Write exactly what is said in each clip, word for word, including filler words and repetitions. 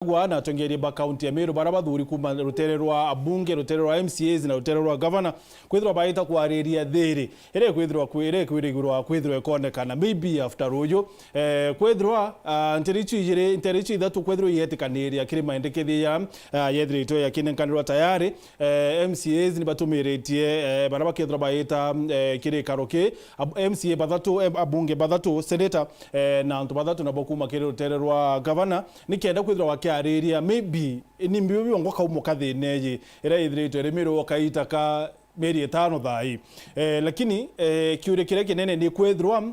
Gachagua na atongeria ba kaunti ya Meru bara bathuri kuma rutere rwa abunge, rutere rwa M C As na rutere rwa gavana kwithirwa baita kwariria thiri iria ikwithirwa kwi-, iria ikwirigirwa kwithirwa ikonekana maybe after ruju. Eh, kwithirwa, ah, ntere icio ijiri, ntere icio ithatu kwithirwa ietikaniria kiri maendekethia ya, ah, yethiritwe yakinenkanirwa tayari. Eh, M C As ni batumiritie, eh, bara bakethirwa baita, eh, kiri ikaro ki, ab-, M C A bathatu, eh, abunge bathatu, senator, eh, na antu bathatu nabo kuma kiri rutere rwa gavana, nikenda kwithirwa bakiariria maybe ni mbio biongo kaumo kathina iji iria ithiritwe irimirwo kaita ka mieri itano thaa ii. Eh, lakini, eh, kiuria kiria kinene ni kwithirwa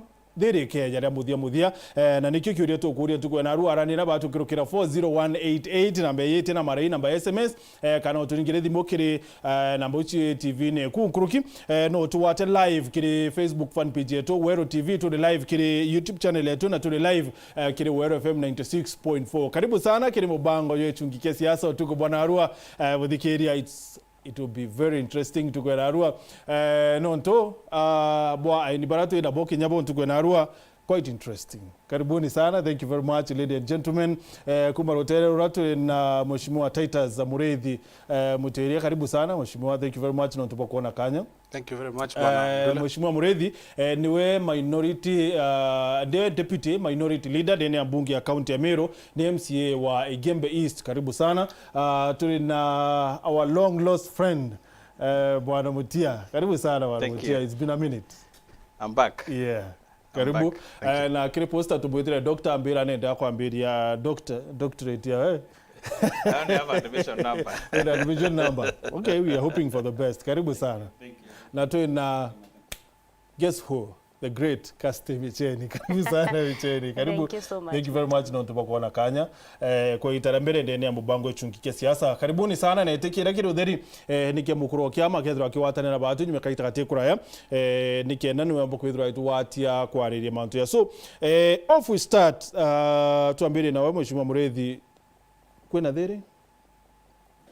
thiri ikeeja ria muthia muthia, eh, na nikio kiuria tukuuria ntuku ya narua. Aranira batu kirukira four zero one eight eight, namba iyiti na marai, namba ya S M S, eh, kana uturingire thimu kiri, eh, namba uci T V-ini eku nkuruki. Eh, no tuwate live kiri Facebook fan page yetu, Weru T V, turi live kiri YouTube channel yetu, na turi live, eh, kiri Weru F M ninety six point four. Karibu sana kiri mubango jwa Ichungi kia Siasa utuku bwa narua, eh, buthikiria, it's it will be very interesting ntuku ya narua. Eh, nontu, ah, bwa aini bara twi nabo kinya bo ntuku ya narua, quite interesting. Karibuni sana, thank you very much, ladies and gentlemen. Eh, kuma rutere rura twi na Mheshimiwa Titus Muriithi, eh, Mutuiria, karibu sana Mheshimiwa, thank you very much nontu bwa kuona kanya. Thank you very much, Bwana Eh, Ndula. Mheshimiwa Muriithi, eh, niwe minority, ah, ndiwe deputy minority leader ndene ya mbunge ya county ya Meru, ni M C A wa Igembe East. Karibu sana. Ah, turi na our long lost friend, eh, Bwana Mutia. Karibu sana, Bwana Thank Mutia. You. It's been a minute. I'm back. Yeah. I'm Karibu. Back. Thank Eh, you. Na kiri poster tumwitire doctor, ambira nenda kwambiria doctor, doctorate ya, eh. I don't have a division number. Nenda division number. Okay, we are hoping for the best. Karibu sana. Thank you. Na twi na, guess who? The great Kirsty Micheni. Karibu sana, Micheni. Karibu. Thank you so much. Thank you very much nontu bwa kuona kanya, eh, kwa itara mbere ndene ya mubango Ichungi kia Siasa. Karibuni sana, na itikiria kiri utheri, eh, nikia mukuru wa kiama kethirwa akiwatanira batu nyuma kaita gati kuraya, eh, nikenda niwe mbo kwithirwa itugwatia kwariria mantu ya. So, eh, off we start, ah, twambirie nawe Mheshimiwa Muriithi, kwina thiri?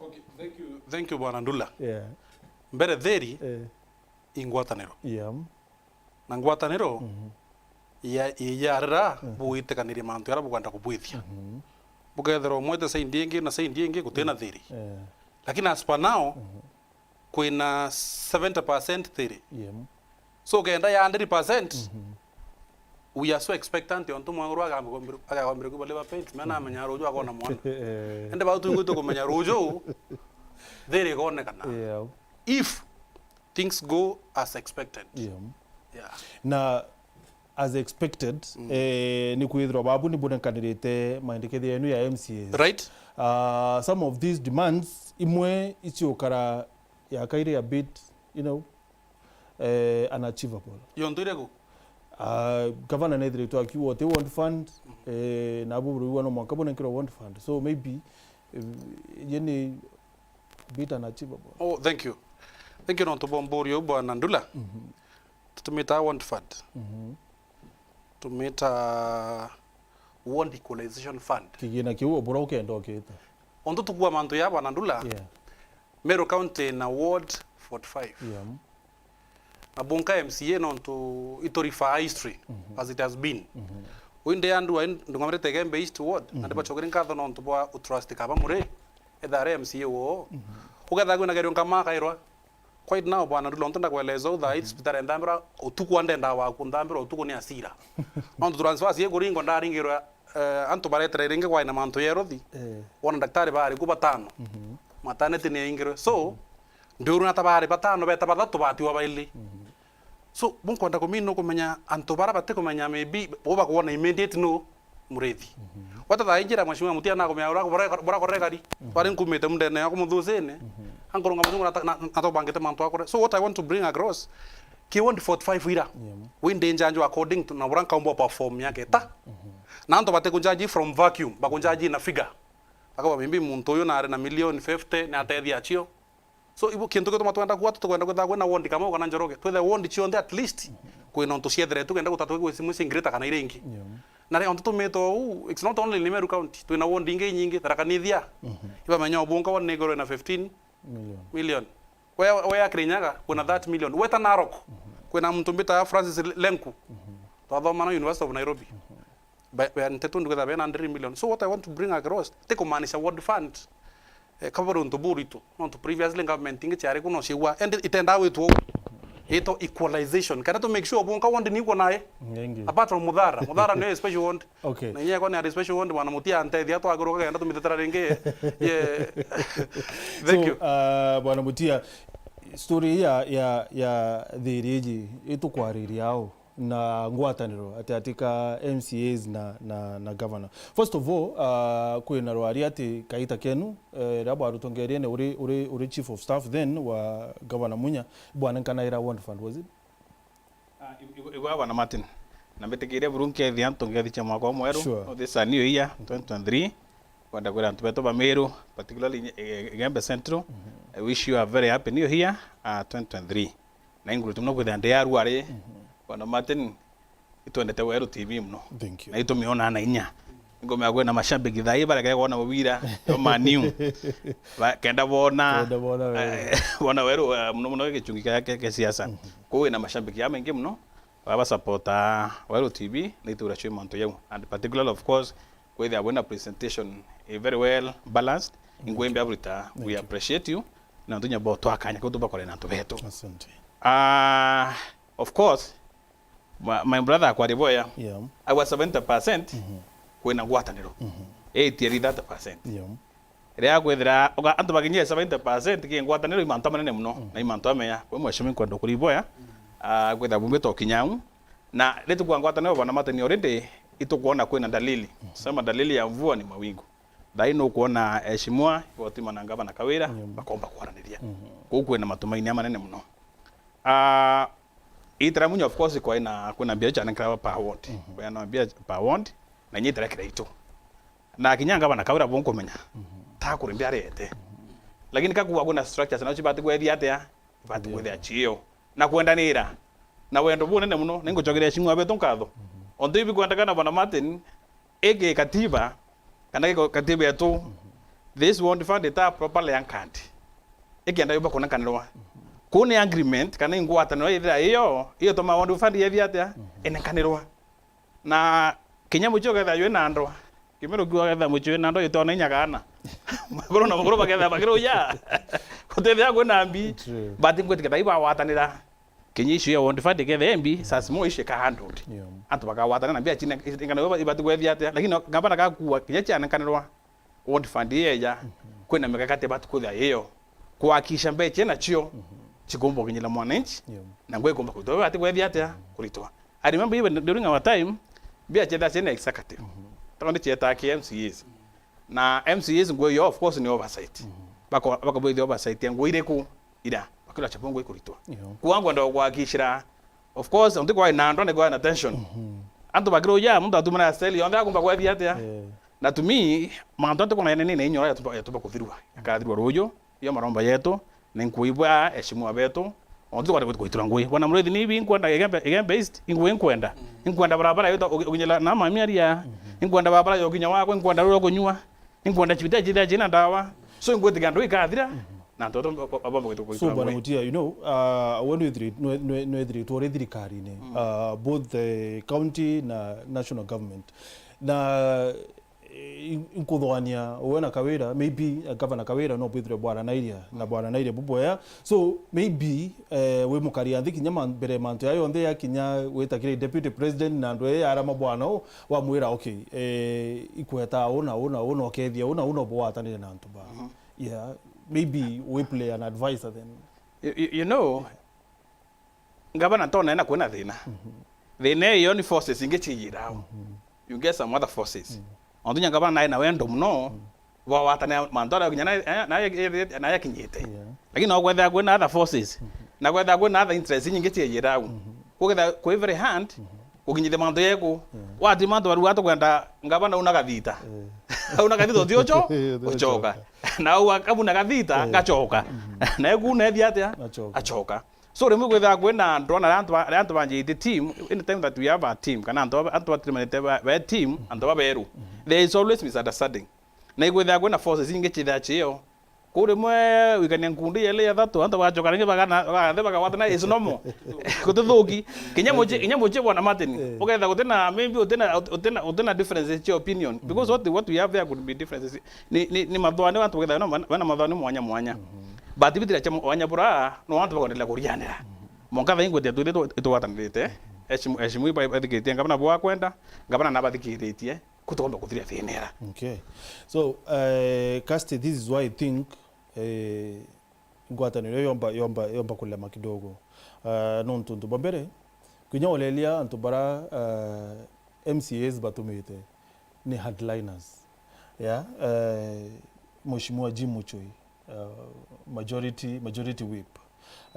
Okay, thank you. Thank you, Bwana Ndula. Yeah. Mbere thiri, eh, i ngwataniro. Yeah. Na ngwataniro, mhm, ya, iyarira, mhm, bwitikanirie mantu jaria bukwenda kubwithia. Mhm. Bukethirwa umwete side ingi na side ingi gutina, mm, thiri. Eh. Lakini as per now, mhm, kwina seventy percent thiri. Yeah. So ukenda ya hundred percent, mhm, we are so expectant ontu mweguru agakwambira, agakwambira kuba labor pains, mena amenya ruju akona mwana. Eh. Ende bau twingwite kumenya ruju, thiri ikonekana. Yeah. If things go as expected. Yeah. Yeah. Na as expected, mm, eh, ni kwithirwa babu ni bunenkanirite maendekethia yenu ya M C As. Right. Uh, some of these demands, imwe iciukara ya kairi a bit, you know, eh, unachievable. Yontu iriku? Uh, gavana nethiritwe akiuga uti want fund, mm, eh, na abu burugwa no mwanka bunenkerwa want fund. So maybe, eh, ye ni bit unachievable. Oh, thank you. Thank you nontu bwa mburio, Bwana Ndula. Mhm. Tutumita want fund. Mhm. Tumita ward equalization fund. Kigina kiu obura ukenda ukita. Ontu tukua mantu ya, Bwana Ndula. Yeah. Meru County na ward forty-five. Yeah. Na bunka M C A nontu iturifa history, mhm, as it has been. Mhm. Uyu ndi andu ai ndungamirite Igembe East ward, na, mhm, ndibacokeri nkatho nontu bwa utrust kaba muri ethare M C A woo. Mhm. Ukethira kwina gerio nkama akairwa. Quite now, Bwana Ndula, ontu ndakueleza u thaa ii, mhm, cibitari nthambirwa utuku, andenda waku nthambirwa utuku ni asira. Nontu transfers ikuringwa ndaringirwa, eh, antu baretere ringi kwaina mantu ya erothi. Eh. Wona daktari bari ku batano. Mhm. Maternity ni yaingirwe. So, mhm, ndiuru nata bari batano beta bathatu batiwa baili. Mhm. So, bunkwenda kumina ukumenya antu bara batikumenya maybe bo bakwona immediate no Muriithi. Mhm. Wata thaa injira Mheshimiwa Mutia nakumenya ura bora, bora korekari. Mhm. Twari nkumite mundene ya kumuthucine. Mhm. Ankurunga muzungu na, na, natobangite mantu akore. So what I want to bring across, ki ward forty-five ira. Yeah. Windi njanjo according to na bura nkaumba perform yake ta. Mhm. Na antu batikunjaji from vacuum, bakunjaji na figure. Akauga maybe muntu uyu nari na million fifty, ni atethia acio. So, ibu, kintu gituma twenda kuga, tukwenda kwithirwa kwina ward kama kana Njoroge. Twithe ward cionthe at least, kwina untu ciethere, tukenda gutatwe gwi cimwe cingirita kana iria ingi. Yeah. Na ri, ontu tumite uu, it's not only ni Meru County, twina ward ingi inyingi, Tharaka Nithi. Mhm. Ibamenya ubunka ward ni igurwe na fifteen million. Million. We, we ya Kirinyaga, kwina thirty million. Weta Narok, mhm, kwina muntu mbita Francis Lenku. Mhm. Twathoma na University of Nairobi. Mhm. Ba-, ba-, nteto ndugetha bena hundred million. So what I want to bring across, ti kumaanisha ward fund, eh, kaba untu buritu. Nontu previously government ingi ciari kuno ciigua, and itendaa witwo uu. Ito equalization. Kana to make sure bunka ward ni iko nae. Ngengi. Apart from Muthara. Muthara ni special ward. Okay. Na inya iko ni ari special ward, bwana Mutia antethia twagirwa kagenda tumitetera ringi. Yeah. Thank So, you. Uh, bwana Mutia, story ya, ya, ya thiri iji itukwariria au? Na ngwataniro ati, ati ka M C As na, na, na governor. First of all, uh, kwina rwari ati kaita kenu, eh, ria bwarutongerie ni uri, uri, uri chief of staff then wa governor Munya, bwana nkanaira ward fund, was it? Ah, i-, i-, igwa bwana Martin. Na mbitikirie buru nkethia antu ngethi cia mwaka umweru. Sure. This a new year, twenty twenty-three. Kwenda kwira antu betu ba Meru, particularly, eh, Igembe Central. Mm-hmm. I wish you a very happy new year, uh, twenty twenty-three. Na inguru tu no kwithira ndi arwari. Mhm. Bwana Martin, itwendete Weru T V muno. Thank you. Na itumionaa na inya. Ngomea kwina mashabiki thaa ii barekere kwona mubira, yo Man U. Ba-, kenda bona, Kenda bona Weru. Eh, bona Weru, eh, muno muno gichungi kia, kia, kia siasa. Mhm. Kuu wina mashabiki ya maingi muno, baba supporta Weru T V, na itura chui mantu yau. And particularly, of course, kwithia wina presentation, eh, very well balanced, ingwe mbia burita, we appreciate you, na ntunya bo twakanya kuu tubakore na antu betu. Asante. Ah, of course, my, my brother akwari boya, Yeah. Agwa seventy percent Mhm. kwina ngwataniro. Mhm. Eighty ari thirty percent. Yeah. Ria kwithira, uga-, antu bakinyia seventy percent ki ngwataniro i mantu manene muno, Mhm. na i mantu ameya. Kwi mheshimiwa nkwenda kuri boya, ah, kwithira bumbi tokinya au. Na ritukwa ngwataniro bwana Martin already, itukwona kwina dalili. Mhm. Sema dalili ya mvua ni mawingu. Thaa ii nukwona Eshimua, igoti mana ngavana Kawira, Yeah. bakomba kwaraniria. Mhm. Kuu kwina matumaini amanene muno. Ah, itaramunya, of course, kwaina, kwina mbia icio cianenkeragwa per ward. Mhm. Kwaina mbia per ward, na inya itarekera itu. Na kinya ngavana Kawira bunkumenya, Mhm. ta kuri mbia arete. Mhm. Lakini kakuwa kwina structures, na ucio ibati kwethia atia? Ibati Yeah. kwethia cio. Na kwendanira. Na wendo bunene muno, ningucokeria Eshimua betu nkatho. Mhm. Ontu ibi kwendekana bwana Martin, igi katiba, kana igi katiba yetu, Mhm. this ward fund ita properly anchored. Ikenda yumba kunenkanirwa. Mhm. Kuu ni agreement, kana ingwataniro ithira iyo, iyo tuma ward fund yethi atia? Mhm. Inenkanirwa. Na kinya mucii ukethira jwi na ndwa. Kimiru kiu akethira mucii wi na ndwa, itona inya kaana. Maguru na maguru bakethira bakiruja. Gutethia kwina mbi. True. But ngwitikia thaa ii bagwatanira. Kinya issue ya ward fund ikethira i mbi, saa simwe issue ika handled. Yeah. Antu bakagwatanira na mbia cine, ingana ibati kwethia atia. Lakini ngavana gakua, kinya cianenkanirwa. Ward fund ii yeja, Mhm. kwina mikakati ibati kwithia iyo. Kuhakikisha mbeca nacio Mhm. cikumba gukinyira mwananchi, Yeah. na ngui ikumba kuritwa. Ibati kwethia atia? Mhm. Kuritwa. I remember even during our time, mbia ciethia ciina executive. Mhm. Tondũ cietaga ki M C As. Na M C As ngui yo, of course, ni oversight. Mhm. Bako-, bakabwithia oversight ya ngui iriku ira, bakira chapo ngui kuritwa. Yeah. Kuwa ngwenda kuhakikishira, of course, ontu kwa na ndwa ni kwa na tension. Mhm. Antu bakiruja, muntu atumana style yonthe akumba kwethia atia? Yeah. Na to me, mantu antu kuna nene ni inyora ya tumba, ya tumba kuthirwa. Akathirwa ruju, iyo maromba yetu, ni nkuibwa Eshimua betu, ontu kwenda kuitura ngui. Bwana Murithi ni ibi nkwenda Igembe, Igembe East, ingui nkwenda. Mm. Nkwenda barabara yetu ugi-, uginyela na mami aria. Mhm. Nkwenda barabara ya ukinya wakwa, nkwenda rwa kunyua. Inkwenda chibita chithia china ndawa. So, ingwitikia antu ikathira, Mhm. na antu aba-, aba-, aba-, So, Bwana Mutia, you know, uh, we nwithiri-, nwe-, nwe-, nwithiritwe uri thirikarine, Mm. uh, both the county na national government. Na, eh, in-, inkuthwania we na Kawira, maybe, uh, Governor Kawira no bwithire bwaranairia, na bwaranairia bubwea. So, maybe, eh, wi mukari ya nthi kinya man-, mbere mantu ya yonthe yakinya gwita kiri deputy president na andu aya arama bwana u, wamwira, "Okay, eh, ikweta u na u na u na ukethia u na u na ubwatanire na antu ba." Mhm. Yeah, maybe we play an advisor then. You, you, you know, ngavana ntona ena kwina thina. Mhm. Thina iyo ni forces ingi ciiyira au. Mhm. You get some other forces. Mhm. Ontu nya ngavana nae na wendo muno, Mm. bwawatania mantu aria kinya nae, nae, nae akinyite. Yeah. Lakini no kwethira kwina other forces, Mhm. na kwethira kwina other interests inyingi ciiyira au. Mhm. Kukethira kwi very hard, Mhm. kukinyithia mantu yeku. Yeah. Wati mantu barua tukwenda ngavana una gathita. Yeah. Una gathita uti ucho, Uti uchoka. uchoka. Na au akabu na gathita, Yeah. ngachoka. Mhm. Na eku nethia atia? Achoka. Achoka. So, rimwe kwithaga kwina ndwona ria antu ba, ria antu banjite team, any time that we have a team, kana antu ba, antu batirimanite ba, ba team, antu baberu, there is always misunderstanding. Na ikwithaga kwina forces ingi cithaa cio, Kuu rimwe wikania nkundi yeli ya thatu, antu bagacoka ringi bagana, bagathe bagawatana is normal. Gutithuki. Kinya muci-, kinya muci bwana Martin, eh, uketha gutina, maybe utina, utina, utina differences cia opinion. Because what, what we have there could be differences. Ni, ni, ni mathwani, antu baketha bena, bena mathwani mwanya mwanya. But bitira cia mwanya bura, no antu bakoendelea kurianira. Mwanka thaa ingwe twithe itugwatanirite. Eshimu, eshimu iba-, bathikitie ngabana bwa kwenda, ngabana nabathikiritie. Kutukomba kuthiria thina era. Okay. So, eh, Kirsty, this is why I think, eh, ngwataniro yomba, yomba, yomba kulema kidogo. Eh, nontu ntu bwa mbere, kinya ureria antu bara, eh, M C As batumite ni hardliners. Yeah, eh, Mheshimiwa Jim Muchui, uh, majority, majority whip.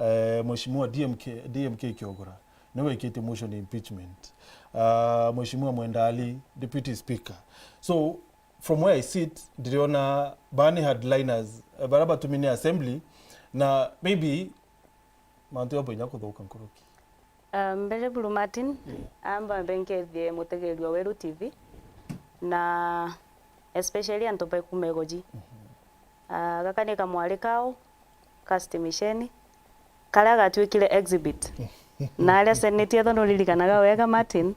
Eh, Mheshimiwa D M K, D M K Kiogora, niwe wikite motion ya impeachment. Uh, Mheshimiwa Mwenda Ali, deputy speaker. So, from where I sit, ndiriona bani hardliners, eh, bara batumine assembly, na maybe mantu yabo inya kuthuka nkuruki. Ah, mbere buru Martin, amba mbe nkethie mutegeri wa Weru T V, na especially antu ba kuma Igoji. Ah, gaka ni kamwari kao, Kirsty Misheni, karia gatwikire exhibit. Na aria senate etho nuririkanaga wega Martin,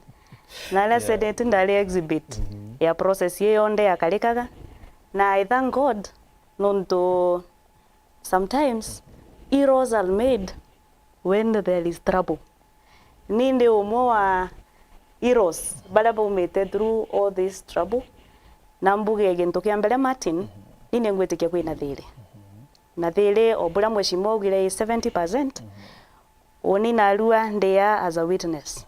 na aria senate ndari exhibit ya process iyo yonthe yakarikaga. Na I thank God, nontu sometimes heroes are made when there is trouble. Ni ndi umwe wa heroes baria baumite through all this trouble. Na mbuge gintu kia mbere Martin, ni ningwitikia kwina thiri. Na thiri o buria mheshimiwa augire i seventy percent, uni narua ndi aa as a witness.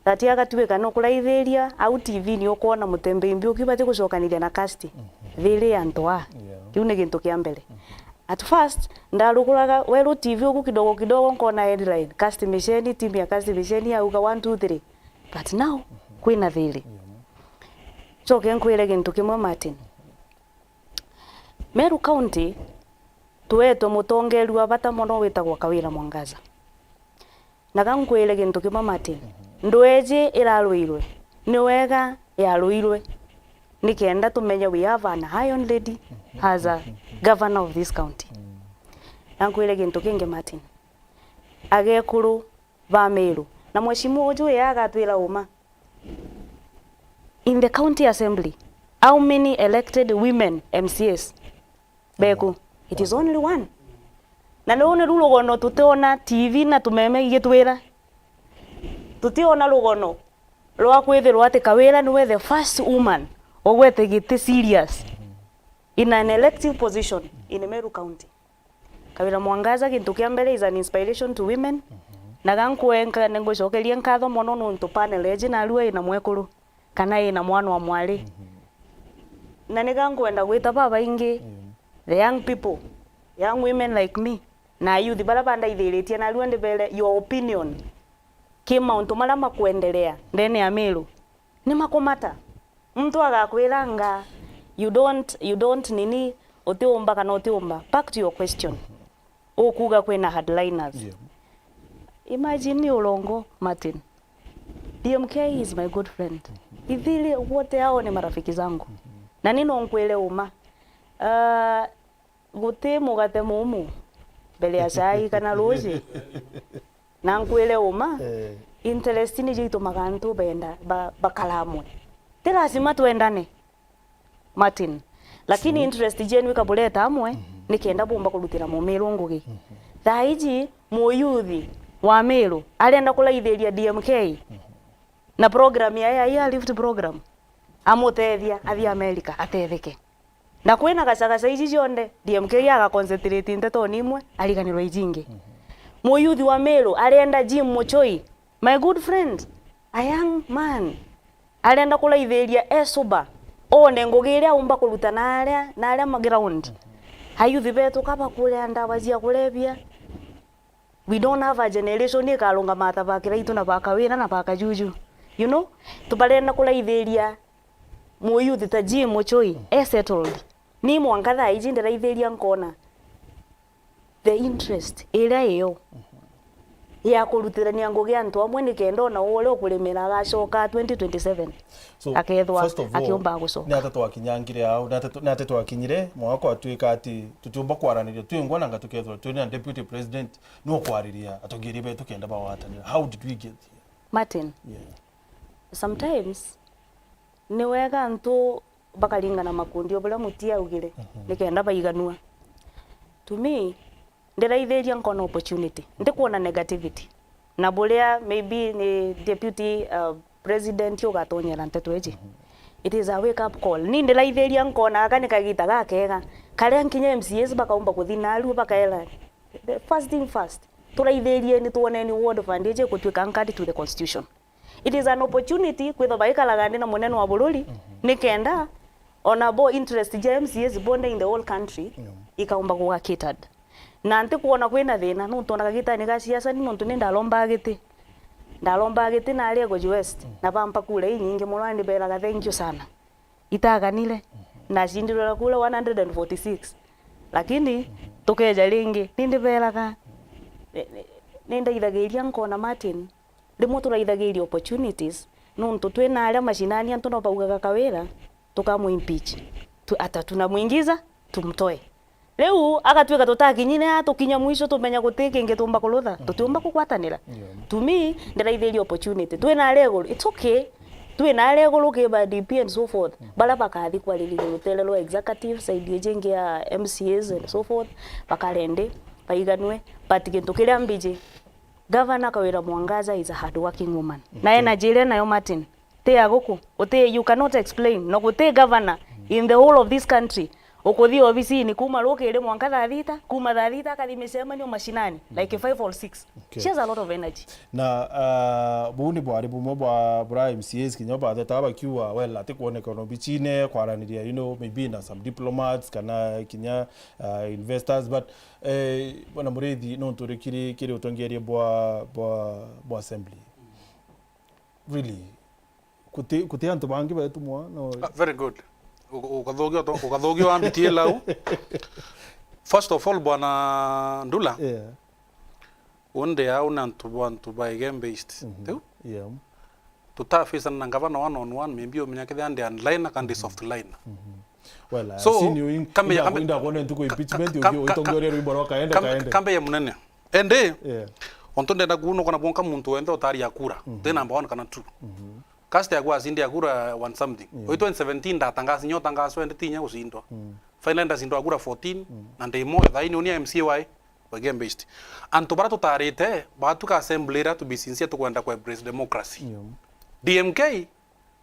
That agatuika nukuraithiria au T V-ini ukwona Mutembei Mbiuki bati gucokaniria na Kirsty. Thiri ya antu aa. Yeah. Kiu ni gintu kia mbere. At first, ndaruguraga Weru T V ugu kidogo kidogo nkona headline, Kirsty Misheni, team ya Kirsty Misheni yauga one, two, three. But now, kwina thiri. Yeah. Coke nkwire gintu kimwe Martin. Meru County, twetwe mutongeria wa bata mono witagwa Kawira Mwangaza. Na ga nkwire gintu kimwe Martin, ndweji irarwirwe, ni wega yarwirwe, nikenda tumenye we have an iron lady as a governor of this county. Na nkwire gintu kingi Martin, agekuru ba Meru, na mheshimiwa uju ye agatwira uma. In the county assembly, how many elected women M C As? Beku, it is only one. Na ruu niru rugono tutiona T V na tumeme igitwira. Tutiona rugono rwa kwithirwa ati Kawira niwe the first woman ugwete giti serious in an elective position in Meru County. Kawira Mwangaza, gintu kia mbere, is an inspiration to women. Na ga nkwenka, ningwicokeria nkatho mono nontu panel eji narua ina mwekuru, kana ina mwana wa mwari. Na ni ga nkwenda gwita babaingi, the young people, young women like me, na youth bara bandaithiritie narua ndibere your opinion ki mauntu maria makwenderea ndene ya Meru. Ni makumata. Muntu agakwira nga, you don't, you don't nini, utiumba kana utiumba. Back to your question. Ukuga kwina hardliners. Yeah. Imagine ni urongo, Martin. D M K is my good friend. Ithiri wote hao ni marafiki zangu. Na ni no nkwire uma. Ah, guti mugate mumu mbere ya chai kana ruji. Na nkwire uma, eh, interest nijo itumaga antu benda, ba-, bakara amwe. Ti lazima twendane, Martin. Lakini true, interest jenu ikabureta amwe, nikenda bumba kurutira mumiru ngugi. Thaa iji, muyuthi wa Miru arenda kuraithiria D M K na program ya, ya, ya lift program. Amutethia, athi America, atetheke. Na kwina gacagaca iji cionthe, D M K aga concentrate ntetoni imwe, ariganirwa iji ingi. Muyuthi wa Miru arenda Jim Muchoi, my good friend, a young man, arenda kuraithiria esuba, one ngugi iria aumba kuruta na aria, na aria ma ground. Ayuthi betu ka bakuria ndawa cia kurebia. We don't have a generation ikarungama ta ba Kiraitu na ba Kawira na ba Kajuju. You know, tubarenda kuraithiria muyuthi ta Jim Muchoi, e settled. Ni mwanka thaa iji ndiraithiria nkona the interest iria iyo. ya kurutirania ngugi antu amwe, nikenda ona uria ukurimira agacoka twenty twenty-seven. So, akethwa first of all, akiumba gucoka. Ni ata twakinyangire au, ni ata tu-, ni ata twakinyire mwaka atwika ati tutiumba kwaraniria twingwa nanga tukethwa twina deputy president no kwariria atongeria betu kenda bagwatanira? How did we get here? Martin, yeah. Sometimes ni wega antu bakaringana makundi o buria Mutii augire, mhm, nikenda baiganua. To me, ndiraithiria nkona opportunity. Ndikwona negativity. Na buria maybe ni deputy, uh, president ugatonyera nteto iji. Mhm. It is a wake up call. Ni ndiraithiria nkona gaka ni kagita gakega. Karia nkinya M C As bakaumba kuthi narua bakaera, the first thing first. Turaithirieni twoneni ward fund iji ikutwika anchored to the constitution. It is an opportunity kwithwa baikaraga ndi na munene wa bururi, mhm, nikenda ona bo interest ja M C As bonde in the whole country, yeah, ikaumba kuga catered. Na ntikwona kwina thina, nontu ona kagitani ga siasa ni nontu ni ndarombaga giti. Ndarombaga giti na aria Goji West, mhm, na bampa kura inyingi muno, na ndiberaga thank you sana. Itaganire. Mhm. Nacindirwe na kura one hundred and forty-six. Lakini, mhm, tukeja ringi, ni ndiberaga, ni, ni, ni ndaithagiria nkona Martin, rimwe turaithagiria opportunities, nontu twina aria mashinani antu no baugaga Kawira, tukamu impeach. Tu-, ata tunamwingiza, tumtoe. Riu agatwika tutakinyire aa, tukinya mwisho, tumenya guti kingi tuumba kurutha, mhm, tutiumba kugwatanira. Yeah. To me, ndiraithiria opportunity. Twina aria iguru, it's okay. Twina aria iguru ki ba D P and so forth. Mhm. Baria bakathi kwaririria rutere rwa executive, side iji ingi ya M C As and so forth, bakarendi, baiganue. But gintu kiria mbiji, Governor Kawira Mwangaza is a hardworking woman. Na, okay, energy iria nayo, Martin, ti ya guku. Uti, you cannot explain. No guti governor in the whole of this country ukuthi obisini kuma rukiri mwanka thaa thita, kuma thaa thita akathi micemanio mashinani, like, five or six. Okay. She has a lot of energy. Na, ah, buu ni bwari bumwe bwa, bura M C As kinya batheta bakiuga, well, atikwoneka ono bicine kwaraniria, you know, maybe na some diplomats kana kinya, ah, investors, but, eh, Bwana Muriithi, nontu uri kiri, kiri utongeria bwa, bwa, bwa assembly. Really, kuti, kuti antu bangi betu mwa, no? Ah, very good. U-, ukathogia uto-, ukathogia wambitie lau. First of all, Bwana Ndula, yeah, undi au ni antu, antu ba Igembe East. Mhm. Riu? Yeah. Tutafacana na ngavana one on one, maybe umenya kethira ndi hardliner kana ndi, mhm, softliner. Mhm. Well, so, I've seen you in, kambe ya, inda-, kambe, inda kuona ntuku ka-, impeachment, ka-, ugi-, ka-, ugitongoria rwimbo rwa kaende, kambe, kaende, kambe ya munene. Indi, yeah, ontu ndenda kuunokana bwonka muntu wenthe utaria kura, mhm, ti number one kana two. Mhm. Cast ya kura, asindi ya kura one something. Yeah. Oi twenty seventeen ndatangaza, nyo tangazo ende tinya gucindwa. Mm. Finally ndacindwa kura fourteen, mm, na ndi moyo, thaini uni M C A wa, wa Igembe East. Antu bara tutarite, batuka assembly ira, to be sincere, tukwenda ku embrace democracy. Yeah. D M K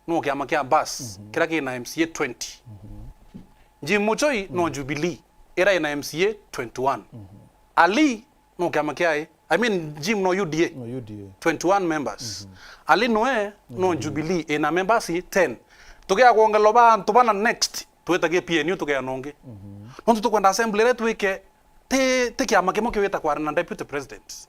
no kiama kia bas, mhm, kiria kina M C A twenty. Mhm. Jim Muchoi no, mm, Jubilee, ira ina M C A twenty-one. Mhm. Ali no kiama kia, I mean, Jim no U D A. No U D A. Twenty-one members. Mhm. Ali noe no, mm, Jubilee, ina members ten. Tugia kwongerwa ba antu bana next, twitagie P N U tugeana ungi. Mhm. Nontu tukwenda assembly ira twike ti, ti kiama kimwe kiwita kwari na deputy president.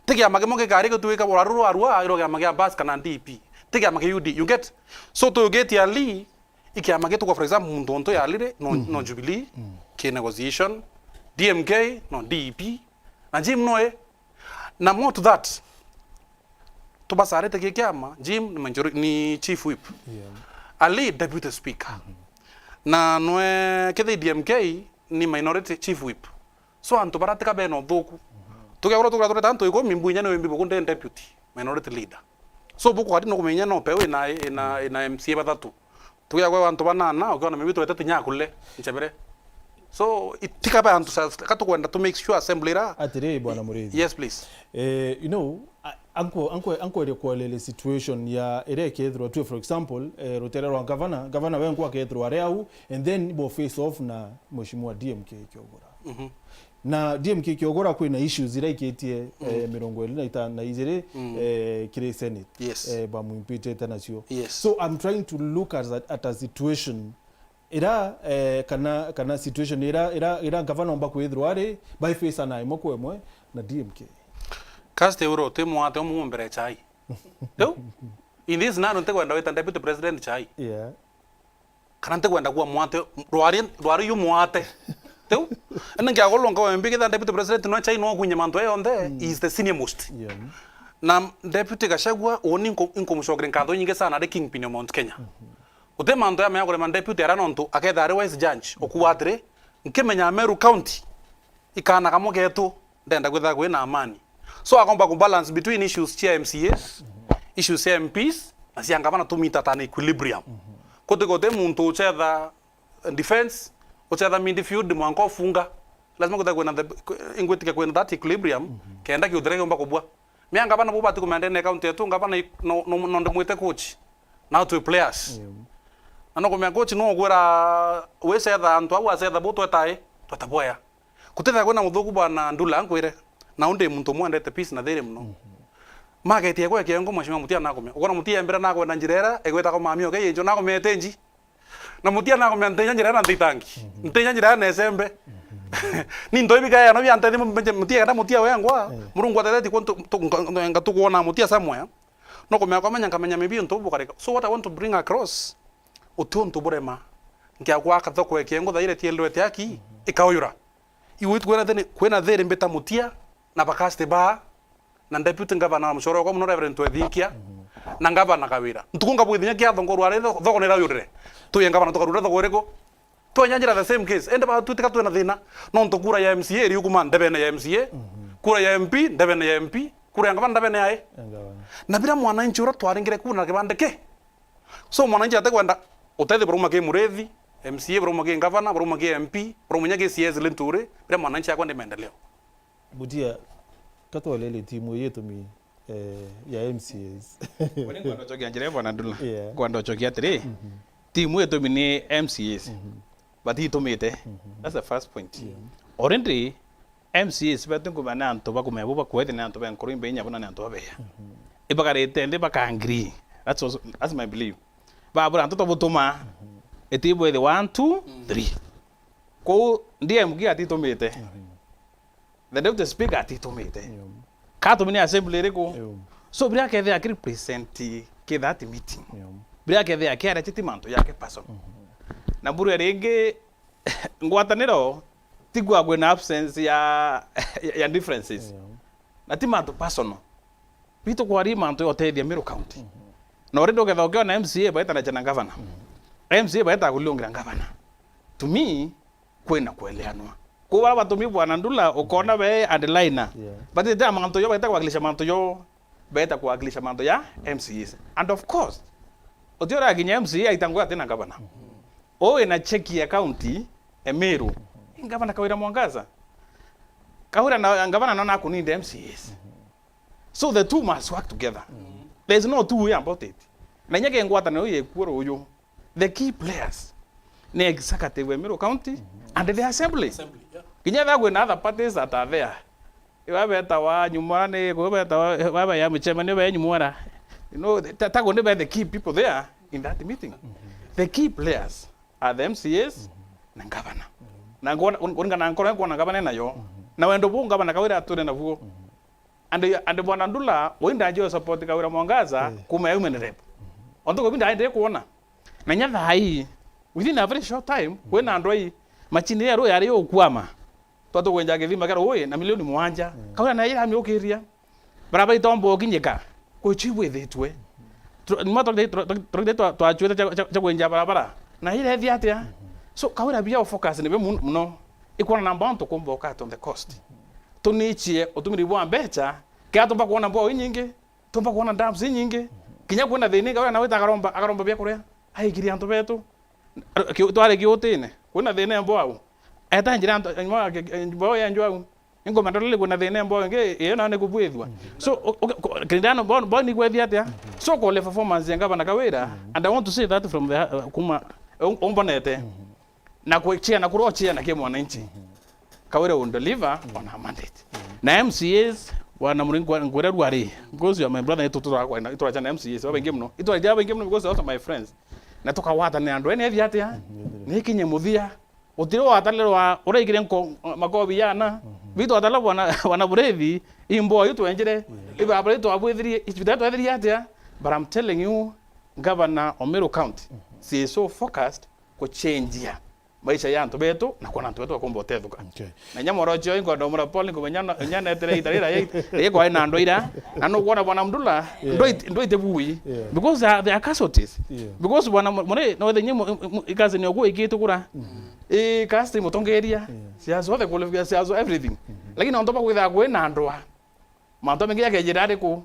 Ti kiama kimwe gikari gutwika rwaru rwa Arua, iro kiama kia bas kana D P. Ti kiama kia U D, you get? So, tugitie Ali, i kiama gitugwa, for example, muntu ontu ya Ali ri, no, mhm, no Jubilee, mm, ki negotiation, D M K, no D P, na Jim noe. Na more to that, tubasarite ki kiama, Jim ni majori-, ni chief whip. Yeah. Ali deputy speaker. Mhm. Na noe kethira D M K ni minority chief whip. So, antu bara tika bena uthuku. Tugiakorwo tugira tureta antu ikumi, mbu inya ni wimbi buku ndi deputy, minority leader. So, buku kari no kumenya no peu ina, ina, ina M C A bathatu. Tugiakorwo antu banana, ukiona maybe turete tinya akule, nchebere. So, it-, tika be antu sa-, ka tukwenda to make sure assembly ira. Atiri, Bwana Muriithi. Yes, please. Eh, you know, a-, anko, anko, anko ere kuelele situation ya ere kethirwa tu, for example, eh, rutere rwa governor, governor wengwa akethirwa ari au, and then bo face off na Mheshimiwa D M K Kiogora. Mhm. Na D M K Kiogora kwina issues ira ikitie, mm, eh, mirongo iri na itano na ijiri, mm, eh, kiri Senate, yes, eh, bamuimpitite nacio. Yes. So I'm trying to look at that, at a situation ira, eh, kana, kana situation ira, ira, ira ngavana omba kwithirwa ari by face na imwe kwa imwe na D M K. Kaste uro ti mwate omu mbere chai. Riu, in this scenario ntikwenda wita deputy president chai. Yeah. Kana ntikwenda kuwa mwate, rwari, rwari yu mwate. Tiu? Ene ngiagulwa nkawe mbi, kethira deputy president no China okunya mantu aya yonthe, he is the senior most. Yeah. Na deputy Gachagua, uuni nku-, nkumucokeria nkatho nyingi sana ari kingpin o Mount Kenya. Uti mantu ya mea kurema deputy ara nontu akethira ari wise judge, okuwa atiri, nkimenya Meru County, ikana kamwe getu, ndenda kwithira kwina amani. So akomba ku balance between issues cia M C As, issues cia M Ps, na cia ngavana, tumita at an equilibrium. Kuti guti muntu uchetha defense, uchetha midfield, mwanka ufunga. Lazima kwithira kwina the, ingwitikia kwina that equilibrium, kenda kiuthere kiumba kubua. Mea ngavana bubati kumea ndene ya county yetu, ngavana i-, no, no, no ndimwite coach. Now to players. Yeah. Na no kumea coach no gwira wicetha antu au acetha bo twetae, tweta boya. Kutethia kwina muthuku bwana Ndula nkwire, na undi muntu umwe endete peace na thiri muno. Magetie gwekia ngo mheshimiwa Mutia nakumea. Ukona Mutia mbere nakwenda njira era, igwetagwo mamio ke yenjo nakumea ite nji. Na Mutia nakumea ntinya njira era ntitangi. Ntinya njira era na icembe. Ni ntoi bikaya no bia ntethi Mutia kenda Mutia wengwa. Eh. Murungu atethetie kwa ntu-, tu-, nga-, nga-, tukwona Mutia somewhere. No kumenya kwamenya nkamenya maybe untu bukarika. So what I want to bring across, uti untu burema. Nkia gwaka thoko ya kiengo thaire tiendwete aki, ikauyura. Iwe kwina thiri, kwina thiri mbita Mutia, na bakasti ba, na deputy governor wa mucore kwa muno Reverend Twethinkia, na governor Kawira. Ntuku ngabwithinya kiatho ngorwa ari tho-, thoko nirauyurire. Tuye governor tukarura thoko iriku? Twenya njira the same case. Ende ba twitika twina thina. Nontu kura ya M C A iri ukuma ndebene ya M C A. Kura ya M P, ndebene ya M P. Kura ya ngavana ndebene ya i. Ya ngavana. Na bira mwananchi ura twarengere kura na kibande ki. So mwananchi ate kwenda utethi burauma ki Murithi, M C A burauma ki ngavana, burauma ki M P, burauma nya ki C S Linturi, bira mwananchi akwenda maendeleo. Mutia, ka twalele timu ii itumi, eh, ya M C As. Uni nkwenda ucokia njira bwana Ndula. Yeah. Nkwenda ucokia atiri, timu itumi ni M C As. Batitumite. That's the first point. Yeah. Already, M C As betu nkumenya ni antu bakumenya bo bakwete ni antu ba nkuru imbe inya bona ni antu babeya. Ibakarite nthi baka agree. That's also, that's my belief. Babura antu tobutuma. Iti bwethe one, two, three. Kou D M K atitumite. The deputy speaker atitumite. Yeah. Katumini assembly iriku? Yeah. So, biria akethia aki represent ki that meeting. Yeah. Biria akethia aki arecheti mantu yake personal. Na mburu ringi, ngwataniro, ti kwa kwina absence ya, ya, ya differences. Yeah. Na ti mantu personal. Bitu kwari mantu ya utethia Meru County. Na already ukethia ukiona M C A baita na chana governor. M C A baita kuliungira governor. To me, kwina kueleanwa. Kwa bara batumi bwana Ndula, ukona be and liner. Yeah. Batite mantu yo, baita kuwakilisha mantu yo, baita kuwakilisha mantu ya M C As. And of course, uti urakinya M C A aita ngugi atina ngavana. Uu wina cheki ya county, Emiru, i ngavana Kawira Mwangaza. Kawira na ngavana nona akuninde M C As. So the two must work together. There is no two way about it. Na inya ke ngwataniro yekuo ruyu, the key players ni executive ya Meru County and the assembly. Assembly, yeah. Kinya ethira kwina other parties that are there. Iba betawa nyumora ni, kwa betawa, baba ya mchema ni ba nyumora. You know, ta, ta ni be the key people there in that meeting. The key players are the M C As na governor. Na ngona, ngona nkoro ngona governor nayo. Na wendo bu governor Kawira ature nabuo. And, and bwana Ndula, wi ndaje support Kawira Mwangaza, eh, kuma human rep. Onto ko binda ende kuona. Na nya thai, within a very short time, kwina andu ai, machine ya ruu yari ukwama. Twatu kwenja githima kia ruu na milioni mugwanja. Mm. Kawira na ira miukiria. Barabara itomba ukinyika. Kuchi bwithitwe. Twa-, nima twa-, twa-, twa-, twa-, twa-, twachuite cha, cha, cha kwenja barabara. Na ira ethi atia? So, Kawira bia focus ni be mun-, muno. Ikwona namba onto kumba ukat on the cost. Tunichie utumiri bwa mbecha, kia tumba kuona mbao inyingi, tumba kuona dams inyingi. Kinya kwina thina, Kawira na wita akaromba, akaromba bia kuria. Aikiria antu betu. Ki-, twari kiutine. Kwina thina mbao. Eta njira antu, mbao ya njwau. Ingoma ndorere kwina thina mbao ingi, iyo nayo ni kubwithua. So, o-, o-, ko-, kirindano mbao, mbao ni kwethi atia? So, kole performance ya ngavana Kawira, and I want to say that from the, uh, kuma, um-, umbonete. Na kuchia na kurochia na ki mwananchi. Kawira will deliver on her mandate. Na M C As, wana muringo ngwira rwari, because you are my brother, itu turakwa, itu rachana M C As, babaingi muno. Itu rachana babaingi muno because also my friends. Na tukawatana andu ene ethi atia? Ni kinye muthia. Utiri watalirwa, uraigire nko-, makobi yana. Bitu watala bwana, bwana Burethi, imbo yu twenjire. Ibabare twabwithirie, itwitha twethirie atia? But I'm telling you, Governor Omeru County, she is so focused kuchenjia maisha ya antu betu, na kwona antu betu bakumba utethuka. Okay. Na inya mworochio inkwenda umura Paul, nkumenya na, inya netere ita rira ya, ya kwai na andu ira, na nukwona bwana Mdula, Yeah. ndwai-, ndwaite bui. Yeah. Because they are, they are casualties. Yeah. Because bwana mu-, mure, no the nyimo, mu-, mu-, ikazi ni ogu ikitu kura. Mm-hmm. Eh, cast mutongeria. Yeah. Siasa, the qualification, siasa, everything. Mm-hmm. Lakini onto bakwitha kwi na ndwa. Mantu mengi yakejira ariku?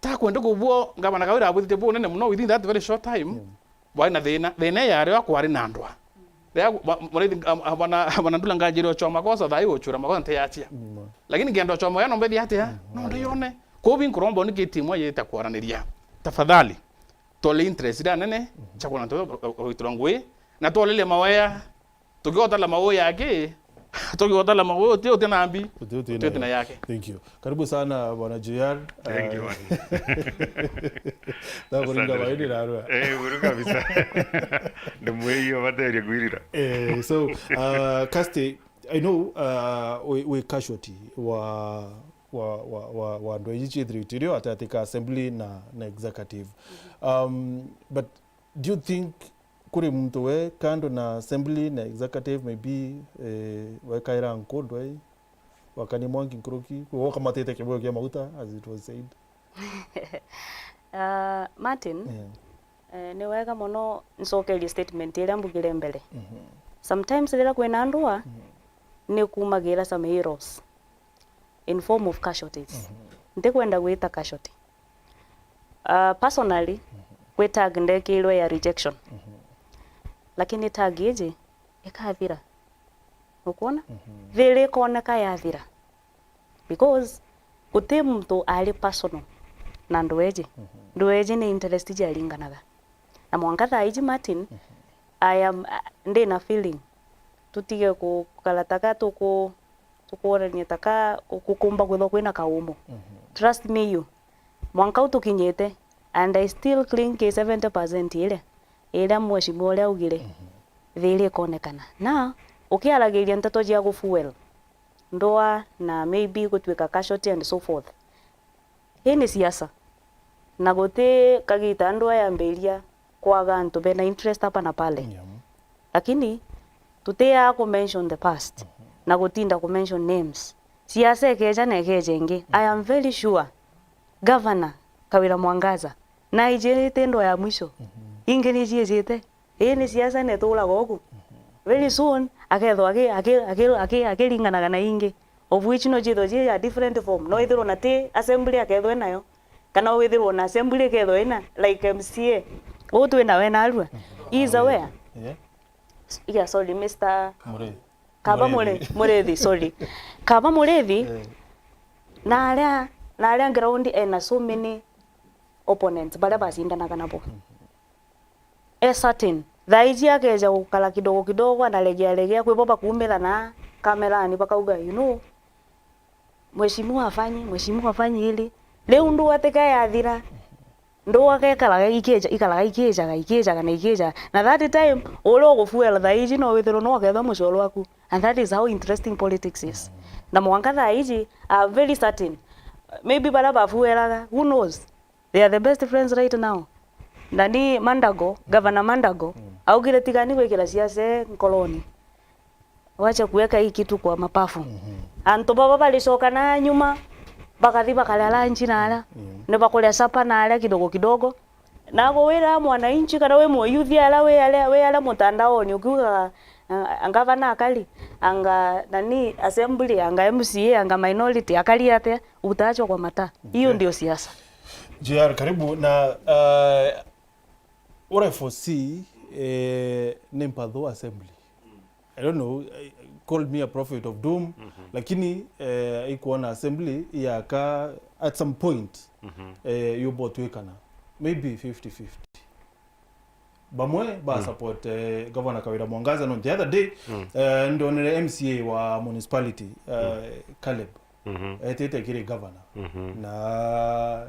Ta kwenda kubuo, ngabana Kawira abwithite buo nene muno within that very short time. Yeah. Bwari na thina, thina yario akwari na ndwa. Ria, ba-, murithi, am-, abana, abana Ndula ngajire ochwa makosa, thai ochura makosa nte yachia. Mm. Lakini ngenda ochwa moya nombe thiatia, Mm, no mm. ndiyone. Kobi nkuromba ni kiti imwe yita kwaraniria. Tafadhali, tole interest ira nene, Mm. cha kwona ntu, o-, o-, oitirwa ngui, na twolele mawea, tukigotala mawea yake, tukigotala mawea uti, uti na mbi, Uti, uti uti, na uti na yake. Thank you. Karibu sana, Bwana J R. Thank you, Ah, man. Ndakuringa Asante. Maindi narua. Eh, buru kabisa. Ndimwiririe bateria kwirira. Eh, so, uh, Kirsty, I know, uh, we, we casualty wa, wa, wa, wa, wa andu aiji ciithirite irio atati ka assembly na, na executive. Um, but do you think kuri muntu we kando na assembly na executive maybe, eh, wekaira nkundwe, wakani mwangi nkuruki, kwi woka matite kibuyu kia mauta, as it was said? Ah, Martin, Yeah. eh, ni wega mono ncokerie statement iria mbugire mbere. Mhm. Sometimes riria kwina ndua, Mhm. ni kumagira some heroes in form of casualties. Mhm. Ntikwenda gwita casualty. Ah, personally, Mhm. kwi tag ndekirwe ya rejection. Mhm. Lakini tag iji ikathira. Ukwona? Mhm. Thiri ikoneka yathira. Because guti muntu ari personal na ndweji. Mhm. Ndweji ni interest jiaringanaga. Na mwanka thaa iji, Martin, Mhm. I am, uh, ndi na feeling. Tutige ku-, gukara taka tuku-, tukwonania taka ku-, kukumba kwithwa kwina kaumo. Mhm. Trust me you. Mwanka u tukinyite, and I still cling ki seventy percent iria, iria mheshimiwa uria augire, Mhm. thiri ikonekana. Na, ukiaragiria nteto cia gu fuel ndua na maybe gutwika casualty and so forth. Hii ni siasa. Na guti kagita ndua yambiria kwaga antu bena interest hapa na pale. Yeah. Lakini tutiaa ku mention the past Mhm. na gutinda ku mention names. Siasa ikeja na ikeja ingi. I am very sure Governor Kawira Mwangaza naijite ndua ya mwisho. Mhm. Ingi nijiijite. Ii ni siasa na ituraga ugu. Mhm. Very soon, akethwa aki-, aki-, aki-, aki-, akiringanaga na ingi. Of which no jithwe ji a different form. No ithirwo na ti assembly akethwe nayo. Kana withirwo na assembly ikethwa ina, like, M C A. Uu twi nawe narua. Mhm. He is aware. Yeah. Yeah, sorry, Mister Murithi. Kaba Murithi. Muri-, Murithi, sorry. Kaba Murithi, Eh. na aria, na aria ground ena so many opponents baria bacindanaga nabo. Mhm. E certain. Thaa iji akeja gukara kidogo kidogo, anaregea regea, kwi bo bakuumira na kamerani bakauga, you know, mheshimiwa afanye, mheshimiwa afanye ili. Riu ndua tika yathira, ndua gekaraga ikija-, ikaraga ikijaga, ikijaga na ikijaga. Na that time, uria ugufuel thaa iji no withirwe no ukethwa mucoro waku. And that is how interesting politics is. Na mwanka thaa iji, I'm very certain, maybe baria bafuelaga, who knows? They are the best friends right now. Nani Mandago, Governor Mandago, Mm. augire, "Tigani gwikira siasa nkoroni. Wacha kuweka hii kitu kwa mapafu." Mhm. Antu baba baricokana nyuma, bakathi bakaria lunch na aria. Mm. Ni bakuria supper na aria kidogo kidogo. Na ago wira mwananchi kana wi muyuthi aria wi aria, wi aria mutandaoni ukiugaga, ah, gavana akari, anga nani assembly, anga M C A, anga minority, akari atia, utachwa kwa mata. Hiyo Okay. ndio siasa. J R, karibu. Na, uh, what I foresee, eh, ni mpatho assembly. I don't know, eh, call me a prophet of doom, Mhm. lakini, eh, ikuona assembly yaka at some point, Mhm. eh, yubotwikana. Maybe fifty fifty. Bamwe ba Mm. support, eh, Governor Kawira Mwangaza. No, the other day, Mm. eh, ndonere M C A wa municipality, eh, Mm. Caleb, Mhm. etite kiri governor. Mhm. Na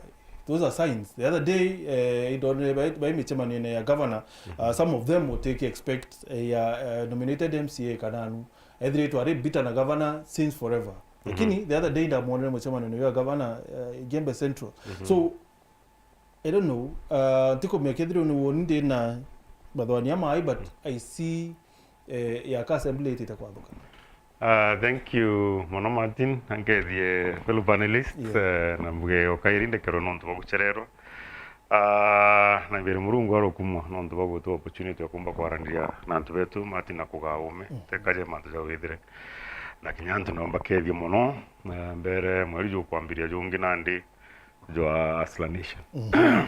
those are signs. The other day, eh, ndonere bai, bai micemanio-ini ya governor, Mhm. uh, some of them will take expect, eh, ya, eh, nominated M C A kana nu. Ethiritwe ari bitter na governor since forever. Mhm. Lakini the other day ndamwonere mucemanio-ini ya governor, eh, Igembe Central. Mhm. So, I don't know, uh, ntikumenya kethirwa ni woni ndi na mathwania mai, but I see, eh, ya ka assembly itite kwathukana? Uh, thank you mono Martin, na nkethie fellow panelists, yeah, eh, na mbuge o kairi ndekerwe nontu bwa guchererwa. Ah, na mbere Murungu arokumwa nontu bwa gutua opportunity ya kumba kwaraniria na antu betu Martin na kugaa ume. Mm. Tekaje mantu ja withire. Na kinya antu nomba kethie mono, eh, mbere mweri jukwambiria jungi nandi jwa Hustler Nation. Mm.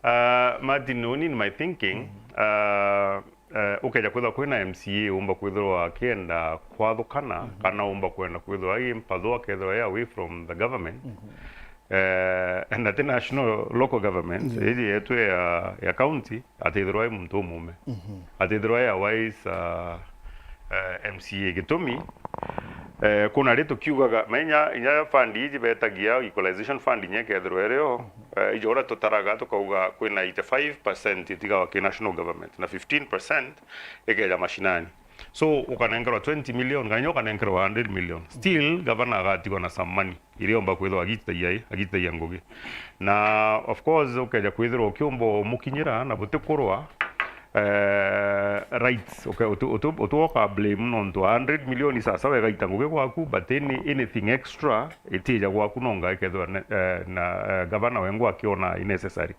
Ah, Martin, uni in my thinking, mm, ah, eh, ukeja kwithirwa kwina M C A umba kwithirwa akienda kwathukana, mhm, kana umba kwenda kwithirwa i mpathu akethirwa i away from the government, mhm, eh, na ti national, local government, yeah, iji yetu ya, ya county, atithirwa i muntu umume. Mhm. Atithirwa i a wise, uh, eh, M C A. Gitumi, eh, kuna ri tukiugaga, menya inya fund iji betagia equalization fund inya ikethirwa irio, eh, ijo uria tutaraga tukauga kwina eighty-five percent itigawa ki national government na fifteen percent ikeja mashinani. So ukanenkerwa twenty million, kana inya ukanenkerwa hundred million, still gavana agatigwa na some money iria omba kwithirwa agitagia i, agitagia ngugi. Na of course ukeja kwithirwa ukiumba umukinyira na butikurwa, eh, rights, uke-, uti-, uti-, utiwoka blame nontu hundred million sasa wegaita ngugi gwaku, but any, anything extra itija gwaku nonga ikethirwa ne-, eh, na, eh, gavana wengwa akiona i necessary.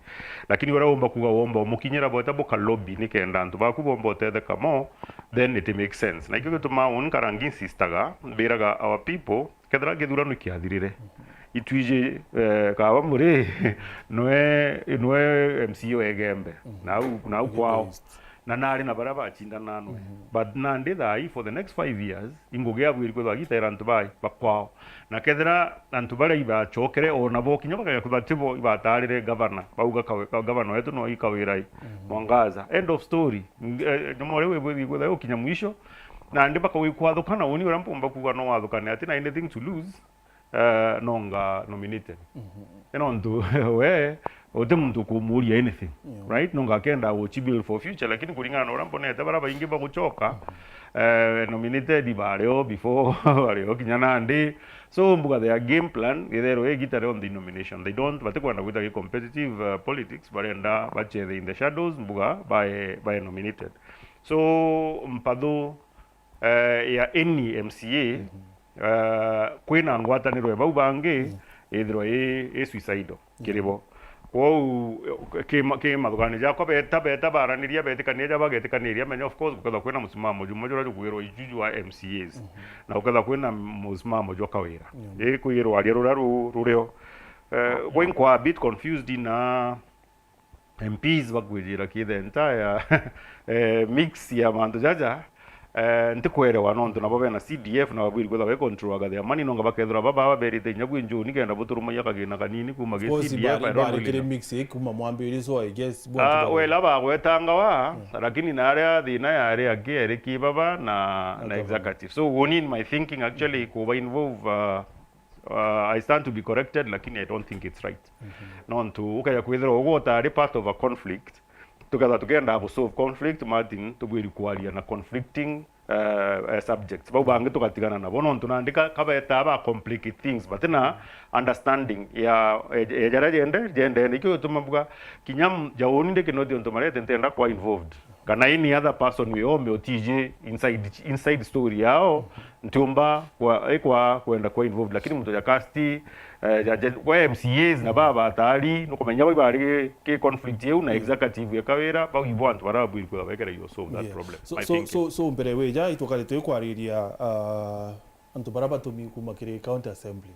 Lakini uria umba kuga womba umukinyira bweta buka lobby nikenda antu baku bomba utetheka mo, then it makes sense. Na ikio gitumaa uni nkara nginsistaga, mbiraga our people, kethira githurano ikiathirire, itwiji, eh, kaba muri, nwe, nwe M C A wa Igembe, nau, nau kwao. Na nari na baria bacindana nwe. But nandi thaa ii for the next five years, ingugi abwiri kwithirwa agitera antu bai, bakwao. Na kethira antu baria ibacokere, o nabo kinya bakaya kwithirwa tibo ibatarire gavana, bauga kawe-, ka-, gavana wetu no ikawirai. Mwangaza. End of story. Ng-, eh, nyuma uria wibwithi kwithirwa ukinya mwisho, nandi bakauga ikwathukana, uni uria mpumba kuga no wathukane, ati na anything to lose, eh, nonga nominated. Ni nontu we, uti muntu ukumuria anything, right? Nonga akenda guchibuild for future, lakini kuringana na uria mbonete, baria baingi bagucoka, eh, nominated bario before, bario kinya nandi. So, mbuga their game plan, itherwe igita rionthe nomination. They don't, batikwenda gwita gi competitive, uh, politics, barenda bachethe in the shadows, mbuga bae, bae nominated. So, mpathu, eh, ya any M C A, eh, kwina ngwataniro ya bau bangi, ithirwa i, i suicidal kiri bo. Kwou, ki ma-, ki mathuganio jakwa, beta, beta baraniria, betikaniria ja bagetikaniria, menya of course, gukethwa kwina musimamo jumwe juria jukwirwa iju jwa M C As, na gukethwa kwina musimamo jwa Kawira. Ii kwirwa aria ruria ru-, rurio. Eh, gwe nkwa a bit confused na M Ps bakwijira ki the entire, eh, mix ya mantu jaja, eh, ntikwerewa nontu nabo bena C D F na babwiri kwithirwa be control aga their money, nonga bakethirwa baba baberite inya bwi njuni kenda buturumagia kagina kanini kuma gi C D F, I don't really know. Mix ii kuma mwambiririo, so I guess, ah, well, abagwetanga wa, lakini na aria thina yari aki eri ki baba na, na executive. So, uni in my thinking, actually, kuba involve, uh, Uh, I stand to be corrected, lakini I don't think it's right. Nontu ukeja kwithirwa ugu utari part of a conflict, tukethwa tukenda gu solve conflict, Martin, tubwiri kwaria na conflicting, uh, uh, subjects. Bau bangi tugatigana nabo, nontu nandi ka-, kabeta ba complicate things, but na understanding ya, ya, ya jaria jende, jendene. Ikio gituma mbuga, kinya m-, jauni ndi kinothi ontu marete ntenda kwa involved. Kana any other person we ome utiji inside, inside story yao, ntiumba kwa, ikwa kwenda kwa involved, lakini muntu ja cast, eh, ja, ja, kwa M C As na baba atari, nukumenya bau bari ki conflict iu na executive ya Kawira, bau ibo antu barabwiri kwithirwa bekereirwo solve that problem. So, so, so, so mbere wija, itwakari twi kwariria, uh, antu baria batumi kuma kiri county assembly.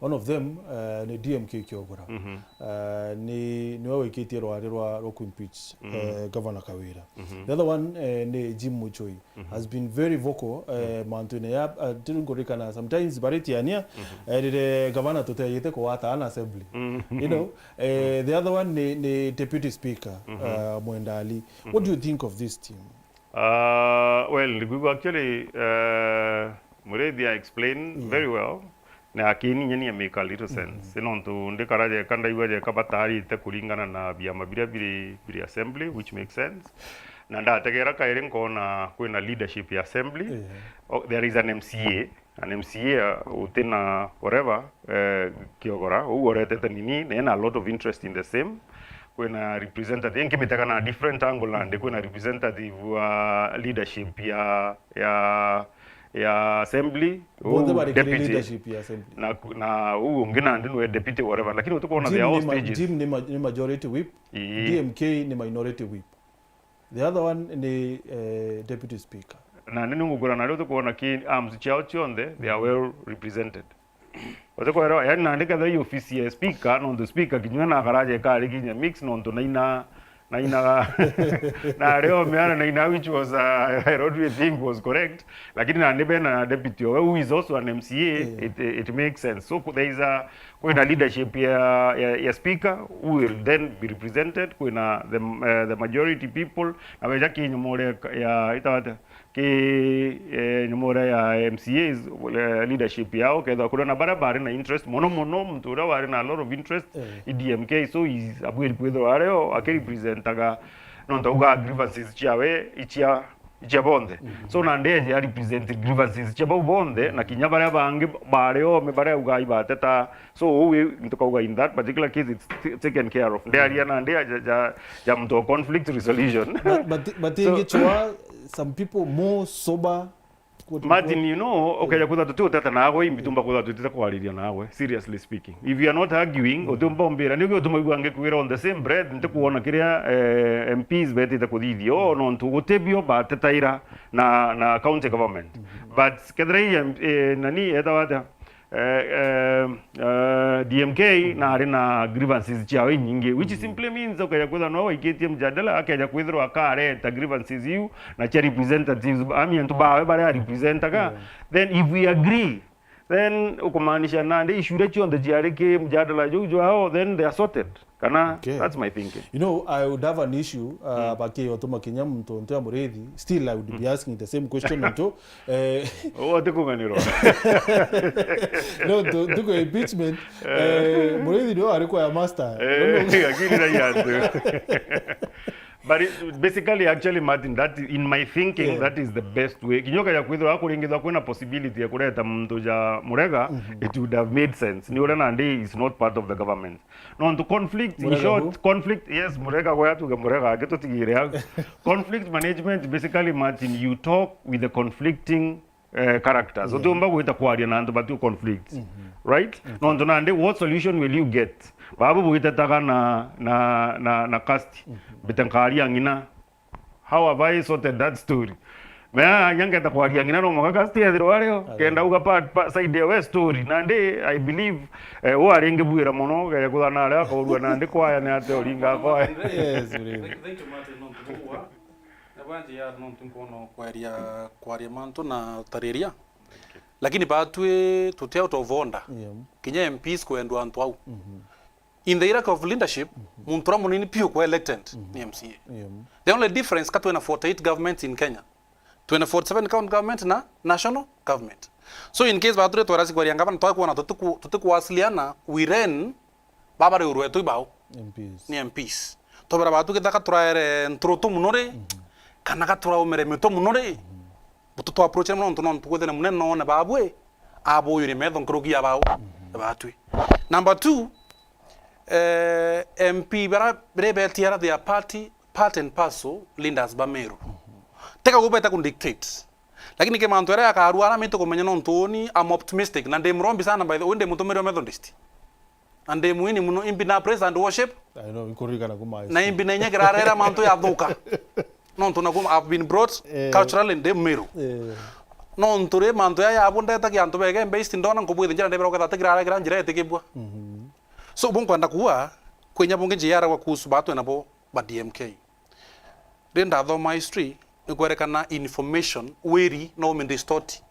One of them, eh, ni D M K Kiogora. Eh, ni, niwe wikitie rwari rwa, rwa kuimpeach, eh, Governor Kawira. The other one, eh, ni Jim Muchoi. Has been very vocal, eh, mantu-ini ya, eh, tiri nkurikana sometimes baritiania, erire gavana tuteyite kugwata ana assembly. You know, eh, the other one ni, ni Deputy Speaker, eh, Mwenda Ali. What do you think of this team? Uh, well, ndikwigua actually, uh, Muriithi a explain very well. Na akini nyeni ya make a little sense. Nontu ndikara jeka ndaigua jeka batarite kuringana na biama biria biri, biri assembly, which makes sense. Na ndategera kairi nkona kwina leadership ya assembly. Oh, there is an M C A, an M C A utina whatever, eh, Kiogora, uu oretete nini, na ena a lot of interest in the same. kwina representative, inkimitega na different angle nandi, kwina representative wa leadership ya, ya, ya assembly, Bonthe uu bari kiri deputy, leadership ya assembly. Na, na uu ungi nandi nwe deputy whatever, lakini utikwona they Jim are all ni ma-, stages. Jim ni ma-, ni majority whip, Ii. D M K ni minority whip. The other one ni, eh, deputy speaker. Na ni ngukura na rio tukwona ki arms ciao cionthe, they are well represented. Utikwera, yani nandi kethira i ofisi ya speaker, nontu speaker kinya na garaje kari kinya mix nontu naina, naina, na rio meana naina, which was, uh, I don't really think was correct. Lakini nandi bena deputy owe, who is also an M C A, Yeah. it, it makes sense. So there is a, kwina leadership ya, ya, ya speaker who will then be represented, kwina the, uh, the majority people, na weja kinyumore ya, itawata, ki, eh, nyumore ya M C As, eh, leadership yao, kethira kuri na baria bari na interest, mono mono muntu uria wari na a lot of interest, Eh. i D M K, so is abwiri kwithirwa ario akirepresentaga, nontu auga grievances ciawe icia, icia bonthe. So nandi eje a represent grievances cia bau bonthe, na kinya baria bangi bari ome baria auga ibateta. So uu wi, ntukauga in that particular case it's t-, taken care of. Ndiaria nandi ja, ja, ja muntu wa conflict resolution. But, but, but So ingi chwa, some people more sober. Martin, you know, ukeja kwithirwa tuti uteta nawe, imbi tumba kwithirwa tutite kwariria nawe, seriously speaking. If you are not arguing, utiumba umbira, nigio utumaigua ngikwira on the same breath, ntikwona kiria, eh, M Ps betite kuthithia, o nontu gutibio batetaira na, na county government. But kethira i, eh, nani, etawa atia? Eh, eh, eh, D M K na ari na grievances ciao inyingi, which simply means ukeja kwithirwa no waikitie mjadala, akeja kwithirwa akareta grievances iu na cia representatives, I mean, antu bawe baria arepresentaga, then if we agree, then ukumaanisha nandi issue iria cionthe ciari ki mjadala juu jwao, then they are sorted. Kana, Okay. That's my thinking. You know, I would have an issue, uh, Mm. bakiotuma kinya muntu ntu ya Muriithi, still I would be asking the same question ntu, eh, Uu atikung'anirwa. No, ntu, ntuku ya impeachment, eh, Muriithi ndio ari kwa ya master. Eh, akiri na yantu. But it, basically, actually, Martin, that in my thinking, Yeah. that is the best way. Kinya ukeja kwithirwa akuringithwa kwina possibility ya kureta muntu ja Murega, it would have made sense. Ni uria nandi is not part of the government. Nontu conflict, in Murega short, who? Conflict, yes, Murega gwe atuge Murega, angi tutigire au. Conflict management, basically, Martin, you talk with the conflicting, eh, characters. Yeah. Utiumba gwita kwaria na antu batu conflicts. Right? Nontu nandi, what solution will you get? Babu bwitetaga na, na, na, na custody. Mbite nkaria ng'ina. How have I sorted that story? Mea, nya ngeta kwaria ng'ina no mwanka custody ethirwa ario. Aye. Kenda uga pa, pa side ya we story. Nandi, I believe, eh, u aringi bwira mono, geja kuthana aria akaurua nandi kwaya ni ate uringa kwaya. Yes, really. Thank, thank you, Martin, nontu bwa. Na bwa njia nontu nkwona kwaria, kwaria mantu na utariria. Lakini batwi tuti out of order. Yeah. Kinya M Ps kwendwa antu au. In the hierarchy of leadership, muntu uria munini piu kwa elected ni M C A. Yeah. The only difference ka twina forty-eight governments in Kenya. Twina forty-seven county government na national government. So in case baturi twarasi kwaria ngavana, twakwona tutiku-, tutikuwasiliana, we ran, baba riu rwetu ibao M Ps. Ni M Ps. Tobera batu githaka turaere nturutu muno ri, kana ka turaumire mitu muno ri, butu twa approach mono nontu, nontu kwithire munene noone babwe, abuyuri metho nkuruki ya bao, batwi. Number two, eh, M P bara, bire betiara, they are party, part and parcel leaders ba Meru. Teka gubeta ku dictate. Lakini ke mantu aria akarua ara mitu kumenya nontu uni, I'm optimistic, na ndi murombi sana by the way, ndi mutumiri wa Methodist. Na ndi mwini muno, imbi na praise and worship. I know, nkuririkana kuma high school. Na imbi na inya kirarera mantu yathuka. Nontu naku I've been brought Eh. culturally ndi Meru. Eh. Nontu ri mantu ya yabundetagia antu bege based ndona nkubwithinjira ndibera ukethira tikirara kira njira itikibua. Mhm. So, bu nkwenda kuuga, kwinya bungi njiaragwa kuhusu batwe nabo ba D M K. Ri ndathoma history, ni kwerekana information, wiri no ume distort.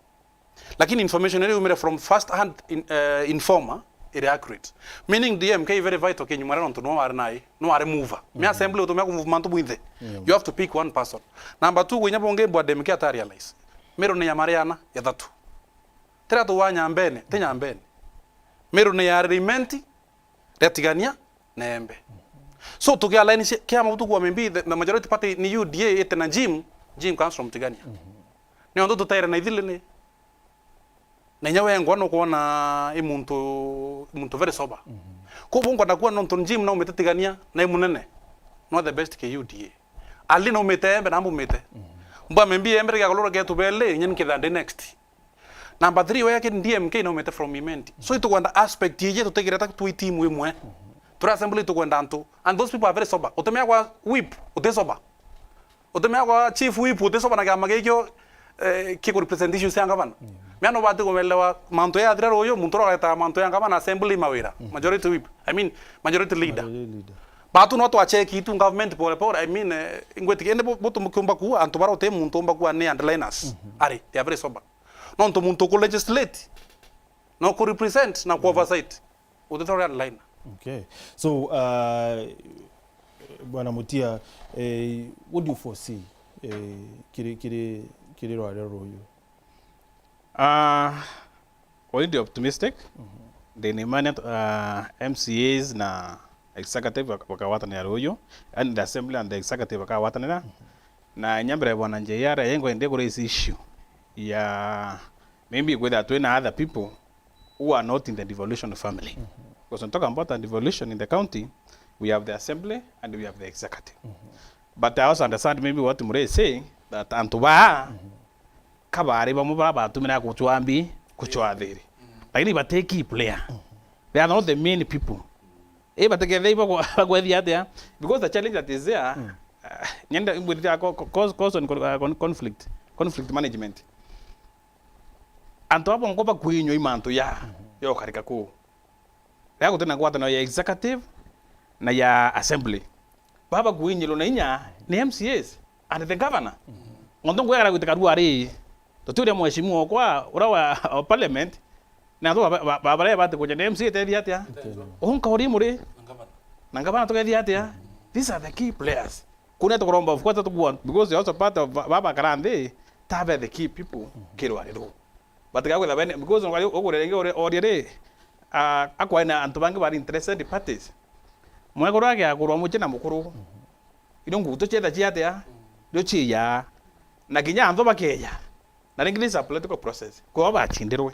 Lakini information iria yumire from first hand in, eh, informer, iri accurate. Meaning D M K very vital kinyuma ria nontu no ari nai, no ari mover. Me assembly utumia ku move mantu bwinthe. Yeah. You have to pick one person. Number two, gwinya bungi bwa D M K ata realize. Meru ni ya mariana, ya thatu. Tira tu wa Nyambene, ti Nyambene. Meru ni ya Rimenti, ria Tigania, na Embe. So, tukialign cia-, kiama butuku wa maybe the, the majority party ni U D A ite na Jim, Jim comes from Tigania. Mhm. Ni ontu tutaire na ithili ni. Na inya wengwa nukwona i muntu, muntu very sober. Mhm. Koguo nkwenda kuona nontu Jim naumite Tigania na i munene. No the best ke U D A. Ali naumite Embe na mbumite. Mbwa membi Embe riga kulura getu bele, nyen kitha ndi next. Number three, wea ki D M K naumite from Imenti. So itukwenda aspect iji tutigire ta twi team imwe. Turi assembly itukwenda antu. And those people are very sober. Utemea kwa whip, uti sober. Utemea kwa chief whip, uti sober na kiama gikio, eh, kiku represent issues cia ngavana. Mea nubati kumelewa mantu ya athira ruyu, muntu urageta mantu ya ngavana assembly mawira. Majority whip, I mean, majority leader. Majority leader. Batu no twacheki itu government pole pole, I mean, eh, ngwetiki, indi bu-, butu mukiumba kuwa, antu bara uti muntu umba kuwa ni underliners. Ari, they are very sober. Nontu muntu ku legislate, no ku represent, na ku oversight. Utithore underliner. Okay. So, uh, Bwana Mutia, eh, what do you foresee, eh, kiri, kiri, kiri rwaria ruyu? Ah, already optimistic. Ndina imani, ah, M C As na executive bak-, bakagwatanira ruyu, and the assembly and the executive bakagwatanira. Na inya mbere bwana J R, yengwa ndi kuri issue ya maybe kwithira twina other people who are not in the devolution family. Because when talking about a devolution in the county, we have the assembly and we have the executive. But I also understand maybe what Murray is saying, that antu baa kabari bamwe bara batumira kuchwa mbi, kuchwa thiri. Lakini ba take key player. They are not the main people. Eh, batikethei bakwa-, bakwethia atia? Because the challenge that is there, uh, nyenda imbwirite co-, co-, cause, cause on con-, uh, con-, conflict, conflict management. Antu abo bonko bakwinywa i mantu ya, ya ukarika kuu. Ria gutina ngwataniro ya executive na ya assembly. Baba kwinyirwo na inya ni M C As and the governor. Ng'onto ngwegera gwitikaru ari, tutiuria mheshimiwa okwa, ura wa, wa parliament, na antu ba, ba, ba, baria bati kuja na M C A tethia atia? Unka uri muri? Na ngavana tukethia atia? These are the key players. Kuna tukuromba, of course, tukua, because they also part of ba, ba, bakara nthi, tabe the key people, kiri wari ru. Batiga kwitha bene, because ugure ringi uri, orie ri, ah, akwaina antu bangi bari interested parties. Mwekuru agiakurwa muchie na mukuru. Irio ngutu chietha chiatia, rio chiiyaa. Na kinya anthu bakeeya. Na ringi this is a political process. Kwao bachindirwe.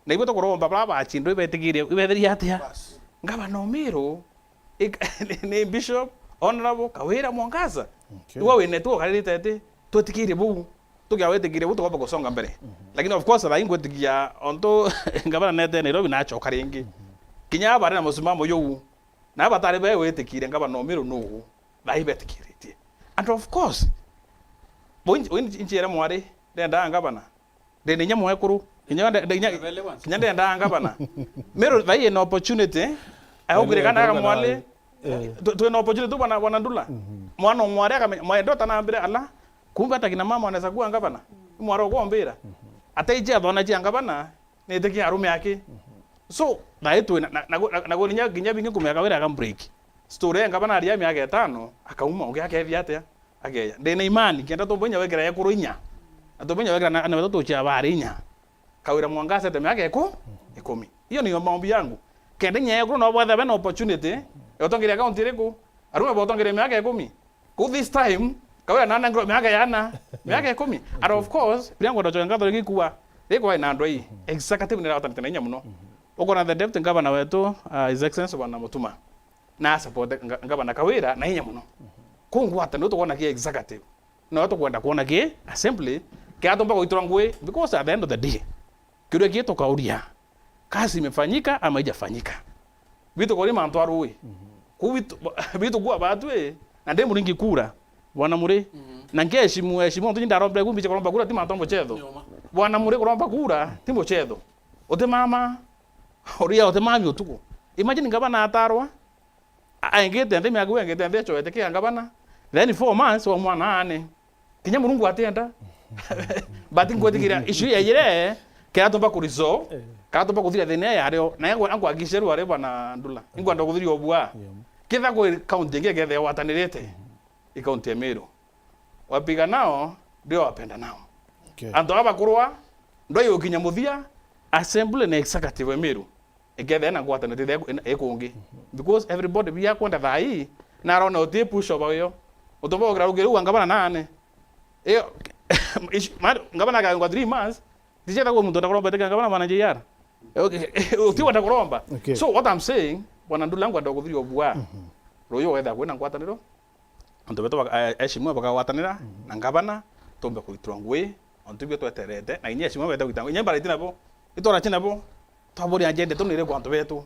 Na ibo tukuromba bara bachindirwe ibetikirie, ibetherie atia? Ngavana Omiru, ik-, ni, ni Bishop, Honorable Kawira Mwangaza. Okay. Iwe wine tu ukaririte ati, twetikirie buu. Tukia wetikirie buu tukomba gusonga mbere. Lakini of course, thaa ii ngwetikia ontu ngavana nete Nairobi nachoka ringi. Kinya abari na musimamo juu. Na batari be witikire ngavana Omiru nuu, thaa ii betikiritie. And of course, bo inji, inji, inji ere mwari, ndendaa ngavana. Ndina inya mwekuru, inya nde-, nde-, inya, kinya ndendaa ngavana. Miru thaa ii ina opportunity, augire kana aga mwari, eh, tu-, twina opportunity tu bwana, bwana Ndula. Mwana o mwari akamenya, mwende utanambire ala, kumbe ata kina mama wanaweza kuwa ngavana. Mwari ugwombira. Ataiji athona chia ngavana, nitikia arume aki. So, thaa ii twina, na, na, na, na, na, nginya, nginya bingi nkumea Kawira aka break. Story ya ngavana aria miaka itano, akauma, ungi akethia atia? Akeya. Ndina imani, kenda tumba inya wekira ekuru inya. Na tumba inya wekira na, na beto tuchia bari inya. Kawira Mwangaza ete miaka iku-, ikumi. Hiyo ni maombi yangu. Kenda inya ekuru no bwetha bena opportunity, ya utongeria county iriku? Arume botongeria miaka ikumi? Ku this time, Kawira nanengerwa miaka yana, miaka ikumi. And of course, biria ngwenda kucokia ngatho ringi kuwa, rikwai na andu ai, executive ni iratanite na inya muno. Ukona the deputy governor wetu, uh, His Excellency Bwana Mutuma, na support nga-, ngavana Kawira na inya muno. Ku ngwataniro tukwona ki executive, no tukwenda kwona ki assembly, kia tumba kuitura ngui, because at the end of the day, kiuria ki tukauria, kazi imefanyika ama haijafanyika? Bitu kori mantu arui. Ku bitu, bitu kuwa batwi, na ndi muringi kura, bwana Muri. Na nkeheshimu, heshimu, ontu ndaromba ku mbiche kuromba kura, ti mantu a muchetho. Bwana Muri, kuromba kura, ti muchetho. Uti mama, uria uti mami utuku. Imagine ngavana atarwa, a-, aingite nthi, miaka iu aingite nthi, acoete kia ngavana. Then four months wa mwana aane. Kinya Murungu atienda. But ngwetikiria issue ya ire, kira tumba ku resolve, kira tumba kuthira thina yario, na yangwa, angwa gisheru ari bwana Ndula. Ingwenda kuthiria obua. Kitha kwi county ingi ikethia gwatanirite, i county ya Meru. Wapiga nao, ndio wapenda nao. Okay. Antu aba kurwa, ndwai ukinya muthia, assembly na executive ya Meru ikethia na ngwataniro ithia iku-, ikungi. Because everybody bia kwenda thaa ii, na arona uti pushover uyo. Utumba ugira rugiri ruu ngavana nane. Iyo, ish-, ma-, ngavana akagengwa three months, tijeta kwa muntu atakuromba teka ngavana bwana J R. Okay, uti wenda kuromba. Okay. So what I'm saying, bwana Ndula ngwenda kuthiria obua. Ruyu wetha kwina ngwataniro, antu betu baka-, eh, aheshimiwa bakagwatanira na ngavana, tumbe kugitirwa ngui, ontu ibio tweterete, na inya aheshimiwa bete gwita ngui, inya mbara iti nabo, itwara chi nabo, twaburia agenda tu niri kwa antu betu.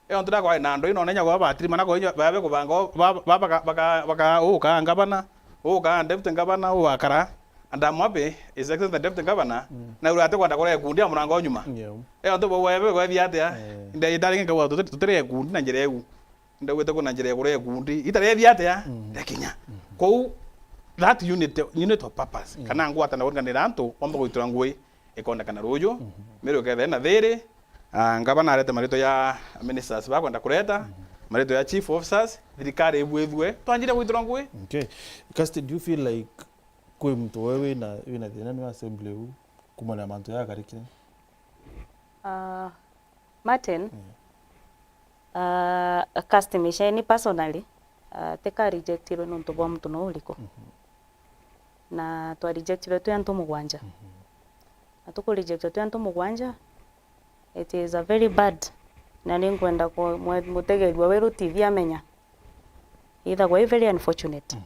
E ontu ndakwa na andu ino nenya kwa batiri mana kwa inya babe kubanga o, ba, ba, baka, baka, baka, uka ngavana, uka deputy governor, uakara, and I'm happy, His Excellency the Deputy Governor, na ura ate kwenda kurea ikundi ya murango nyuma. Yeah. E ontu bo webe kwethia atia? Eh. Nda itari nkawa tutiri, tutiri ikundi na njira iu. Ndauite kuna njira ya kurea ikundi. Itari ethia atia? Yakinya. Kou, that unit, unit of purpose, kana ngwatana kuringanira antu, omba kuitura ngui, ikonekana ruju, Meru ikethira ina thiri, ah, ngavana arete maritwa ya ministers bakwenda kureta, maritwa ya chief officers, thirikari ibwithue, twanjire gwithirwa ngui. Okay. Kirsty, do you feel like kwi muntu we wina, wina thina ni assembly u kumana na mantu ya akarikire? Ah, Martin, ah, Kirsty Micheni personally, ah, tika rejectirwe nontu bwa muntu no uriku. Na twa rejectirwe twi antu mugwanja. Na tuku rejectwa twi antu mugwanja, it is a very bad. Na ni nkwenda ku-, mwe-, mutegerua weru T V amenya. Ithagwa i very unfortunate.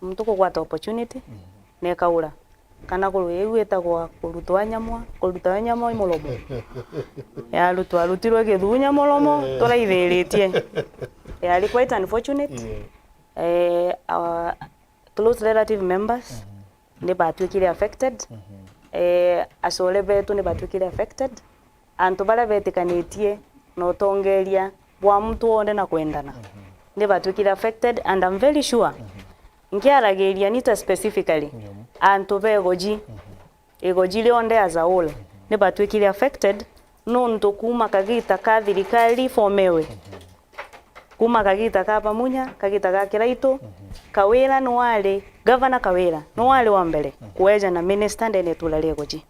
Muntu kugwata opportunity, na ikaura. Kana kuru iu itagwa kurutwa nyamwa, kurutwa nyamwa i muromo. Yarutwa, arutirwe githunya muromo, turaithiritie. Yari quite unfortunate. Eh, our close relative members ni batwikire affected. Eh, acore betu ni batwikire affected. Antu baria betikanitie na utongeria bwa muntu wonthe na kwendana ni batwikire affected, and I'm very sure, nkiaragiria Nita specifically, antu begoji, igoji rionthe as a whole, ni batwikire affected nontu kuma kagita ka thirikari ifomewe, kuma kagita ka Pamunya, kagita ga Kiraitu, Kawira nwari, Governor Kawira nwari wa mbere kweja na minister ndene itura ria igoji.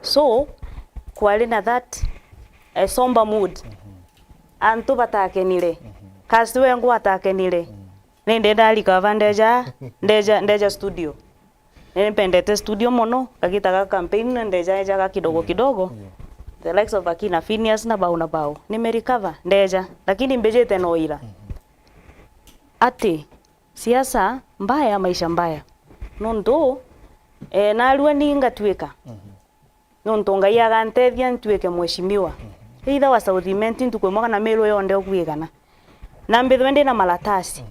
So, kwari na that, eh, somber mood. Antu batakenire. Kirsty wengwa atakenire. Ni ndenda arikava ndeja, ndeja, ndeja studio. Ni mpendete studio mono, kagita ga campaign na ndeja ejaga kidogo kidogo. The likes of akina Phineas na bau na bau. Ni me recover, ndeja. Lakini mbijite no ira. Ati, siasa mbaya, maisha mbaya. Nontu, eh, narua ni ngatwika. Nontu Ngai agantethia ntwike mheshimiwa. Either wa South Imenti ntuku imwe kana Meru yonthe ukwigana. Na mbithwe ndina maratasi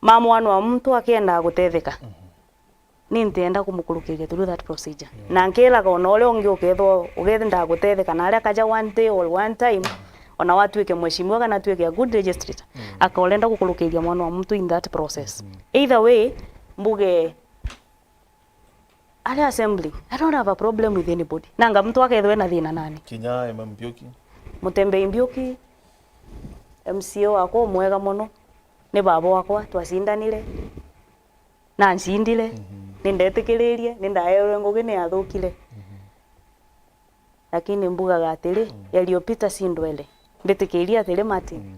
ma mwana wa muntu akiendaa gutetheka. Ni ntienda kumukurukiria through that procedure. Na nkiraga ona uria ungi ukethwa, ukethwa ndagutetheka na aria kaja one day or one time, ona watwike mheshimiwa kana atwike a good legislator, akaurenda gukurukiria mwana wa muntu in that process. Either way, mbuge, ari assembly, I don't have a problem with anybody. Nanga muntu akethwe na thina nani. Kinya Emma Mbiuki. Mutembei Mbiuki, M C A wakwa umwega mono, ni baba wakwa, twacindanire, na ncindire, ni ndetikiririe, ni ndaewe ngugi, ni athukire. Lakini mbugaga atiri, yaliyopita si ndwele. Mbitikiria atiri, Martin,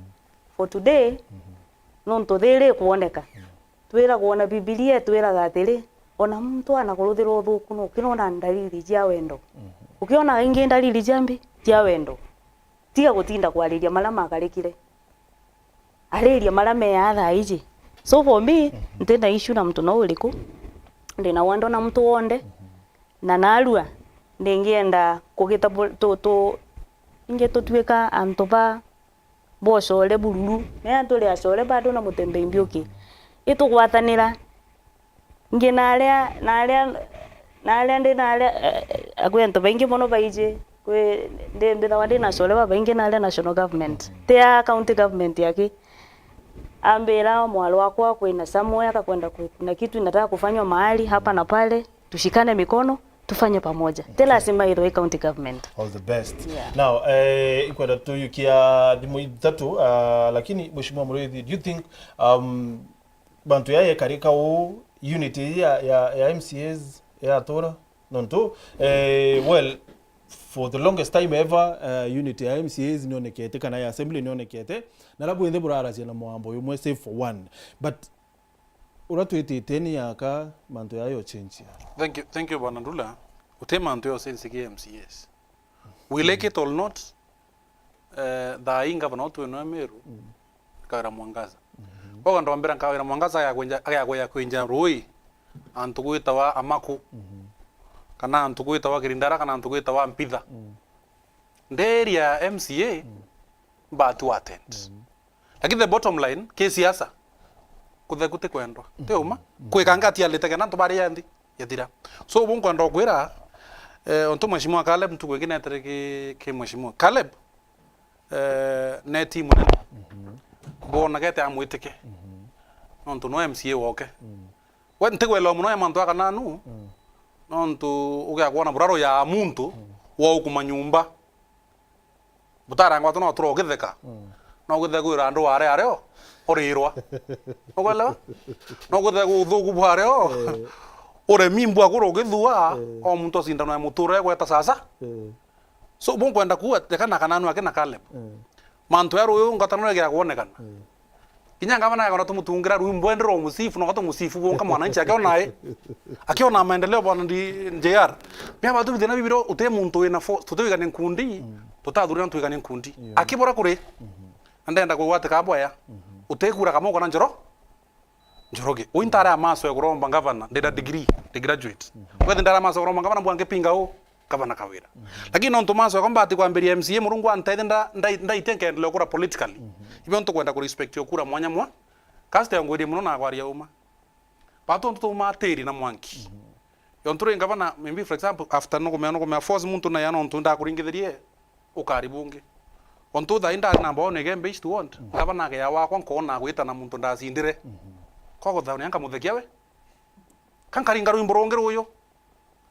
for today, nontu thiri ikwoneka. Twiragwa na Bibilia itwiraga atiri, ona muntu anakuruthira uthuku, no ukirona ndariri cia wendo. Ukiona ingi ndariri cia mbi, cia wendo, tiga gutinda kwariria maria makarikire. Ariria maria meaa thaa iji. So for me, ntina issue na muntu no uriku. Ndina wendo na muntu wonthe. Na narua, ndingienda kugita bu-, tu-, tu-, ingi tutwika antu ba, ba ucore bururu. Mea turi acore bado na Mutembei Mbiuki. Itugwatanira. Ingi naria, naria, naria ndi naria, eh, eh, kwi antu baingi mono baiji, kwi, ndi, mbithawa ndi na acore babaingi naria national government. Ti ya county government aki. Ambira mwari wakwa kwina somewhere kakwenda ku-, kuna kitu inataka kufanywa mahali hapa na pale, tushikane mikono, tufanye pamoja. Ti lazima ithwe i county government. All the best. Yeah. Now, eh, ikwenda tuyukia thimu ithatu, ah, lakini Mheshimiwa Muriithi, do you think, um, bantu ya yekarika uu, unity ya, ya, ya M C As ya atura? Nontu, eh, well, for the longest time ever, eh, unity ya M C As nionekete, kana ya assembly nionekete, na rabu nthe buraracia na mwambo yumwe, save for one. But uria twitite ni yaka mantu ya yo change ya. Thank you, thank you, Bwana Ndula. Uti mantu yo change ki M C As. We like it or not, eh, thaa ii ngavana wetu eno ya Meru, Kawira Mwangaza. Boga ndombera nkawira Mwangaza agakwenja, agakweja kwenja rui antu gwitawa Amaku, kana antu gwitawa Kirindara, kana antu gwitawa Mpitha. Nderi ya M C A, but to attend. Lakini the bottom line, ki siasa, kutheku ti kwendwa. Ti uma? Kwika ngati alite kena antu bari ya nthi, yathira. So, bu nkwenda kwira, eh, ontu Mheshimiwa Caleb, ntuku ingi netere ki, ki Mheshimiwa Caleb, eh, neti munene. Mbona gete amwitike. Nontu no M C A woke. We ntigwelewa muno ya mantu aka nanu, nontu ugiakwona buraro ya muntu wa ukuma nyumba. Butarangwa tu no turo ukitheka. No ukitheka kwira andu ware ario urirwa. Ukwelewa? No ukitheka uthuku bwario. Uremi mbwa kuru ukithua, o muntu acindanwa ya mutura egweta sasa. So, bu nkwenda kuuga, teka na kananu aki na Caleb. Mantu ya ruyu ngatano igia kwonekana. Kinya ngavana yakona tumutungira ruyu mbwendera umusifu, no gatumusifu bonka mwananchi akiona e. Akiona maendeleo bwana ndi J R. Mia batu bithina bibiro uti muntu wina force, tutwigane nkundi, tutathurira twigane nkundi. Akibora kuri. Ndenda kugwatika bwaya. Utekura kama ukona njoro. Njoroge. Ui ntare amaso ya kuromba ngavana, ndenda degree, ndi graduate. Wethi ndare amaso ya kuromba ngavana, mbwa ngipinga u, ngavana Kawira. Lakini nontu maso yakwa mbati kwambiria M C A, Murungu antethe nda-, ndai-, ndaite nkendelea ukura politically. Ibio ntukwenda ku respect okura mwanya mwa. Kasi tengwirie muno na kwaria uma. Batu ntu tumatiri na mwanki. Yontu ri ngavana, maybe for example, after no kumea, no kumea force muntu na ya nontu ndakuringithirie, ukari bungi. Ontu thaa ii ndari number one again based what? Ngavana ageya wakwa nkona gwita na muntu ndacindire. Kwa gutharia nkamuthekia we. Ka nkaringa rwimbo rungi ruyu.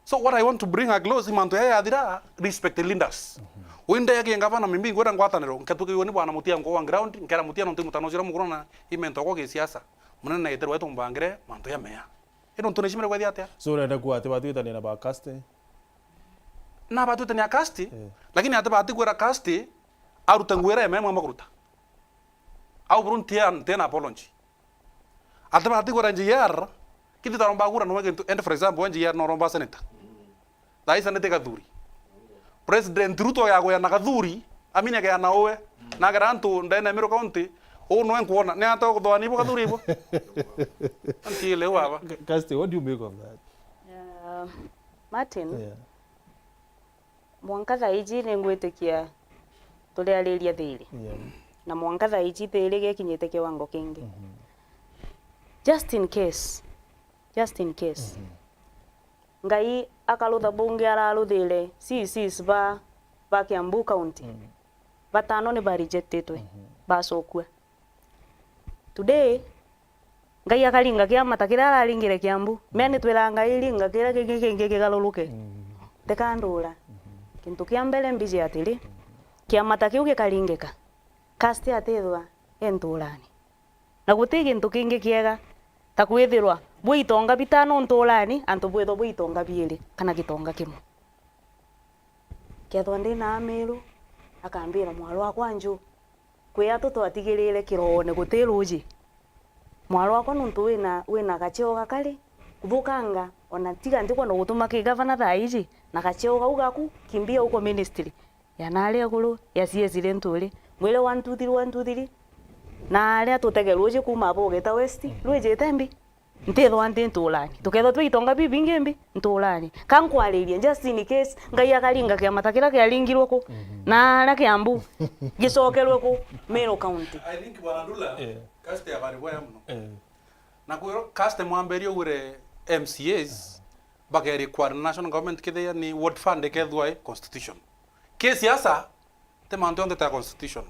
So what I want to bring across, mantu ya yathira, respect the leaders. Ui ndege ngavana, maybe ngwira ngwataniro, nketukirwe ni bwana Mutia nko on ground, nkera Mutia nontu mutano jira mukuru na imento kwa gisiasa. Munene na gitero wetu mbangire, mantu ya meya. Ino ntu nishimire kwethia atia? So, urenda kuuga ati batwitania na ba Kaste? Na batwitania na Kaste, lakini ati bati kwira Kaste, arute nguo iria eme mwa kuruta. Au buru ntia, ntia na apology. Ati bati kwira J R, kithi taromba kura no gintu, and for example, J R no romba senator. Thaisa nite Gathuri. President Ruto ya gwea na Gathuri, amini agea na uwe. Na agera antu ndene ya Meru County, u nwe nkuona, ni ata ukuthoani ibo Gathuri ibo? Antiile u baba. Ka-, Kirsty, what do you make of that? Uh, Martin, yeah. Mwanka thaa iji ningwitikia turiariria thiiri. Yeah. Na mwanka thaa iji thiiri gikinyite kiwango kingi. Mhm. Just in case, just in case, mhm, Ngai akarutha bungi araruthire C Cs ba, ba Kiambu County. Mm. Batano ni ba rejectitwe, mhm, bacokua. Today, Ngai akaringa kiama ta kiria araringire Kiambu. Mea ni twiraga Ngai ringa kiria kingi kingi kigaruruke. Mm. Tikandura. Mhm. Kintu kia mbere mbiji atiri, kiama ta kiu gikaringika, Kirsty atithwa e nturani. Na guti gintu kingi kiega ta kwithirwa bwi itonga bitano nturani, antu bwithwa bwi itonga biiri kana gitonga kimwe. Kethwa ndi na Amiru, akambira, "Mwarwa akwa nju, kwi atu twatigirire kiroone guti ruuji. Mwarwa akwa, nontu wina, wina gacheo gakari, kuthukanga, ona tiga ntikwenda gutuma ki gavana thaa iji, na gacheo gau gaku, kimbia uko ministry." Ya naaria iguru, ya C S ri nturi. Mwire one two three, one two three. Na aria tutege ruuji kuuma abo ugeta West, rwijite mbi. Ntithwa nthi nturani. Tukethwa twi itonga bibingi mbi nturani. Ka nkwaririe, just in case, Ngai akaringa kiama ta kiria kiaringirwe ku. Mhm. Na aria Kiambu, gicokerwe ku, Meru County. I think Bwana Ndula, yeah, Kirsty abari bwaya muno. Yeah. Na kwirwo Kirsty mwambirie ugure M C As, bakerequire national government kethia ni ward fund ikethua i constitution. Ki siasa, ti mantu yonthe ta constitution.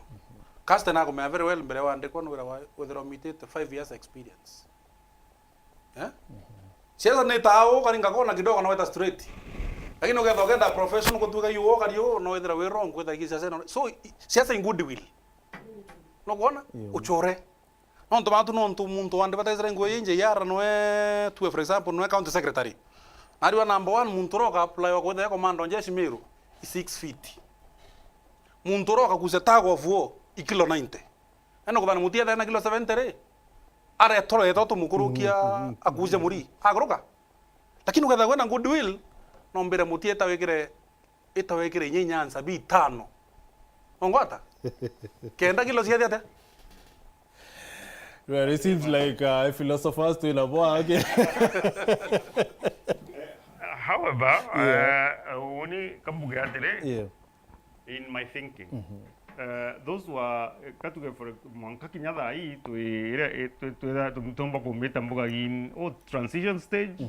Kirsty nakumenya very well mbere wandikwa ni wira wa withira umitite five years experience. Eh? Siasa ni ta au, ukaringa kona kidogo na weta straight. Lakini ukethwa ukenda professional kutuika yu ukari u, no withira wi wrong kwitha ki siasa ino. So, i-, siasa in good will. No kuona? Iyo. Uchore. Nontu bantu, nontu muntu wandi batesere nguo inje yara noe, tue for example, noe county secretary. Nariwa number one, muntu uroka apply wa kwithira commander wa jeshi Meru, i six feet. Muntu uroka kucia tag of war, i kilo ninety. Eno kuthana Mutia ethena kilo seventy ri, aretoro yeto tumukurukia, mm, mm, mm, akucia muri, aguruka. Lakini ukethira kwina goodwill, no mbire Mutia eta wikire, eta wikire inya inyansa bi itano. Ongwata? Kenda kilo ciathi atia? Well, it seems like, uh, philosophers twina bwa, okay. However, Yeah. uh, uni kambuge atiri, Yeah. in my thinking, uh, those were, katuge for mwanka kinya thaa ii twi-, ira-, i-, twi-, twi-, twi-, tumba kumbita mbuga in, oh, transition stage.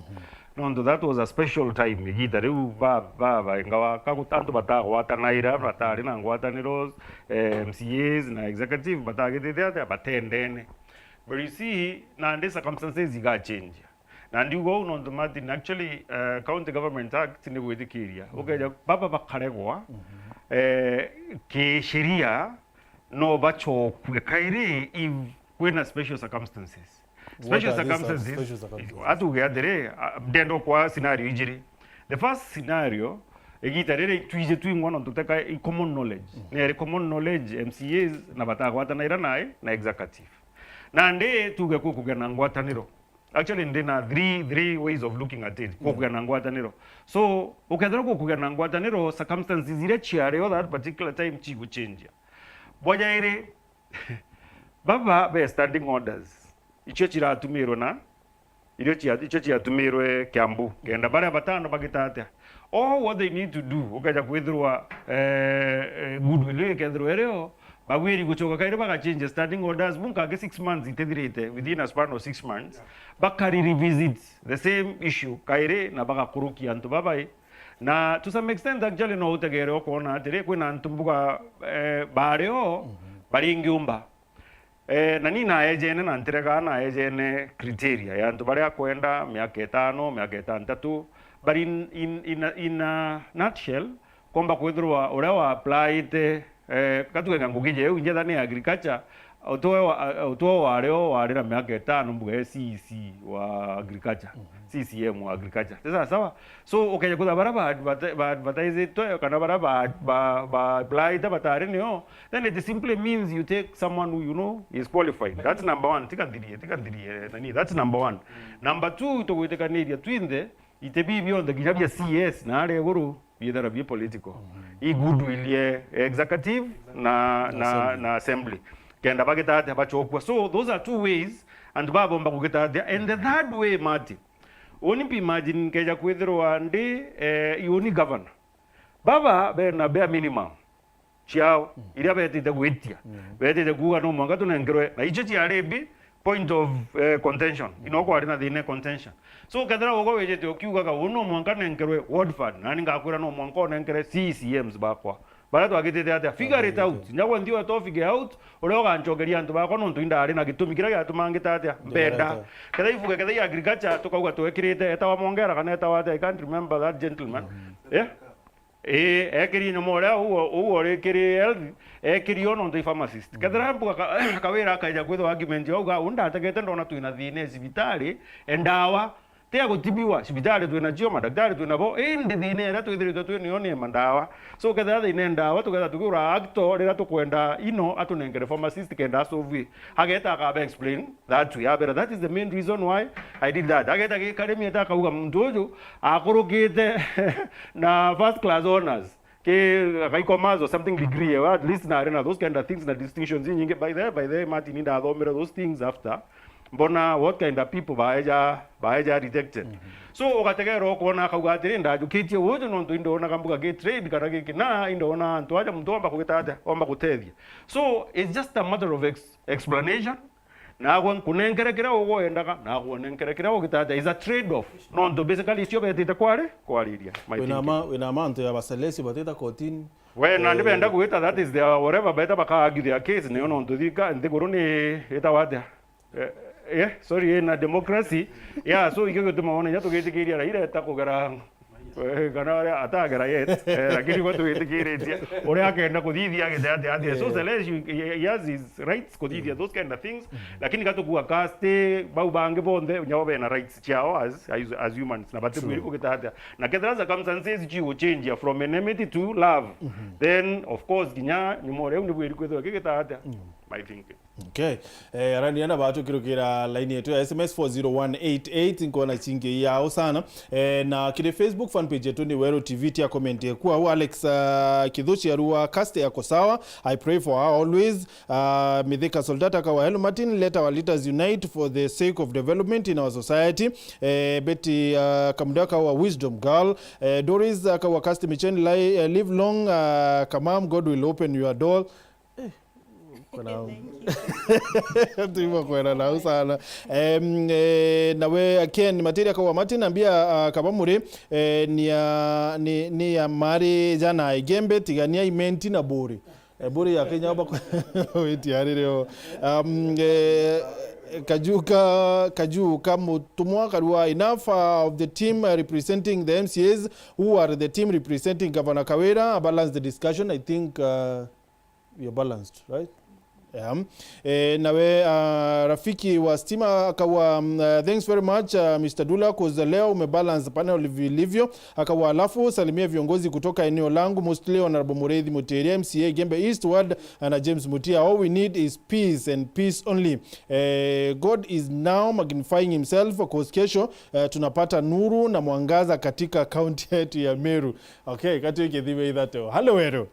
Nontu that was a special time, igita riu ba, ba, ba, ingawa kagu-, antu batagwatanaira, batari na ngwataniro, eh, M C As na executive batagitite atia, batendene. But you see, nandi circumstances igachange. Na ndiuga uu nontu Martin, actually, eh, County Government Act ni gwitikiria. Ukeja baba bakaregwa, eh, kisheria no bachokue kairi if kwina special circumstances. What are these Circumstances, special circumstances? Atuge atiri, a, ndenda kwa scenario ijiri. The first scenario, igita riri twije twingwa nontu teka i common knowledge. Neri common knowledge, M C As na batagwatanaira nai na executive. Nandi tuge ku kugia na ngwataniro. Actually, ndina three, three ways of looking at it. Ku kugia na ngwataniro. So, ukethira ku kugia na ngwataniro, circumstances iria ciario that particular time ciguchenjia. Bwa jairi, baba be standing orders. Icio ciratumirwe na, irio cia, icio ciatumirwe Kiambu. Kenda baria batano bagita atia? All what they need to do, ukeja kwithirwa, eh, eh, goodwill ikethirwa irio, bagwiri gucoka kairi bagachange standing orders, bunka angi six months itethirite, within a span of six months, bakari revisit the same issue kairi na bagakurukia antu babai. Na to some extent, actually, no utegere ukoona atiri, kwina antu mbuga, eh, bario, bari ngiumba. Eh, na ni naejene na ntiregaa naejene criteria ya antu baria akwenda miaka itano, miaka itantatu, but in, in, in, a, in a nutshell, komba kwithirwa uria wa applyite, eh, katugenga ngugi jeu, injetha ni agriculture, utwe wa, utwe wario wari na miaka itano mbuga e C E C wa agriculture, C C M wa agriculture. Ti sawa sawa? So, ukeja kwithirwa baria ba advert-, ba advertisitwe, kana baria ba, ba, ba applyite batari nio, then it simply means you take someone who you know is qualified. That's number one. Tika nthirie, tika nthirie, nani, that's number one. Number two, tugwitikaniria twinthe, iti bii bionthe, kinya bia C S na aria iguru, biithara bi political. I goodwill ye executive na, na, na assembly. Kenda bagita atia bachokua. So, those are two ways, antu babomba kugita atia. And the third way, Martin, uni mpi imagine nkeja kwithirwa ndi, eh, uni governor. Baba bena bare minimum ciao, iria betite gwitia. Betite kuuga no mwanka tunenkerwe, na icio ciari bi point of, eh, contention. Ino kwari na thina e contention. So, kethira ugo wijite ukiugaga, "Uu no mwanka nenkerwe ward fund," nani ngakwira, "No mwanka unenkere C C Ms bakwa." Baria twagitite atia? Figure it out. Nyagwe nthiwe to figure out, uria uganchokeria antu bakwa, nontu indari na gitumi kiria giatuma ngita atia? Mbenda. Kethira ibuge, kethira i agriculture, tukauga twekirite, etawa Mwongera kana etawa atia? I can't remember that gentleman. Eh? Ii, ekiri nyuma uria uu, uu urikiri health, ekiri o nontu i pharmacist. Kethira mbuga ka-, Kawira akaija kwithirwa argument yauga, "Uu ndategete ndona twina thina e cibitari, e ndawa, ti ya gutibiwa, cibitari twina cio, madaktari twina bo, indi thina iria twithiritwe twinayo ni mandawa." So, kethira thina e ndawa, tukethira tukigura actor riria tukwenda ino, atunenkere pharmacist kenda asolve. Ageta akaba explain that way. Abera, "That is the main reason why I did that." Ageta gikarimi eta akauga, "Muntu uju akurukite na first class honors, ki, akaikomazo something degree, at least nari na those kind of things na distinctions inyingi." By the, by the, Martin, ndathomire those things after. Mbona what kind of people baeja, baeja rejected. So, ugategera ukona akauga atiri, "Ndajukitie uju nontu indonaga mbuga gi trade kana giki na indona antu aja muntu omba kugita atia, omba gutethia." So, it's just a matter of ex-, explanation. Nagwe nkunenkere kiria ugwendaga, nagwe unenkere kiria ugita atia. Is a trade off. Nontu basically icio betite kwari, kwariria. My Wina thinking. ma, wina mantu ya baselesi batita kotini. We, na ndibenda gwita that is their whatever, beta baka argue their case, niyo nontu thika, nthiguru ni itawa atia? Eh, eh, sorry, ina democracy. Yeah, so ikio gituma wona inya tugitikiria Raila eta kugera, eh, kana aria atagera yet, eh, lakini gwe twitikiritie uria akenda kuthithia agite atia atia. So, Celeste, he has his rights kuthithia those kind of things, lakini gatukua caste, bau bangi bonthe nyabo bena rights ciao as, as, as humans, na batibwiri kugita atia. Na kethira circumstances ciguchange from enmity to love, then of course kinya nyuma uria u nibwiri kwithirwa kigita atia. My thinking. Okay. Eh, arani ana batu kirukira line yetu ya S M S four zero one eight eight, nkona chingi yao sana. Eh, na kiri Facebook fan page yetu ni Weru T V, tia comment yeku au. Alex, uh, Kithuchi arua, Cast yako sawa. I pray for her always. Uh, Mithika Soldata akawa, "Hello Martin, let our leaders unite for the sake of development in our society." Eh, Betty, uh, Kamudaka wa Wisdom Girl. Eh, Doris akawa, "Cast Micheni, li-, eh, live long, uh, Kamam, God will open your door." Eh, kuna Thank you. Tuima kwena nau sana. Em, eh, nawe Ken Matiri akawa, "Martin, ambia, ah, kaba muri, eh, ni ya, ni, ni ya mari jana Igembe, tigania imenti na buri." Eh, buri ya Kenya bako witi ari rio. Um, eh, Kajuka, Kajuka Mutumwa karua, "Enough, uh, of the team, uh, representing the M C As, who are the team representing Governor Kawira? Balance the discussion." I think, uh, you're balanced, right? Yeah. Eh, nawe, uh, Rafiki wa Stima akawa, um, uh, "Thanks very much, uh, Mister Dula, 'cause leo umebalance panel vilivyo." Akawa, "Alafu salimia viongozi kutoka eneo langu, mostly Honorable Mureithi Mutiria, M C A Gembe East Ward, na James Mutia. All we need is peace and peace only. Eh, God is now magnifying himself, 'cause kesho, eh, tunapata nuru na mwangaza katika kaunti yetu ya Meru." Okay, kati wiki thibe ithato. Hello, Weru.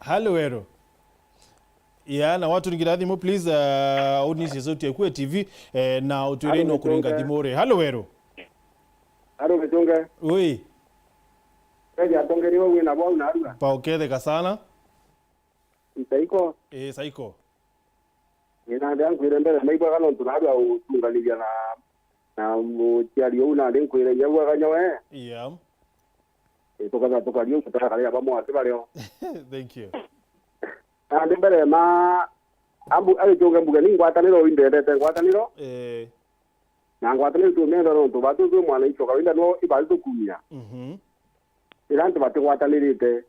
Hello, Weru. Yeah, na watu ningira thimu, please, uh, unishe sauti yaku ya T V, eh, na utwire ino kuringa thimu uri. Hello, Weru. Aro Gichunge. Ui. Eja atongeri wewe na bwau na arua. Pa uketheka sana. Isaiko. Eh, saiko. Ina ndia nkwire mbere maibwaga nontu narua utunganiria na, na muciari uu nandi nkwire inya bwega nyowe. Yeah. Eh, tukaja tukaria uku tukaria bamwe ati bario. Thank you. Nandi mbere ma, ambu, agichunge mbuge ni ngwataniro indendete ngwataniro. Eh. Na ngwataniro tumienda nontu batu twi mwana icho kawaida no ibali tukumia. Mhm. Ira antu batigwatanirite.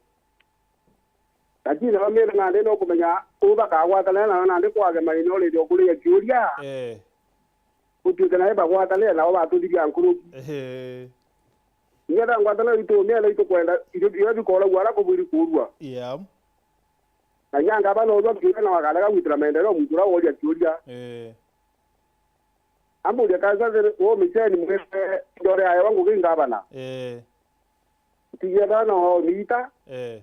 Lakini nao mena nandi no kumenya u bakagwatanira nayo nandi kwage maina urithia ukuria kiuria. Eh. Gutuike nawe bagwatanire nao batuthiria nkuruki. Eh. Nigetha ngwataniro itu mienda itukwenda, irio biria bikoragua ara kubwiri kuurua. Yeah. Na nyanga bana urua kiuria na wakarega gwitira maendeleo muntu uria woria kiuria. Eh. Amburia kanisa thiri, wo Micheni mwire njore yayo wa ngugi ngavana. Eh. Tigia bana wao miita. Eh.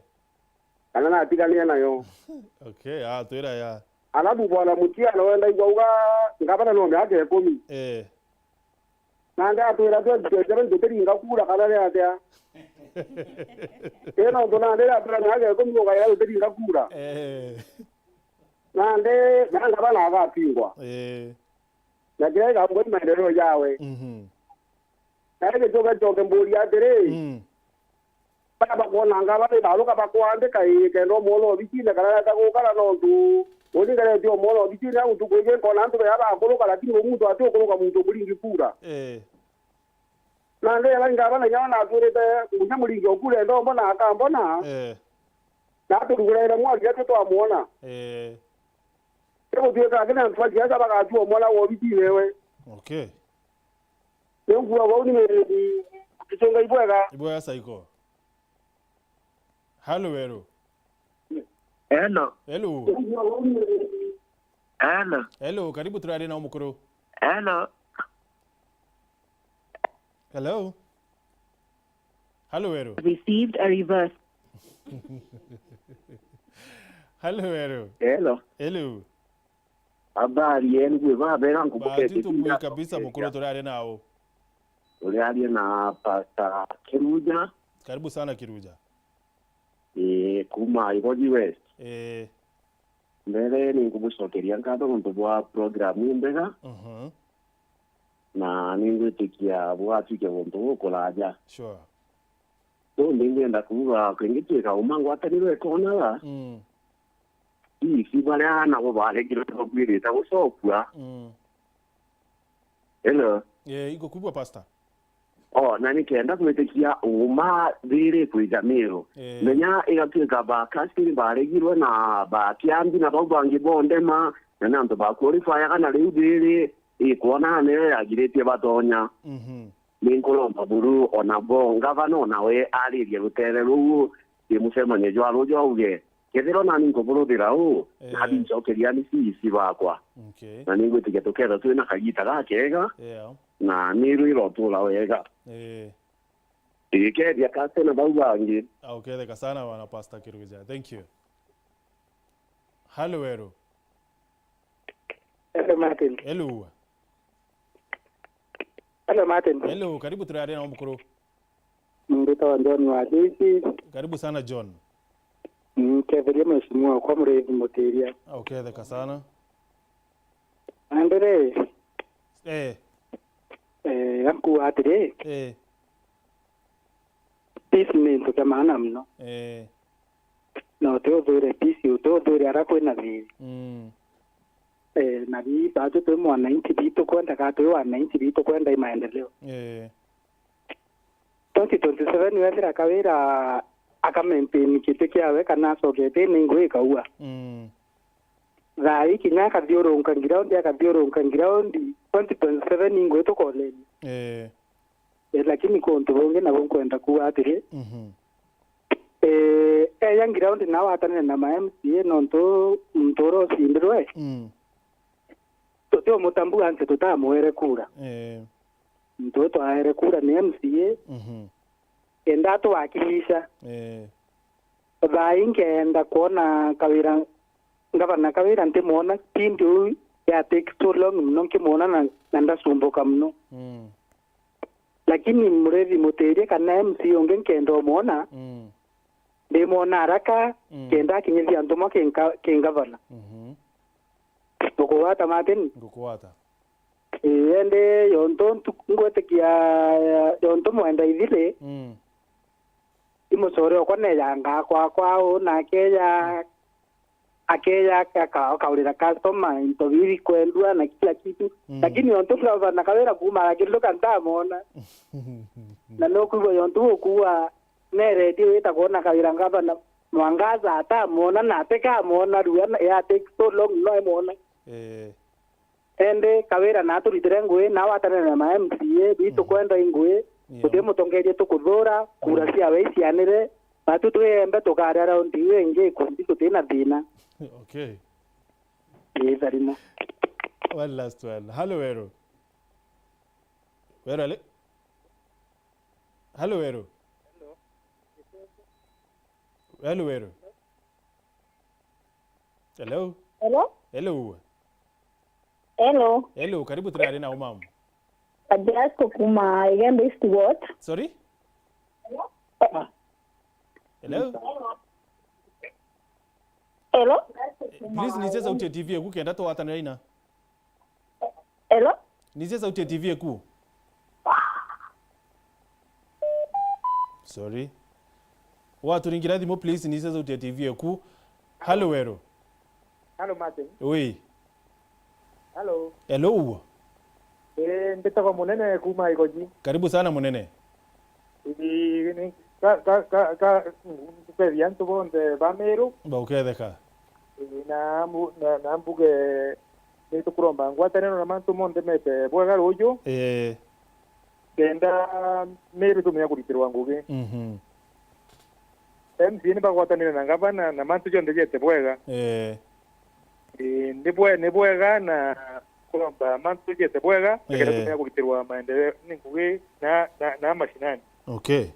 Kana natiganire nayo. Okay, ah, twira ya. Alafu bwana Mutia no wenda igwa uga ngavana no miaka ikumi. Eh. Nandi atwira twenty twenty-seven tutiringa kura kana ni atia? Ino ntu nandi atwira miaka ikumi ugaira tutiringa kura. Eh. Nandi na ngavana agatingwa. Eh. Na kiria gikambwa ni maendeleo yawe. Mhm. Na gicoke coke mburia atiri, mm, baba kwonanga bari baruka bakwandika ii kenda umwona obicine kana areta gukara nontu uni ngeretie umwona obicine au ntuku ingi nkona antu bea bakuruka lakini u muntu ati ukuruka muntu umuringi kura. Eh. Na ndeba ingaba na nyao natwirite ngunya muringi o kura enda umbona akambona. Eh. Na aturuguraira mwaria tu twamwona. Eh. Igutuika akina antu ba siasa bagatua umwona wa obicine we. Okay. Niu nguuga uu ni Gichunge ibwega. Ibwega saiko. Halo, Weru. Hello. Hello. Hello. Hello, karibu turarie nao mukuru. Hello. Hello. Halo, Weru. Received a reverse. Halo, Weru. Hello. Hello. Habari yenu, kwi babega. Bahati nkubukete tubui kabisa, mukuru, turaria nao. Uriaria na Pastor Kiruja. Karibu sana, Kiruja. Eh, kuma Igoji West. Eh. Mbere ni nkubucokeria nkatho nontu bwa program imbega. Mhm. Na ningwitikia bwatwike buntu bukuraja. Sure. So, ningenda kuuga, kwingitwika uma ngwataniro ikonaga, mm, isi baria nabo baregirwe bakwirite gucokua. Mm. Hello? Eh, igukubwa, Pastor. O, na nikenda gwitikia uma thiri kwi Jamiru. Eh. Menya igatwika ba Casting baregirwe na ba Kiambi na bau bangi bonthe ma, na ni antu ba qualifyaga na riu thiri ikwona niyo yagiritie batonya. Mhm. Ni nkuromba buru ona bo ngavana ona we aririe rutere ruu, ri mucemanio jwa ruju auge, Kethirwa nani nkuburuthira uu, eh, nathi ncokeria ni sisi bakwa. Okay. Na ningwitikia tuketha twina kagiita gakega, yeah, na Meru irotuura wega. Eh. Igikethia kase na bau bangi. Ah, uketheka sana, bwana Pastor Kirugia. Thank you. Halo, Weru. Hello, Martin. Hello. Hello, Martin. Hello, karibu turaria na mukuru. Mbitawa John wa Gisi. Karibu sana, John. Nketheria mheshimiwa kwa Murithi Mutiria. Ah, uketheka sana. Andire. Eh. Eh, ankuwa atiri. Eh. Peace ni into kia maana muno. Eh. Na utiuthuire peace, utiuthuire ara kwina thiri. Mm. Eh, na bii batu twi mwananchi bitu kwenda, ka twi wananchi bitu kwenda i maendeleo. Eh. Twenty twenty-seven wethira Kawira akamaintain kiti kiawe kana acokete ni ngui ikaua. Mm. Thaa ii kinya akathiurunka ngiraundi, akathiurunka ngiraundi, twenty twenty-seven ingwe tukoneria. Eh. Eh, lakini kuntu bungi nabo nkwenda kuuga atiri, mhm, eh, eya ngiraundi nawe atanene na ma M C A nontu muntu uria ucindirwe, mm, tutiumutambua nti tutamwere kura. Eh. Muntu uyu twaere kura ni M C A, mhm, kenda atwakilisha. Eh. Thaa ii nkeenda kwona Kawira, ngavana Kawira ntimwona, pindi uu ya take too long muno nkimwona na, na ndacumbuka muno. Mm. Lakini Murithi Mutiria kana M C A ungi nkeenda umwona, mm, ndimwona haraka, mm, kenda akinyithia ntumwa ki nka-, ki ngavana. Mhm. Ukugwata, Martin? Ngukugwata. Ii, indi yontu ntu-, ngwitikia yontu mwenda ithiri, mm, i mucore okwa neyangaa kwakwa uu, na akeya, akeya aka-, akaurira customer into biu bikwendua na kila kitu. Mm. Lakini yontu ngavana Kawira kuuma akinduka ntamwona. Na nukwigua yontu ukuua ne ready wita kwona Kawira ngavana Mwangaza atamwona na atikamwona rua na ya take so long no emwona. Eh. Indi Kawira na aturitire ngui, na watanene na ma M C A, bi, mhm, tukwenda i ngui, yeah, guti mutongeria tukuthuura, kura, mm, ciawe icianire, batu twi embe tukaria raundi iu ingi ikundi guti na thina. Okay. Ii, tharimo. One last one. Hello, Weru. Weru, ale-, hello, Weru. Hello, Weru. Hello? Hello? Hello. Hello. Hello, karibu tena arena umam. Adiasko kuma Igembe East Ward. Sorry? Hello? Hello? Please, nise sauti ya T V eku kenda twatanira ina. Hello? Nise sauti ya T V eku. Sorry. Waturingira thimu, please, nise sauti ya T V eku. Hello, Weru. Hello, Martin. Wi. Hello. Hello. Eh, mbitagwa Munene kuma Igoji. Karibu sana, Munene. Ii, ni, ka, ka, ka, ka, nkwethia antu bonthe ba Meru. Bauketheka. Ii, na mbu-, na, na mbuge, ni tukuromba ngwataniro na mantu monthe mete bwega ruju. Ee. Kenda Meru tumenya kuritirwa ngugi. Mhm. M C A ni bagwatanire na ngavana na mantu jonthe jete bwega. Ee. Ii, ni bwe-, ni bwega na kuromba mantu jete bwega, nikenda, ee, tumenya kuritirwa maendeleo ni ngugi na, na, na mashinani. Okay.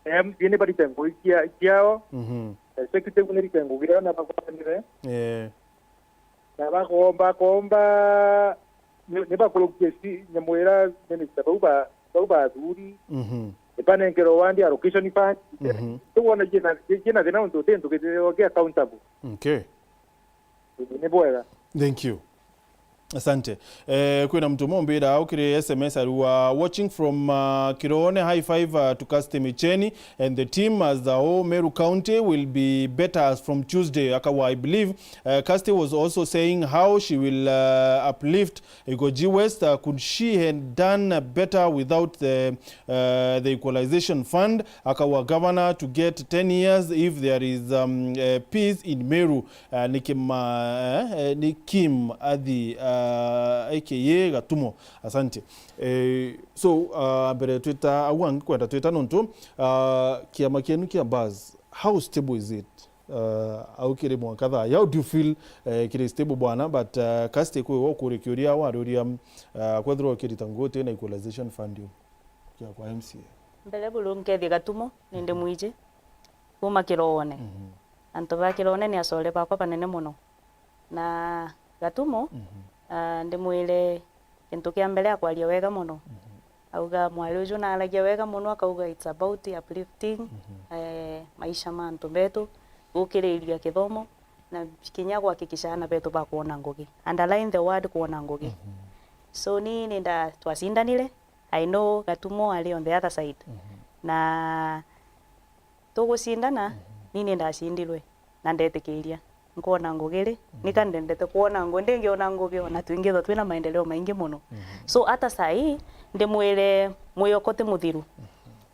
M C A ni barite ngugi cia-, ciao, mhm, executive ni rite ngugi yao na bagwatanire. Ee. Na bakomba, komba, ni, ni bakurukie si-, nyamwira minister bau ba, bau ba athuri. Mhm. Ni banenkerwa wandi allocation fund. Mhm. Tukwona jina, jina thina untu uti ntu kithirwa ki accountable. Okay. Ni bwega. Thank you. Asante. Eh, kwina mtu umombira au kiri S M S arua, "Watching from, uh, Kirone, high five, uh, to Kirsty Micheni and the team as the whole Meru County will be better as from Tuesday." Akawa, I believe, uh, Kirsty was also saying how she will, uh, uplift Igoji West. Uh, could she had done better without the, uh, the equalization fund? Akawa governor to get ten years if there is, um, uh, peace in Meru. Ah, ni Kim, ah, eh, ni Kim Athi, ah, A K A Gatumo. Asante. Eh, so, ah, mbere twita, au angi kwenda twita nontu, ah, kiama kienu kia Buzz, how stable is it? Uh, au kiri mwanka thaa. How do you feel, eh, kiri stable bwana, but, uh, Kirsty, kwi we ukuri kiuria wariuria, uh, kwethirwa ukirita ngugi uti na equalization fund yu ya kwa M C A? Mbere buru nkethie Gatumo, nindi mwiji kuma Kiroone. Mhm. Antu ba Kiroone ni acore bakwa banene mono. Na Gatumo, mhm, ah, ndimwire kintu kia mbere akwaria wega mono. Mhm. Auga, "Mwari uju naaragia wega mono," akauga, "It's about uplifting, mhm, eh, maisha ma antu betu, gukiriria kithomo, na kinya kuhakikisha aana betu bakwona ngugi." Underline the word kwona ngugi. Mhm. So, ni ninda twacindanire, I know Gatumo ari on the other side. Mhm. Na tugucindana, mhm, ni ni ndacindirwe, na ndetikiria. Nkwona ngugi ri, mhm, nika ndendete kwona ngugi, ndingiona ngugi, ona twingithwa twina maendeleo maingi mono. Mhm. So, hata saa hii, ndimwire mwiyoko ti muthiru. Mhm.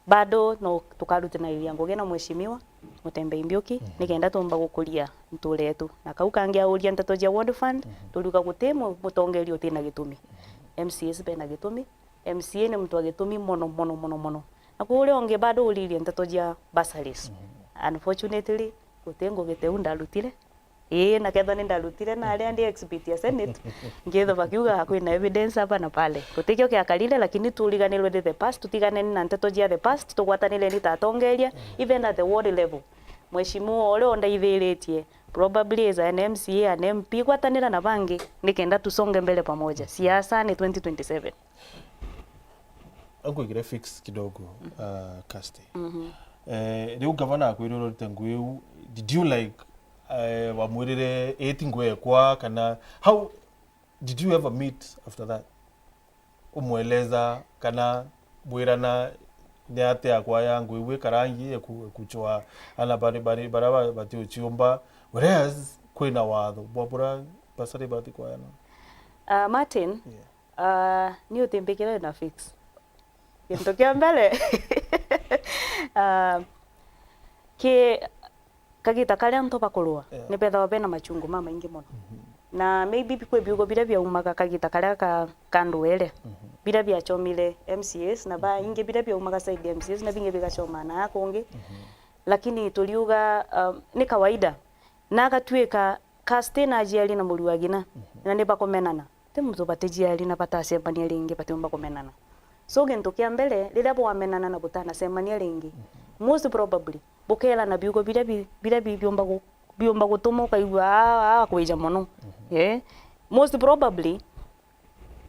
Bado no tukarutanairia ngugi na mheshimiwa Mutembei Mbiuki, mhm, nikenda tumba gukuria ntuura yetu. Na kau kangi auria nteto cia World Fund, mhm, turiuga guti mu-, mutongeria utina gitumi. Mhm. M C As bena gitumi, M C A ni muntu wa gitumi mono, mono, mono, mono. Na kuu uria ungi bado uririe nteto cia bursaries. Mhm. Unfortunately, guti ngugi teu ndarutire. Ii, na kethwa ni ndarutire, na aria ndi exhibit ya Senate, ngithwa bakiuga kwina evidence hapa na pale. Gutikio kiakarire, lakini turiganirwe ni the past, tutiganeni na nteto cia the past, tugwatanireni ta atongeria, mhm, even at the ward level. Mheshimiwa uria undaithiritie, probably is an M C A, an M P, gwatanira na bangi, nikenda tusonge mbele pamoja. Siasa ni twenty twenty-seven. Ankwigire fix kidogo, uh, Kirsty. Mhm. Eh, riu gavana akwirire urite ngugi iu, did you, like, eh, wamwirire, "Ii ti ngugi ekwa," kana how did you ever meet after that? Umweleza kana mwirana ni atia akwaya ngugi iu ikarangi eku-, ekuchwa ana bari, bari, bara ba-, batiuchiumba, whereas kwina watho bwa bura bursary batikwayana? Ah, Martin, yeah. Ah, ni utimbikire na fix. Gintu kia mbere, ah, ki kagita karia antu bakurua, yeah, ni bethawa bena machungu mamaingi mono. Mhm. Na maybe bi-, kwi biugo biria biaumaga kagita karia ka, ka Nduere, mhm, biria biachomire M C As, na ba, mhm, ingi biria biaumaga side ya M C As, na bingi bigachoma na aa kungi. Mhm. Lakini turiuga, um, ni kawaida. Na agatuika Kirsty na ajiari na muru wa ngina, mhm, na ni bakumenana. Ti muntu batijiari na batacemania ringi, batiumba kumenana. So, gintu kia mbere, riria bwamenana na butanacemania ringi, mhm, most probably, bukeerana biugo biria bi-, biria bi-, biumba gu-, biumba gutuma ukaigua, "Aa, aa, akwija mono." Mhm. Eh? Most probably,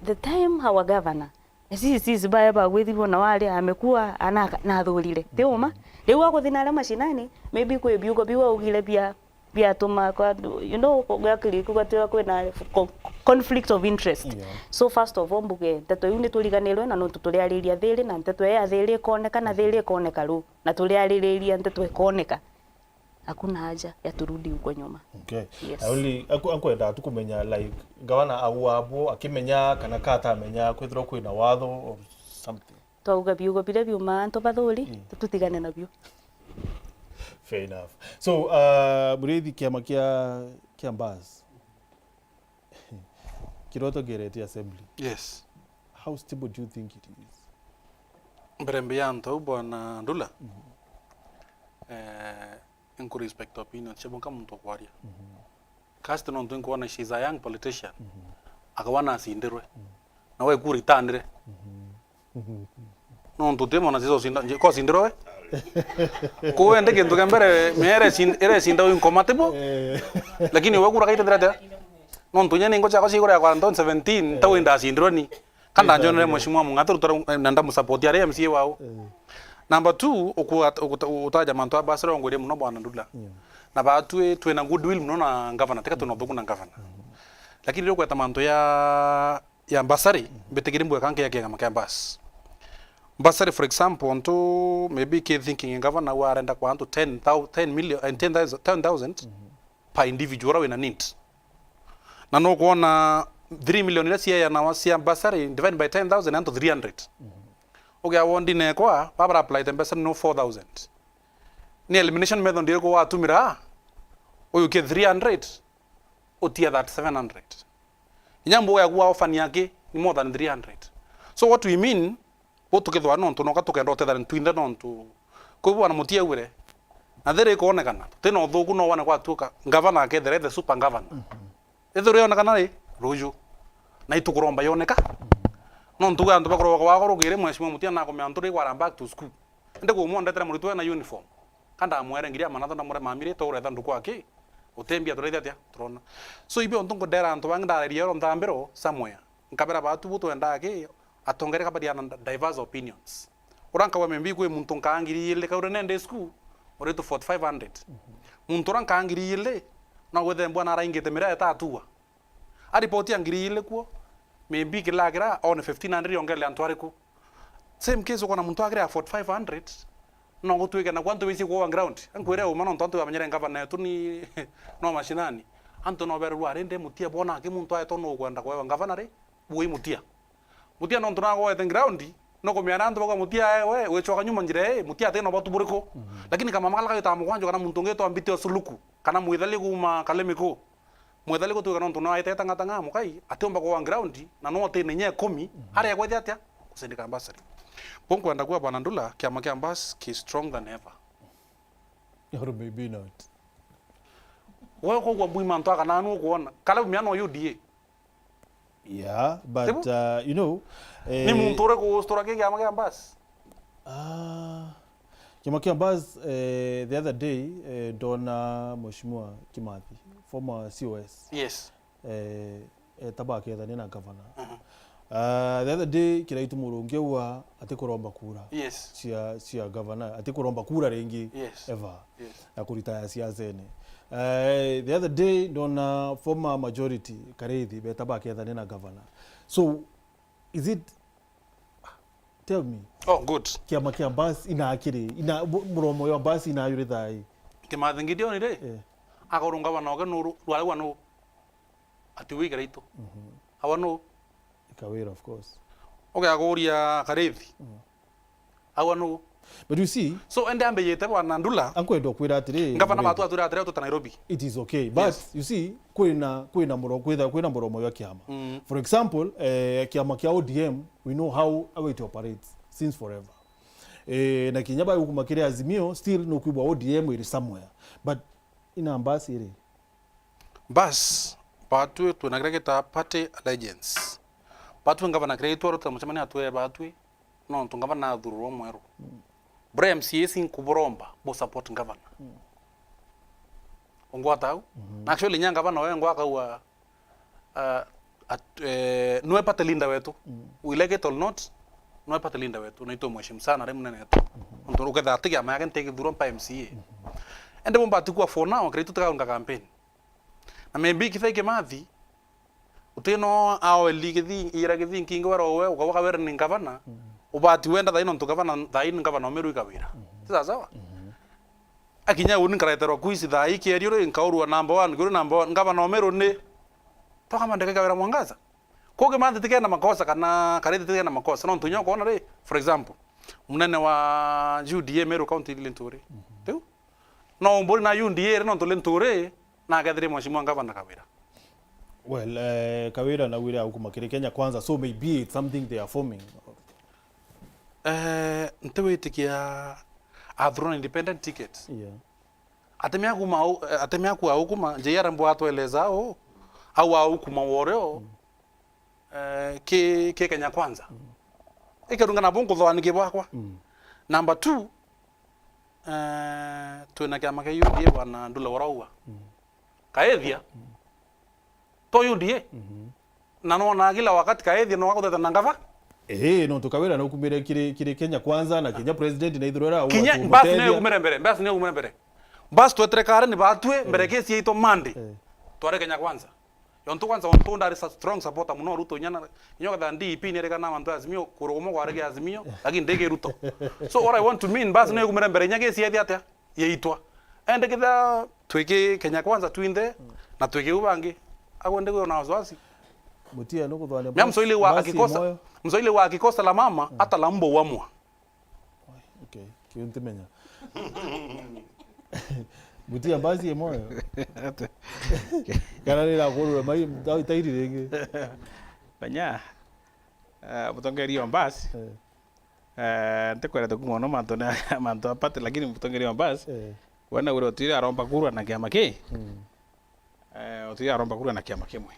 the time our governor, sis, sis, bae bagwithirwo na wari amekua, ana-, nathurire. Ti uma? Mhm. Riu aguthi na aria mashinani, maybe kwi biugo biu augire bia biatuma kwa, you know, gwakiri kugwatira kwina co-, conflict of interest. Yeah. So first of all, mbuge, nteto iu nituriganirwe na nontu turiariria thiri, na nteto ya thiri ikoneka, na thiri ikoneka ru, na turiaririria nteto ikoneka. Hakuna haja ya turudi huko nyuma. Okay. Yes. I only, aku-, akwenda tu kumenya, like, gavana au abo akimenya kana ka atamenya kwithirwa kwina watho or something. Twauga biugo biria biumaa antu bathuri, mm, tutigane nabio. Fair enough. So, uh, Muriithi, kiama kia, kia Mbas kirotogerete assembly. Yes. How stable do you think it is? Mbere mbi ya antu au, Bwana Ndula, mhm, eh, nku respect opinion cia bonka muntu ukwaria. Mhm. Kirsty nontu nkwona she is a young politician, mhm, akawa nacindirwe. Mhm. Na we kura itanire. Mhm. Nontu uti mwana Jesu ucinda, nje-, ko ucindirwe we. Kuu indi gintu kia mbere, mea irecinda, irecinda wi nkoma tibo. Eh. Lakini we kura kaitethira atia? Nontu inya ni ngo ciakwa cia iguru ya kwa twenty seventeen, ntau, eh, ndacindirwe ni. Ka ndanjonere Mheshimiwa Mung'ati ruta rwa, na ndamusupport ari M C A wao. Eh. Number two, uku-, uku-, utaja mantu a bursary ongwire muno Bwana Ndula. Yeah. Na batwi twina goodwill muno na governor, tika twina uthuku na governor. Mm. Lakini riu kweta mantu ya, ya bursary, mm, mbitikiri mbweka nkia kiama kia Mbas. Bursary, for example, ntu maybe ki thinking governor wa arenda kwa antu ten thou-, ten million, eh, ten thousand, ten thousand, mm, per individual ura wina need. Na nukwona three million iria cieanawa cia bursary divide by ten thousand antu three hundred. Mhm. Ugia wondine ekwa, babara apply te mbeca no four thousand. Ni elimination method iriku watumira? Uyu ke three hundred, utia that seven hundred. Inya mbuga yaku wa offer ni aki ni more than three hundred. So what we mean, Bo tukethwa nontu noka tukenda utethania twinthe nontu. Kwi bwana Mutie augire, Na thiri ikonekana, tutina uthuku no wana gwatuka ngavana akethira the super governor. Ethirwa yonekana ri, ruju. Na itukuromba yoneka. Nontu gwe antu bakurogwa gwakwa rukiri, Mheshimiwa Mutia nakumia antu ri kwara back to school. Indi kumwe ndetere muritwa na uniform. Ka ndamwere ngiri ya manatho ndamwire, "Mami ri, turetha nduku aki, utembia turaithi atia?" Turona. So, ibi untu nkudera antu bangi ndareria oro ntambiro somewhere. Nkabera batu bu twendaa ki, atongere kabariana diverse opinions. Ura nkauga maybe kwi muntu nkaa ngiri ili kaure nende school, uritwe forty-five hundred. Muntu ura nkaa ngiri ili, no gwithembwa na araingite miraa etatua. A report ya ngiri ili kuo, maybe kila kira one fifteen hundred yongele antu ariku. Same case ukona muntu akira forty-five hundred, no gutwike na kwa antu bisi kuwa ground. Ankwire uma nontu antu bamenyere ngavana yetu ni no mashinani. Antu no bererwa rinde Mutia bona ki muntu aeto no kwenda kwewa ngavana ri, bui Mutia. Mutia nontu nagwete ground, no kumia na antu bakwa Mutia ewe, wichoka nyuma njira ii, Mutia ati no batu buriku. Lakini kama makala kagita mugwanja kana muntu ungi etwa Mbite Osuluku, kana Mwithali kuma Kalemiku. Mwithali gutwika nontu no aite tang'atang'a mukai, atiumba kuwa ground, na no atine inya ikumi, aria kwethia atia? Kusindika ambassador. Bo nkwenda kuwa Bwana Ndula, kiama kia Mbas ki strong than ever. Or maybe not. Wewe kugwa bui mantu aka nanu ukuona. Kala umia no U D A. Yeah, but, Tibu? uh, you know, Ni eh, muntu uriku ustura ki kiama kia Mbas? Ah, kiama kia Mbas, eh, the other day, eh, ndona Mheshimiwa Kimathi, former C O S. Yes. Eh, eta bakethania na governor. Uh-huh. Uh, the other day, Kiraitu Murungi auga atikuromba kura. Yes. Cia, cia governor, atikuromba kura ringi. Yes. Ever. Yes. Ya kuritaya siasene. Uh, the other day, ndona former majority Karithi beta bakethania na governor. So, is it, tell me. Oh, good. Kiama kia Mbas inakiri, ina, bu-, muromo ya Mbas inayuri thai. Kimathi Gideon ri? Eh. Akorwo ngavana oke nuru, rwarigwa nu? Ati wi Kiraitu. Mhm. Awa nu? Kawira, of course. Ugakuria Karithi. Mm. Awa nu? But you see, So, ende ambijite Bwana Ndula. Ankwenda kwira atiri, Ngavana Murungi, batu atwira atiri tuta Nairobi. It is okay. But, yes, you see, kwina, kwina muro-, kwitha, kwina muromo ya kiama. Mm. For example, eh, kiama kia O D M, we know how, how it operates since forever. Eh, na kinya bagukuma kiri Azimio, still nukwigua O D M iri somewhere. But ina Mbas iri? Bas, batwi twina kiria gita party allegiance. Batwi ngavana kiria itwaruta mucemanio atwee batwi, nontu ngavana athururwa mweru. Mm. Bura M C As inkuburomba bu support ngavana. Mm. Ungwata au? Mhm. Na actually, nya ngavana wengwa akauga, uh, at-, eh, nwe party leader wetu. Mm. We like it or not, nwe party leader wetu. Na itwe mheshimu sana, ari munene wetu. Mhm. Nontu uketha ati kiama yake ntigithurwa mpa M C A. Mhm. Ende bumba atikua for now, kira itu tikaunga campaign. Na maybe Kithure Kimathi, uti no aoeli Githii-, ira Githii nkingi wera uwe, ukauga wera ni ngavana, mm, ubati wenda thai nontu ngavana, thai ni ngavana umiru ikawira. Mm. Ti sawa sawa? Mm. Akinya uni nkareterwa kuisi thai kierio ri, nkaurua number one, kuri number one, ngavana umiru ni, toka mandeke ikawira Mwangaza. Ko Kimathi tikena makosa kana Karithi tikena makosa, nontu nya ukona ri, for example, munene wa U D A Meru County Linturi. Mm. Riu, no umburi na U D A ri nontu Linturi, na akethire Mheshimiwa Ngavana Kawira. Well, eh, Kawira na wira aukuma kiri Kenya Kwanza, so maybe it's something they are forming. Eh, ntiwitikia athurwa na independent ticket. Yeah. Atemea kuma au, eh, atemea ku aukuma, J R Mbo atweleza au, au aukuma woreo, mm, eh, ki, ki Kenya Kwanza. Mm. Ikerunga nabo nkuthoani kibwakwa. Mm. Number two, eh, twina kiama kia U D A bwana Ndula uraua. Mm. Kaethia, mm, to U D A. Mhm. Na nona kila wakati Kaethia no aguteta na ngava. Ee, nontu Kawira naukumire kiri, kiri Kenya Kwanza, na kinya president na ithurwa era Kinya, basi ne ugumire mbere, basi ne ugumire mbere. Basi twetere kare ni batue, mbere, eh, kesi yaitwa Monday. Eh. Tware Kenya Kwanza. Yontu kwanza ontu ndari sa-, strong supporter muno Ruto inya na, inya ukethira D P ni erikana mantu ya Azimio, kurugumo kwarege Azimio, lakini ndege Ruto. So what I want to mean, basi ne ugumire mbere inya kesi yaithia atia? Yaitwa. Ende kethira twiki Kenya Kwanza twinthe, mm, na twiki u bangi. Agwe ndege na wasiwasi. Mutia no kuthwania. Mia basi, Mswahili wa basi akikosa, moyo. Mswahili wa akikosa la mama, mm, hata la mbwa uamwa. Okay, kiu ntimenya. Mutia basi e moyo. Kana rira kurura mai, ta-, tairi ringi. Banya, eh, mutongeria wa Mbas. Eh. Eh, ntikwenda tuku mono mantu na, mantu a party, lakini mutongeria wa Mbas. Eh. We na ure utire aromba kurwa na kiama ki? Mm. Eh, utire aromba kurwa na kiama kimwe.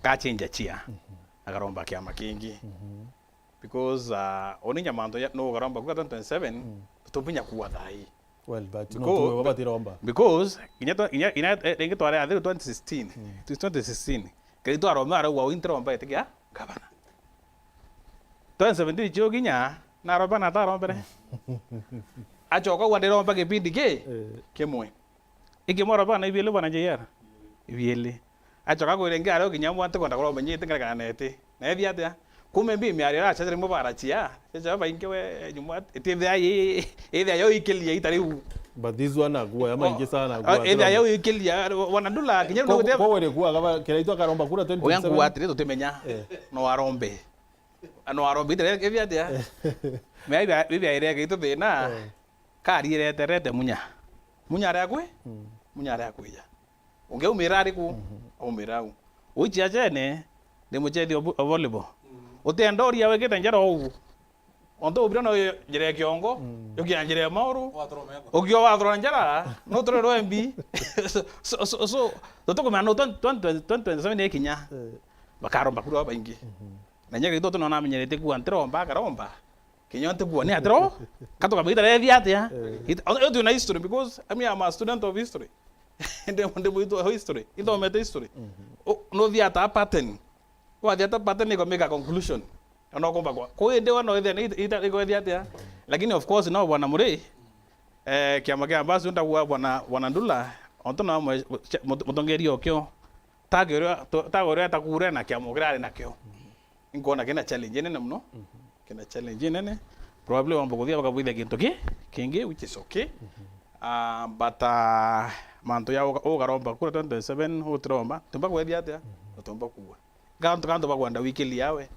Gachinja chia. Mhm. Akaromba kiama kingi. Mhm. Because, uh, uni nyamanto ya, no ukaromba kurwa twenty twenty-seven, mm, tutubinya kuwa thai. Well, but no, because, tuwe batiromba. Because, inya twa-, inya, inya, eh, ringi tware athi twenty sixteen. Mm. Twenty sixteen. Kiri twaromba arauga, "Ui ntiromba itikia gavana." Twenty seventeen cio kinya, naromba na atarombere. Acoka ugwa ndiromba gipindi ki? Eh. Kimwe. Ikimwe aromba na ibieli bwana J R? Ibieli. Acoka kwira ingi ario kinya mwa ntikwenda kuromba nyiti ngerekana na iti. Na ethia atia? Kumbe mbi miario iracacire rimwe barachia. Chacha baingi we nyuma itithia yi, ithia yo ikilia itariu. But this one akuwa ya maingi sana akuwa. Ithia yo ikilia, wana Ndula kinya no. Kwa wele kuwa kaba kiraitwa karomba kura twenty twenty-seven. Uya nkuwa atiri tutimenya. Eh. No arombe. No arombe itire ithia atia? Mea ibia, ibia ire gitu thina. Eh. Kari ireterete munya. Munya aria kwi? Mm. Munya aria kwija. Ungiumira ari ku? Mhm. Aumira au. Uichi achene, ndi muchethi o vo-, o volleyball. Mm. Utienda uria wikite njara uu. Ontu ubira no njira ya kiongo, mm, ukia njira ya mauru. Wathura meko. Ukia wathura njara, no turi rwembi. So, so, so, so, tutukumenya no twenty, twenty, twenty twenty-seven ikinya. Eh. Bakaromba kura baingi. Mhm. Na nyaka itu tunona amenyerete kuwa ntiromba, akaromba. Kinya nti kuwa ni atiro, katuka baita rethi atia? Eh. It-, o-, o-, twina history because, I mean, I'm a student of history. Ndi, ndi mwitu wa history. Ithomete history. Mhm. O, no thi ata pattern. Wathi ata pattern iko make a conclusion. Ona ukomba kwa. Kwa hiyo ndi wana wethia ni ita, ita, iko wethia atia? Lakini of course, no bwana Murray, eh, kiama kia Mbasi undagua bwana, bwana Ndula, onto na mwe-, mut-, mutongeria okio. Tage uria, to-, tage uria atakure na kiama kirari nakio. Inkwona kina challenge nene muno. Mhm. Kina challenge nene. Probably wamba kuthia bakabwithia kintu ki, kingi, which is okay. Mhm. Ah, but, ah, mantu ya uga-, ugaromba kura twenty twenty-seven, utiromba, tumba kwethia atia? Mhm. Utumba kuwa. Gantu, gantu bakwenda wikili yawe.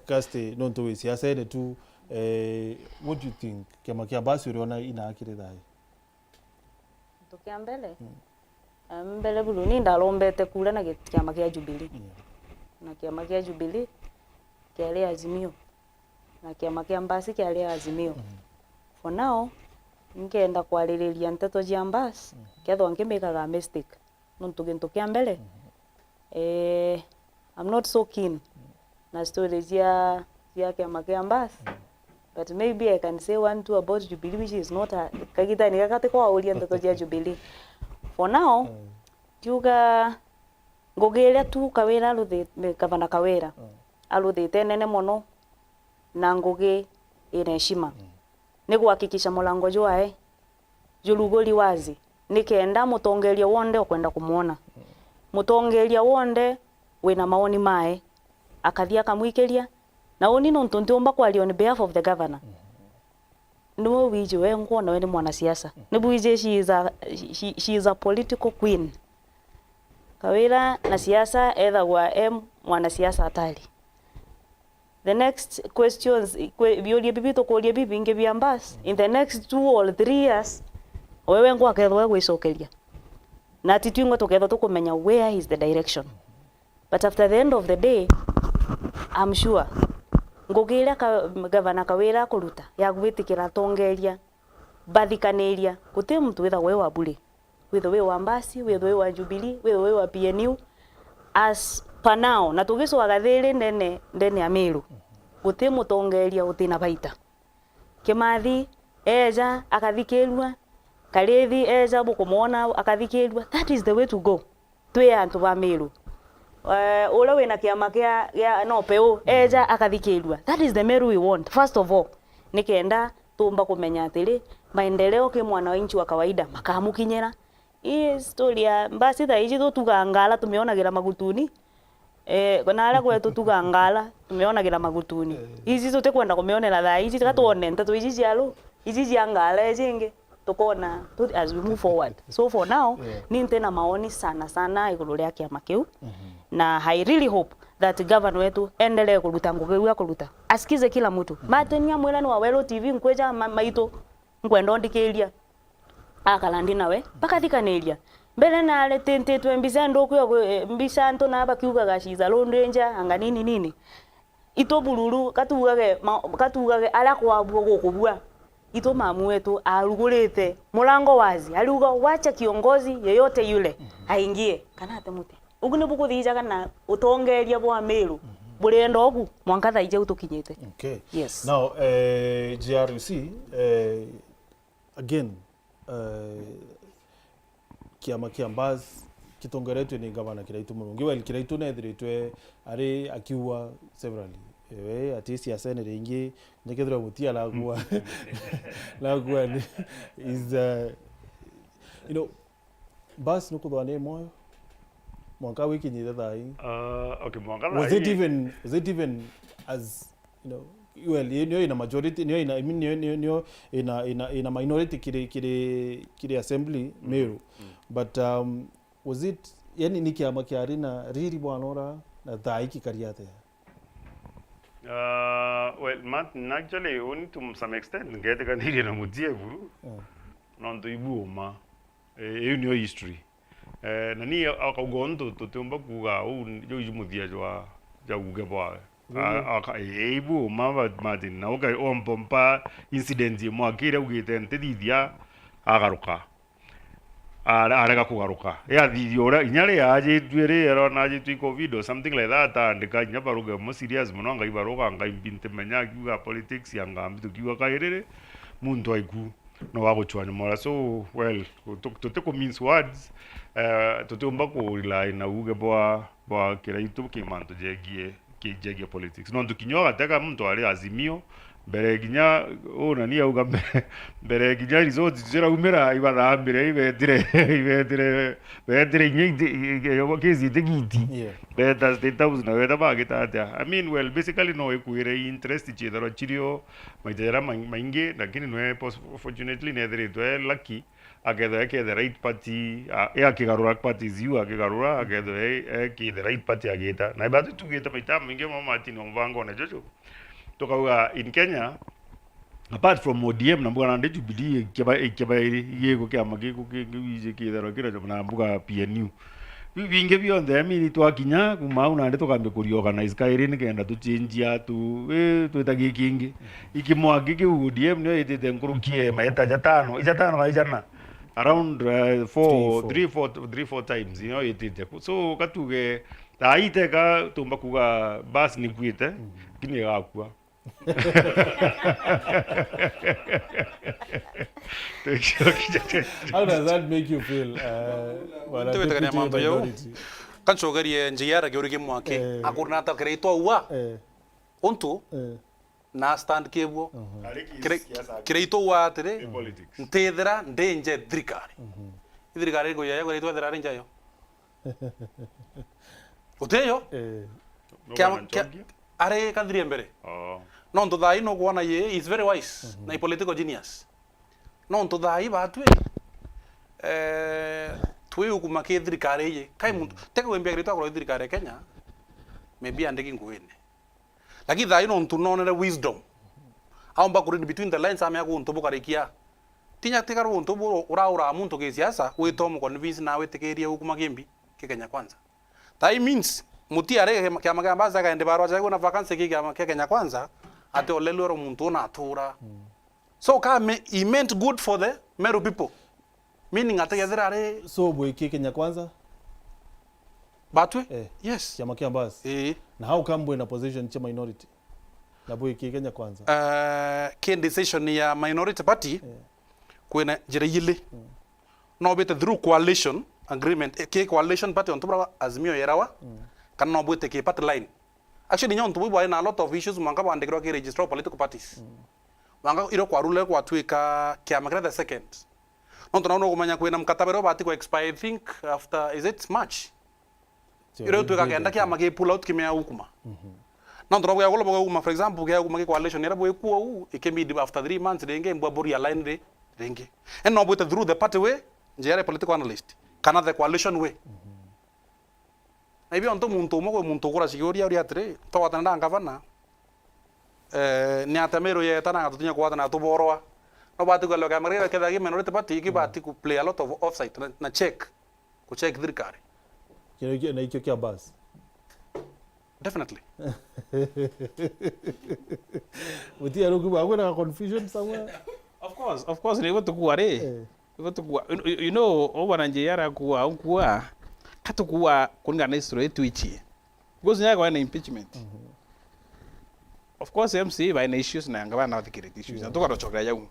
Kirsty, nontu wi siasene tu, eh, what do you think? Kiama kia Mbasi uriona ina akiri thai? Kintu kia mbere, mm, em, mbere buru ni ndarombete kura na gi-, kiama kia Jubilee. Yeah. Na kiama kia Jubilee kiari Azimio. Na kiama kia Mbasi kiari Azimio. Mm. For now, nkenda kwaririria nteto cia Mbasi, mm, kethwa nkimikaga mistake. Nontu gintu kia mbere, mm, eh, I'm not so keen na story cia, cia kiama kia Mbasi, but maybe I can say one two about Jubilee, which is not a, kagitani gaka ti kwauria nteto cia Jubilee. For now, mm, ndiuga ngugi iria tu Kawira aruthi-, Gavana Kawira, mm, aruthite nene mono na ngugi ina heshima. Mm. Ni kuhakikisha mulango jwae juruguri wazi, nikenda mutongeria wonthe ukwenda kumwona, mutongeria wonthe wina maoni mae, akathi akamwikiria. Na uni nontu ntiumba kwaria on behalf of the governor, niwe wiji we nkwona we ni mwanasiasa. Ni bwiji she is a, she, she is a political queen. Kawira na siasa ethagwa e mwanasiasa atari. The next questions, kwe-, biuria bibi tukuuria bibingi bia Mbasi. In the next two or three years, wewe ngwa kethwa gwicokeria. Na ti twingwa tukethwa tukumenya where is the direction. But after the end of the day, I'm sure ngugi iria ka-, Gavana Kawira akuruta ya gwitikira atongeria bathikaniria, guti muntu withagwa wi wa bure. Withwe wi wa Mbasi, withwe wi wa Jubilee, withwe wi wa P N U, as per now, na tugicwaga thiri ndene, ndene ya Meru, guti mutongeria utina baita. Kimathi eja akathikirua, Karithi eja bukumwona akathikirua, that is the way to go. Twi antu ba Meru. Eh, uria wina kiama kia, kia Nopeu, eja akathikirua. That is the Meru we want, first of all. Nikenda tumba kumenya atiri, maendeleo ki mwana wa inchi wa kawaida makamukinyira. Ii story ya Mbasi thaa iji tutugaa ngala tumionagira magutuni. Eh, na aria kwetu tugaa ngala tumionagira magutuni. Eh. Iji tutikwenda kumionera thaa iji, tiga twone nteto iji cia ru, iji cia ngala iji ingi. Tukona tu-, as we move forward. So for now, yeah, ni ntina maoni sana sana iguru ria kiama kiu. Mhm. Na I really hope that governor wetu endelee kuruta ngugi iu akuruta. Asikize kila mtu. Mhm. Martin amwira ni wa Weru T V, nkwija ma-, maitu, nkwenda undikiria. Akara ndi nawe, bakathikaniria. Mbere nari tintitwe mbica nthuku ya ku-, eh, mbica antu na bakiugaga, "She's a lone ranger, anga nini nini." Itu bururu, katugage ma-, katugage aria kwabua gukubua. Itu mamu wetu arugurite murango wazi, ariuga, "Wacha kiongozi yeyote yule aingie, kana atemute." Ugu nibu kuthijaga na utongeria bwa Meru burenda ugu mwanka thaa ijau tukinyite. Okay. Yes. Now, eh, J R U C, eh, again, eh, kiama kia Mbas kitongeretwe ni Ngavana Kiraitu Murungi. Well, Kiraitu nethiritwe ari akiuga severally, ewe ati siasa ni ringi, nyekethirwa Mutia aragua, aragua ni is, uh, you know, Mbas nukuthwa ni moyo mwanka wikinyite thaa ii. Uh, okay, mwanka thaa ii. Was it even, was it even as, you know, well, nio ina majority, nio ina, I mean, nio, nio, nio ina, ina, ina minority kiri, kiri, kiri assembly Meru. But, um, was it, yani, ni kiama kiari na riri bwana ura na thaa ii kikari atia? Uh, well, Martin, actually, uni to some extent, ngetikanirie na Mutia buru. Nontu ibu uma. Eh, iu nio history. Eh, na ni akauga untu tutiumba kuuga uu, juu ju muthia jwa, jwa uuge bwawe. A-, aka-, ii, ibu uma, but Martin, na uka-, ompompa incident imwe akire augite ntithithia, agaruka. Are-, arega kugaruka. Yathithia uria, inya ri ajitue ri, arona ajitue i covid or something like that, aandika inya baruga imwe serious mono, anga ibaruga, anga imbi ntimenya, akiuga politics, anga mbi tukiuga kairiri, muntu aiku no wa guchwanya mora. So, well, tuti ku mince words, eh, tutiumba ku rely na uuge bwa, bwa Kiraitu ki mantu jegie, ki jegie politics. Nontu kinya ugatega muntu ari Azimio, mbere kinya, u nani auga mbere, mbere kinya results ciraumira, ibathambire, ibetire, ibetire, betire inya iti-, i-, i-, kesi itigiti. Yeah. Beta State House na beta bagita atia. I mean, well, basically no ikwire interest ciitharwa cirio maita jaria maing-, maingi, lakini nwe pos-, fortunately nethiritwe lucky, akethwa eke the right party, a-, e akigarura parties iu akigarura, akethwa e, eki the right party agita. Na batu tugite maita maingi mo Martin o mubangone juju. Tukauga in Kenya, apart from O D M, na mbuga nandi Jubilee, ikiba, ikiba iri, igiko kiama giku ki, ki, iji kitharwa kira na mbuga P N U. Biu bingi bionthe, I mean, twakinya kuma au nandi tukambia ku reorganize kairi nikenda tuchenjia tu, eh, twita gikingi. Ikimwaki kiu O D M nio itite nkuruki e maita jatano, ijatano na ijana. Around, uh, four, three, four. Three, four, three, four times, you know, itite ku. So, katuge, thaa ii teka tumba kuga, basi nikuite, lakini igakua. How does that make you feel, uh, bwana Ntiwetagania deputy mantu jau. Minority? Kancogerie J R kiuri kimwe aki. Eh. Akurina ata Kiraitu aua? Eh. Untu? Eh. Na stand kibwo. Ari ki Kira-, siasa Kiraitu aua atiri, ni politics. Ntithira ndi nja e thirikari. Ithirikari iriku yayo Kiraitu ethira ari nja yo? Utiyo? Eh. No Kia-, bwana kia-, Nchogia? Ari Kathiria mbere. Oh. Nontu thaa ii nukwona ye is very wise, na i political genius. Nontu thaa ii batwi, eh, twi ukuma ki thirikari iji. Kai muntu, teka wimbia Kiraitu akorwo i thirikari ya Kenya, maybe andiki nguine. Lakini thaa ii nontu nonere wisdom, aumba ku read between the lines, amea guntu bukarikia. Tinya tiga guntu bu uraura muntu gisiasa, wita umuconvince na witikirie ukuma kimbi ki Kenya Kwanza. That means, Mutia ari kiama kia Ambassador kaende barua jawe na vacancy ki kiama kia Kenya Kwanza, ati olelwe ro muntu unatura. So, ka me-, he meant good for the Meru people. Meaning ategethira ari So, bwiki Kenya Kwanza? Batwi? Eh. Yes. Kiama kia Ambassador? Eh. Na how come bwina position cia minority? Na bwiki Kenya Kwanza? Eh, ki decision ya minority party, eh, kwina njira ijili. No bite through coalition agreement, eh, ki coalition party ontu bura Azimio yerawa, kana no bwite ki party line. Actually, nyo ontu bui bwari na a lot of issues mwanka bwandikirwa ki registrar of political parties. Mwanka iro kwarule kwatwika kiama kiria the second. Nontu nau nukumenya kwina mkataba iria ubati ku expire, I think, after, is it March? Iria utwika kenda kiama gi pull out kimea ukuma. Nontu no bwia gula bwa ukuma, for example, kia ukuma ki coalition iria bwikua u, ikimidi after three months ringi, mbwa buri align ri-, ringi. And no bwite through the party way, njira ya political analyst, kana the coalition way. Na ibio ontu muntu umwe kwi muntu ukura ciuria uria atiri, twagwatana na ngavana, eh, ni atia Meru yeta na tutinya kugwatana tuborwa. No bati kwelewa kiama kiria kethira ki minority party, ki bati ku play a lot of offside na, na check. Kucheck thirikari. Kio, kio, na ikio kia bus. Definitely. Mutia ruku ba kwina confusion somewhere. Of course, of course, nibo tukua ri. Eh. Nibo tukua. You, you, you know, o bwana J R akua, unkua, katukua kuringana na history yetu ichi. Because nyaga na impeachment. Of course, M C A bai na issues na ngabana na thikirite issues. Na tukarochokera yau.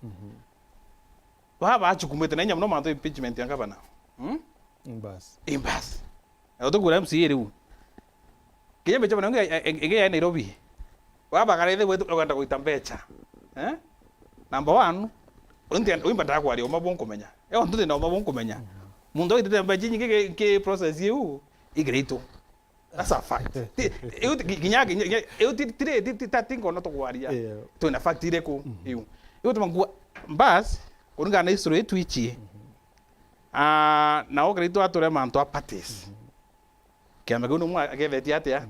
Baba achukumite na inya muno mantu impeachment ya ngabana. Hmm? Imbas. Imbas. Na tukura M C A riu. Kinya mbecha bana ingi ya Nairobi. Baba karethe wetu kwenda kuita mbecha. Eh? Number one, unti uimba ndakwaria uma bunkumenya. Yo ntu ndina uma bunkumenya. Muntu aitite mbecha nyingi ki, ki process iu igirito. That's a fact. Ti, iu ti, kinya, kinya, iu ti, ti, ti, ti, ti, ti ngona tukwaria. Yeah. Twina fact iriku iu? Iu tumangua, bas, kuringana na history yetu ichi. Ah, na okirito ature mantu a parties. Kiama kiu numwe agethetie atia?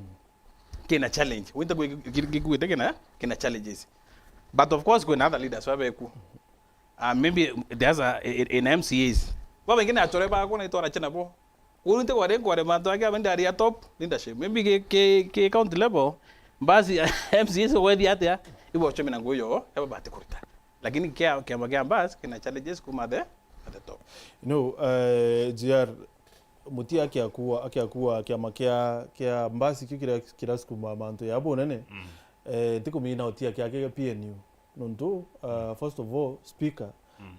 Kina challenge. Winta gikuite kina, kina challenges. But of course, kwina other leaders babeku. Ah, maybe there's a, in, in M C As. Babaingi ni achore bakwa na itwara chena bo. Kwou nti kwari nkware mantu ake, aba ndari a top leadership. Maybe ki, ki, ki county level, basi M C As ugwethia atia, ibo chome na nguyo, eba bati kuruta. Lakini kia, kiama kia basi, kina challenges kuma the, at the top. No, eh, J R, Mutia akiakua, akiakua kiama kia, kia basi kio kira, kirasukuma mantu ya bunene. Eh, ntikumina Mutia kia, kia P N U. Nontu, uh, first of all, speaker,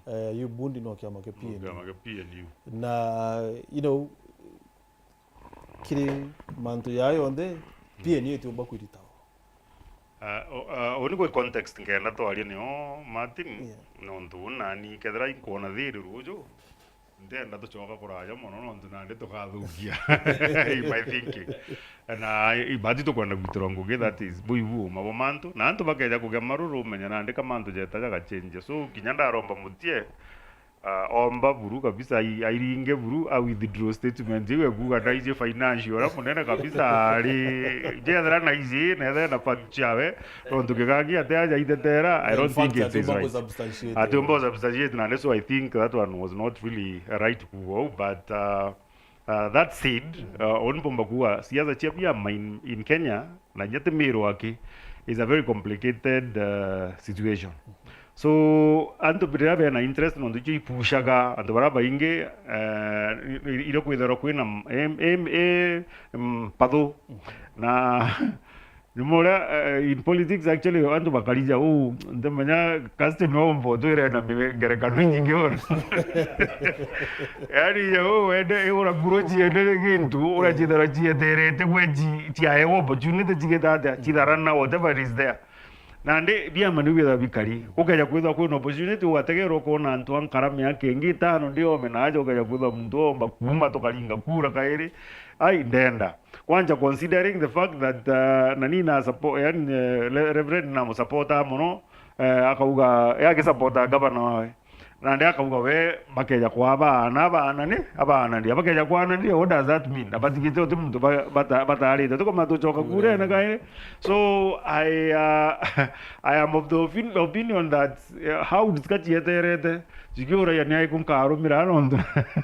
eh, yu bundi no kiama kia P N U. Kiama kia P N U. Na, you know, kiri mantu ya yonthe, P N U itiumba kwirita o. Ah, o, ah, uni kwi context nkenda twaria nio, Martin, nontu nani kethira inkwona thiri ruju, ndenda tucoka kuraja mono, nontu nandi tukathukia in my thinking. Na ibati tukwenda gwitirwa ngugi, that is, bui bu uma bo mantu. Na antu bakeja kugia maruru, umenya nandi ka mantu jeta jagachenja. So, kinya ndaromba Mutie, ah, omba buru kabisa, ai-, airinge buru, a withdraw statement iu ekuuga ndaiji financial uria munene kabisa ari, jethira naiji, nethira na fact ciawe, nontu Gikangi ate aja aitetera, I don't think it is right. Atiumba kusubstantiate, nandi, so I think that one was not really right kuuga uu, but, uh, uh, that said, uh, uni mpomba kuuga siasa cia biama in, in Kenya, na inya ti Meru aki, is a very complicated, uh, situation. So, antu riria bena interest, nontu icio ipushaga antu baria baingi, eh, i-, i-, iria kwithirwa kwina m-, em-, em-, em-, mpathu. Na nyuma uria, eh, in politics, actually, antu bakarija uu, ntimenya Kirsten no umba utwire na mi-, ngerekano inyingi mono. Yaani, ya uu, wende, ura kuro ciende gintu, ura cithara cieterete gwe ci-, ciaewa opportunity, cigita atia, citharana, whatever is there. Nandi biama niu bithagwa bikari. Gukeja kwithwa kwina opportunity, ugategerwa ukoona antu a nkara miaka ingi itano ndi ome na aja, ukeja kwithwa muntu omba kuuma tukaringa kura kairi. Ai, ndenda. Kwanja considering the fact that, uh, nani na suppo-, yani, eh, Re-, Reverend na musupporta mono, eh, akauga, eh, agisupporta gavana wawe. Nandi akauga we, bakeja kwa abaana, abaana ni, abaana ni, bakeja kwa aana ni, what does that mean? Abatigite uti muntu ba-, bata-, batarite. Tukoma tucoka kurene kairi. So, I, uh, I am of the opin-, opinion that, uh, how discuss yeterete, cikiuragia ni aiku nkarumira nontu,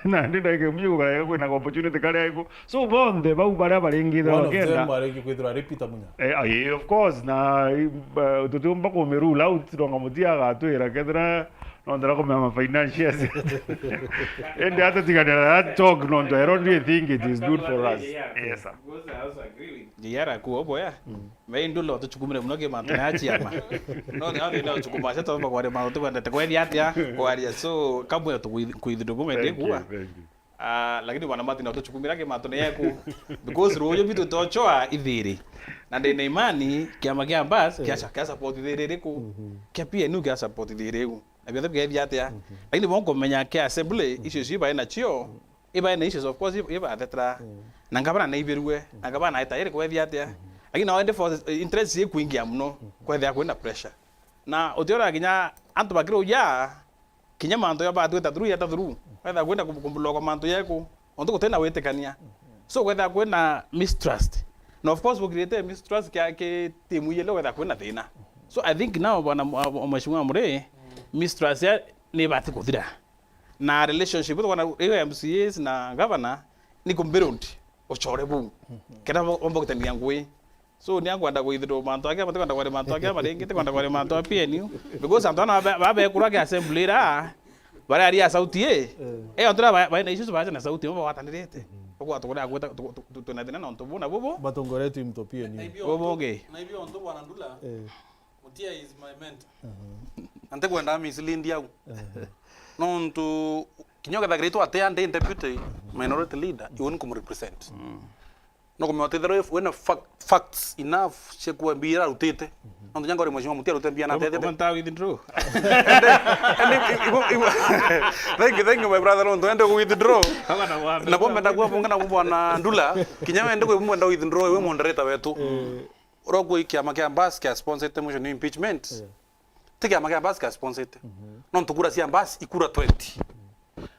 nandi ndaike mji kugarega kwina opportunity kari aiku. So, bonthe bau baria baringithirwa bakenda. One of them ariki kwithirwa ari Peter Munya. Eh, aye, of course, na, eh, tutiumba kumi rule out, tonga Mutia agatwira kethira no ndira kumea ma financials. Indi atutiganira that talk, nontu I don't really think it is good for us. Yes, sir. Because I also agree with J R akuo boya. Me indula tuchukumire muno ki mantu na chiama. No, ni ati ndio chukuma sasa tuomba kwa mantu tukwendete kwethia atia, kwaria. So, kamwe tu kwithindo kumwe ndikuwa. Thank you, thank you. Ah, lakini bwana Martin, no tuchukumira ki mantu ni yeku. Because ruuju bitu tochoa ithiri. Na ndina imani, kiama kia Mbas, kia sa-, kia support ithiri riku. Kia P N U kia support ithiri riu. Na biothe bikethia atia. Lakini bo nkumenya kia assembly, icio cio ibae nacio, ibae na issues, of course, iba-, ibathetera. Na ngabana naibirue, na ngabana naita iri kwethia atia. Lakini nao ende for interest ikwingia muno, kwethia kwina pressure. Na utiora kinya antu bakiruja, kinya mantu ya batwita through, yeta through. Wetha kwenda kum-, kumbloka mantu yeku, ontu gutina witikania. So, kwetha kwina mistrust. Na of course, bukirite mistrust kia ki timu ile, wetha kwina thina. So, I think now, bwana mu-, a-, mheshimiwa Murray, mistrust ya, ni ibati kuthira. Na relationship, tukona iyo M C As na governor, ni kumbuild uchore buu. Kenda bo-, bomba gutania ngui. So, ni ankwenda kwithirwa mantu ake, matikwenda kwari mantu ake, maringi tikwenda kwari mantu a P N U. Because antu ana ba, ba, bekura ke assembly ra, bari ari a sauti e. Eh. E, antu ra ba, ba na issues ba na sauti, bo batanirite. Uko atukura kwita, tu, tu, tu, twina thina na untu bu na bubu. Batongoretwe into P N U. Bubu ngi. Na ibio untu bwana Ndula. Eh. Mutia is my mentor. Mhm. Antikwenda mislead au. Mhm. Nontu, kinya ukethagirwa itwa ati andi deputy minority leader, iwe ni kumrepresent. Mm. No kumenya uti ethirwa wina fac-, facts enough cia kuwa mbia irarutite. Mhm. Nontu nyanga uri mheshimiwa Mutia arute mbia na Ugo-, atethete. Ugo nta withdraw. Ende, ende, ibo, ibo. Thank you, thank you, my brother. Nontu ende ku withdraw. Kama na wambe. Na bombe ndagua bunga na bwana Ndula. Kinya wende ku mwenda withdraw, iwe moderator wetu. Eh. Urogwa kiama kia Mbas kia sponsorete motion ya impeachment. Eh. Ti kiama kia Mbas kia sponsorete. Mhm. Nontu kura cia Mbas ikura twenty.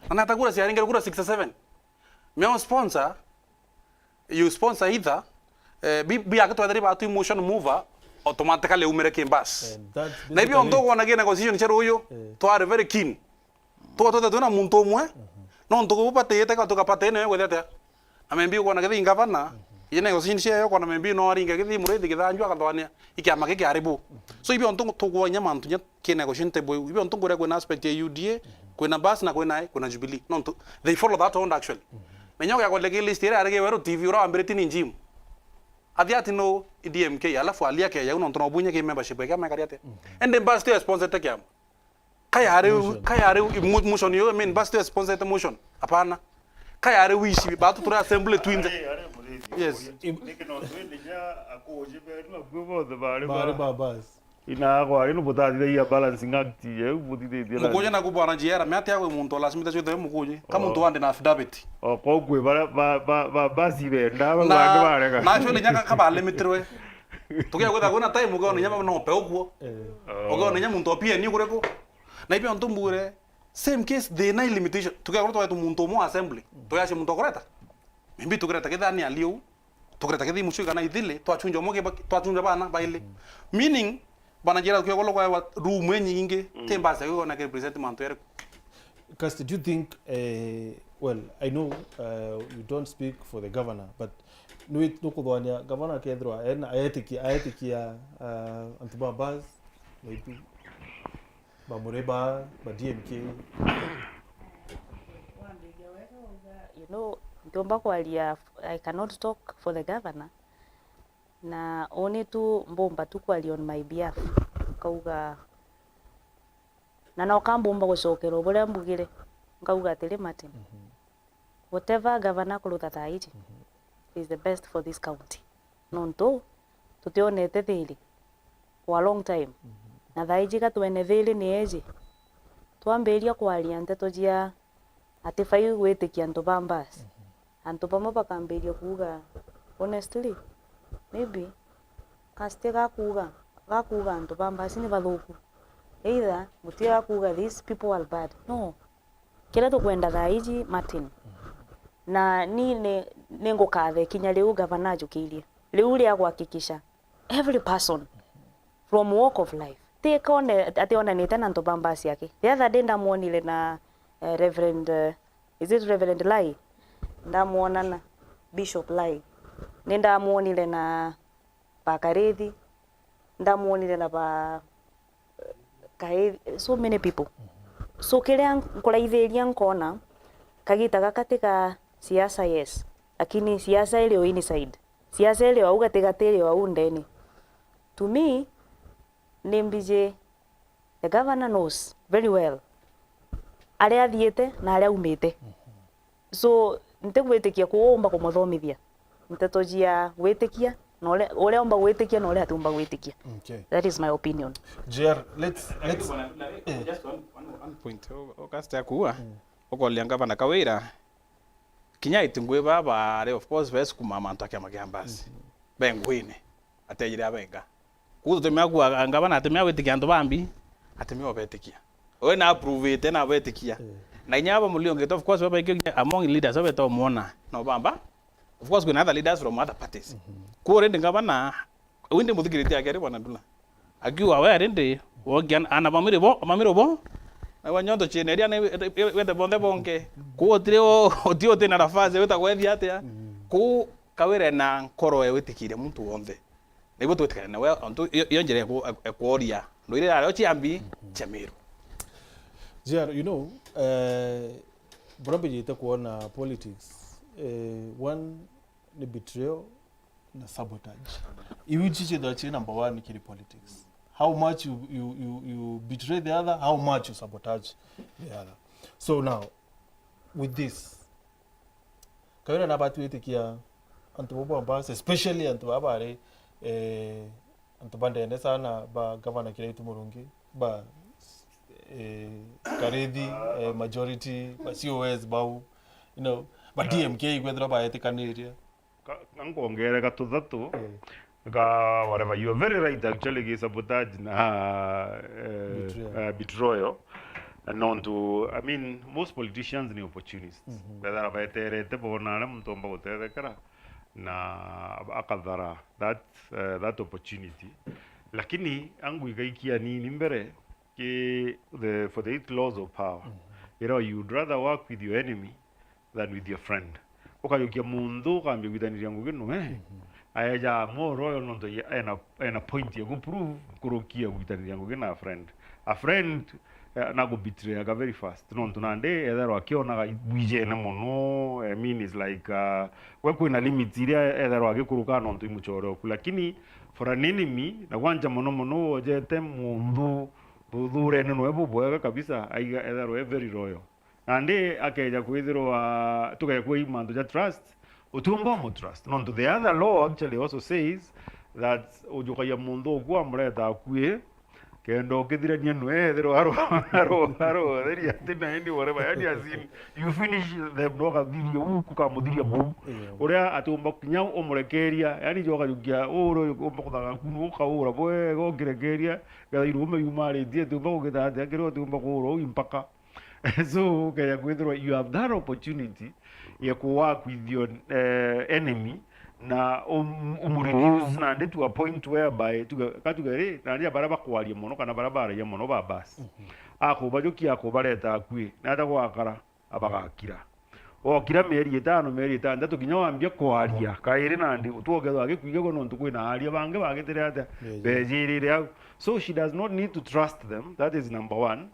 Na nata kura cia ringi kura sixty-seven. Meo sponsor, you sponsor either, eh, bi, bi akitwetheri batu motion mover, automatically umire ki Mbas. And that's Na ibio basically ntu it. Kwona ki negotiation cia ruyu, Eh. twari very keen. Tuga twethe twina muntu umwe, Mhm. nontu gubatiite ka tukapata ene yo gwethi atia? Na membi ukwona kithi ngavana, Mhm. ine negotiation cia yo kwona membi no aringe kithi Muriithi Githanju akathwania, ikiama giki ari bu. Mhm. So, ibio ntu tugwanya mantu nya ki negotiation table iu. Ibio ntu ngure kwina aspect ya U D A, Mhm. kwina Mbas na kwina, kwina Jubilee. Nontu they follow that order actually. Mhm. Menya ugiakwenda ki list iria ari Weru T V uria wambiritie ni Jim. Athi ati no D M K, alafu alia ke yau nontu no bunye ki membership ya kiama ikari atia. Mhm. Ende Mbas ti sponsorete kiama. Kaya ari u-, Motion. Kaya ari u-, mo-, motion yo, I mean, basi tu sponsored motion. Hapana. Kaya ari wishi, batu turi assembly twinthe. Ari, ari Muriithi. Yes. Niki no twende nya akuji benu akue bothe bari Bari ba. Ba bus. Ina kwari no butatithagia balancing act ye, butithithia na Mukuji na kubwana G R, me atia gwi muntu lazima tacwithe mukuji. Ka Oh. Muntu wandi na affidavit. O, kwa kwi bara, ba, ba, ba, basi benda, ba, Na, bangi barega. Na actually nyaka ka balimitirwe. Tukia gwitha kwina time, ukiona inya no pe ukuo. Eh. Oh. Ukiona inya muntu opia ni kuriku. Na ibio ntu mbugire, same case, thina i limitation. Tukia gwitha twaitu muntu umwe wa assembly. Tuyacia muntu okureta. Maybe tukireta kethira ni aliu. Tukireta kethi mucio kana ithili, twachunja umwe kibaki, twachunja bana baili. Mm. Meaning, bana njira tukia gwitha kwa room inyingi, Mm. ti mbasa gikona ke represent mantu yariku. Kirsty, do you think, eh, well, I know, uh, you don't speak for the governor, but nwi-, nukuthwania governor akethirwa ena, aetikia, aetikia, uh, antu ba bus, maybe, ba Mureba, ba D M K? Wambiria wega wauga, you know, ntiumba kwaria, I cannot talk for the governor, na uni tu mbumba tu kwaria on my behalf, nkauga, na no kambumba gucokera o buria mbugire, nkauga atiri, Martin, Mhm. whatever governor akurutha thaa iji Mhm. is the best for this county. Nontu tutionete thiri for a long time. Mhm. Na thaa iji gatwene thiri ni eji. Twambiria kwaria nteto cia ati bai gwitikia antu ba mbasi. Mhm. Antu bamwe bakambiria kuuga, honestly, maybe, Kirsty gakuuga, gakuuga antu ba mbasi ni bathuku. Either, Mutia gakuuga, these people are bad. No. Kiria tukwenda thaa iji, Martin, na ni, ni, ni ngukathe kinya riu gavana ajukirie. Riu ria kuhakikisha every person from walk of life. Ti kone, ati onanite na antu ba mbasi yake. The other day ndamwonire na, eh, Reverend, eh, is it Reverend Lai? Ndamwona na Bishop Lai. Ni ndamwonire na ba Karithi. Ndamwonire na ba, eh, Karithi, so many people. So kiria nkuraithiria nkona, kagita gaka ti ka siasa, yes. Lakini siasa iri o inside. Siasa iri o au gatigati, iri o au ndene. To me, ni mbiji, the governor knows very well aria athiite na aria aumite. So, ntigwitikia kuumba kumuthomithia nteto cia gwitikia, na uria, uria umba gwitikia na uria atiumba gwitikia. Okay. That is my opinion. J R, let's, let's, eh. Just one, one, one point. O, o, Kirsty akuuga, Mm. ukoria ngavana Kawira, kinya iti ngui baba, of course, besukuma mantu a kiama kia mbasi. Mhm. Be nguine, atejire abenga. Kwou tutimea kuuga ngavana atimea gwitikia antu bambi, atimea obetikia. We na approve-ite na abetikia. Eh. Na inya aba muliongete, of course, babaikio among leaders, babeta omwona, no bamba. Of course, kwina other leaders from other parties. Mhm. Kwou already ngavana, we ndi muthikiritie akeri bwana Ndula. Akiuga we already, wokia ana mamiri bo, mamiri bo. Na we nyondo chene ria ne, wete bonthe bonke. Kwou utiri o, uti uti na nafasi, wita gwethia atia. Mhm. Kwou Kawira na nkoro e witikiria muntu wonthe. Na ibo twitikane nawe, ontu iyo, iyo njira ya ku-, ya kworia ndwire ario ciambi cia Meru. J R, you know, eh, buria mbijite kuona politics, eh, one ni betrayal na sabotage. Iu ici ciithirwa cii number one kiri politics. How much you, you, you, you betray the other, how much you sabotage the other. So now, with this, Kawira nabati gwitikia antu bau ba Mombasa, especially antu baa bari, eh, antu ba ndene sana ba Gavana Kiraitu Murungi, ba, eh, Karithi, eh, majority, ba C O S bau, you know, ba D M K ikwethirwa baetikaniria. Ka-, ka nkwongere gatuthatu, eh, ga whatever. You are very right, actually, gi sabotage na, eh, betrayal. Eh, betrayal. Nontu, I mean, most politicians ni opportunists. Mhm. Bethara beterete bona aria muntu omba gutethekera na akathara that, eh, that opportunity. Lakini angu igaikia nini mbere ki the, for the eight laws of power. Mhm. You know, you would rather work with your enemy than with your friend. Ukajukia muntu ukambia gwitaniria ngugi nwe, mhm, aeja more loyal nontu ye-, ena, ena point ya guprove nkuruki ya gwitaniria ngugi na a friend. A friend, eh, na gubetrayaga very fast. Nontu nandi etherwa akionaga bwijene mono, I mean, it's like, uh, we kwina limits iria etherwa agikuruka nontu i mucore oku. Lakini for an enemy, na gwanja mono mono wojete muntu thuthurene nwe bubwega kabisa, aiga etherwa e very loyal. Nandi akeja kwithirwa, tugekwia i mantu ja trust, utiumba umutrust. Nontu the other law actually also says that ujukagia muntu uku amureta akui, kenda ukithirania nwe ethirwa aro-, aro-, arotheria ati na any whatever. Yani as in, you finish them, no ukathiria uku ukamuthiria buu. Yeah. Uria atiumba kinya umurekeria, yani jo ukajukia, uru umba kuthaga kunu ukaura bwega ukirekeria, getha irume yumaritie, atiumba kugita atia, kiria atiumba kuura uu mpaka. So, ukeja kwithirwa you have that opportunity ya ku work with your, eh, enemy, na um-, umureduce nandi to a point whereby, tuge, ka tuge ri, nandi baria bakwaria mono kana baria baragia mono ba bas. Mhm. Akubajukia, akubareta akui, nata gwakara, abagakira. Okira mieri itano, mieri itantatu, kinya wambia kwaria kairi nandi, twokethwa agikuigagwa nontu kwina aria bangi bagitire atia, yeah, yeah, bejirire au. So she does not need to trust them. That is number one.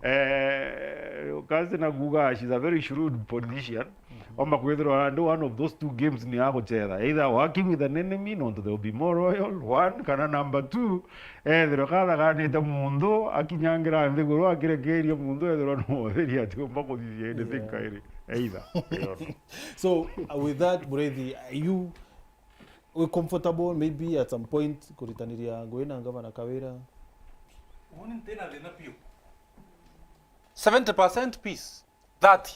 Eh, kazi na kuuga, she's a very shrewd politician. Mhm. Omba kwithirwa nandi one of those two games ni aguchetha. Either working with an enemy, nontu they will be more loyal, one, kana number two, ethirwa kathaganite muntu, akinyangira nthiguru, akirekeria muntu, ethirwa no utheri atiumba kuthithia anything, yeah, kairi. Either. So, uh, with that, Mureithi, are you, we comfortable maybe at some point kuritaniria ngugi na Ngavana Kawira? Uuni ntina thina piu. Seventy percent peace, thirty.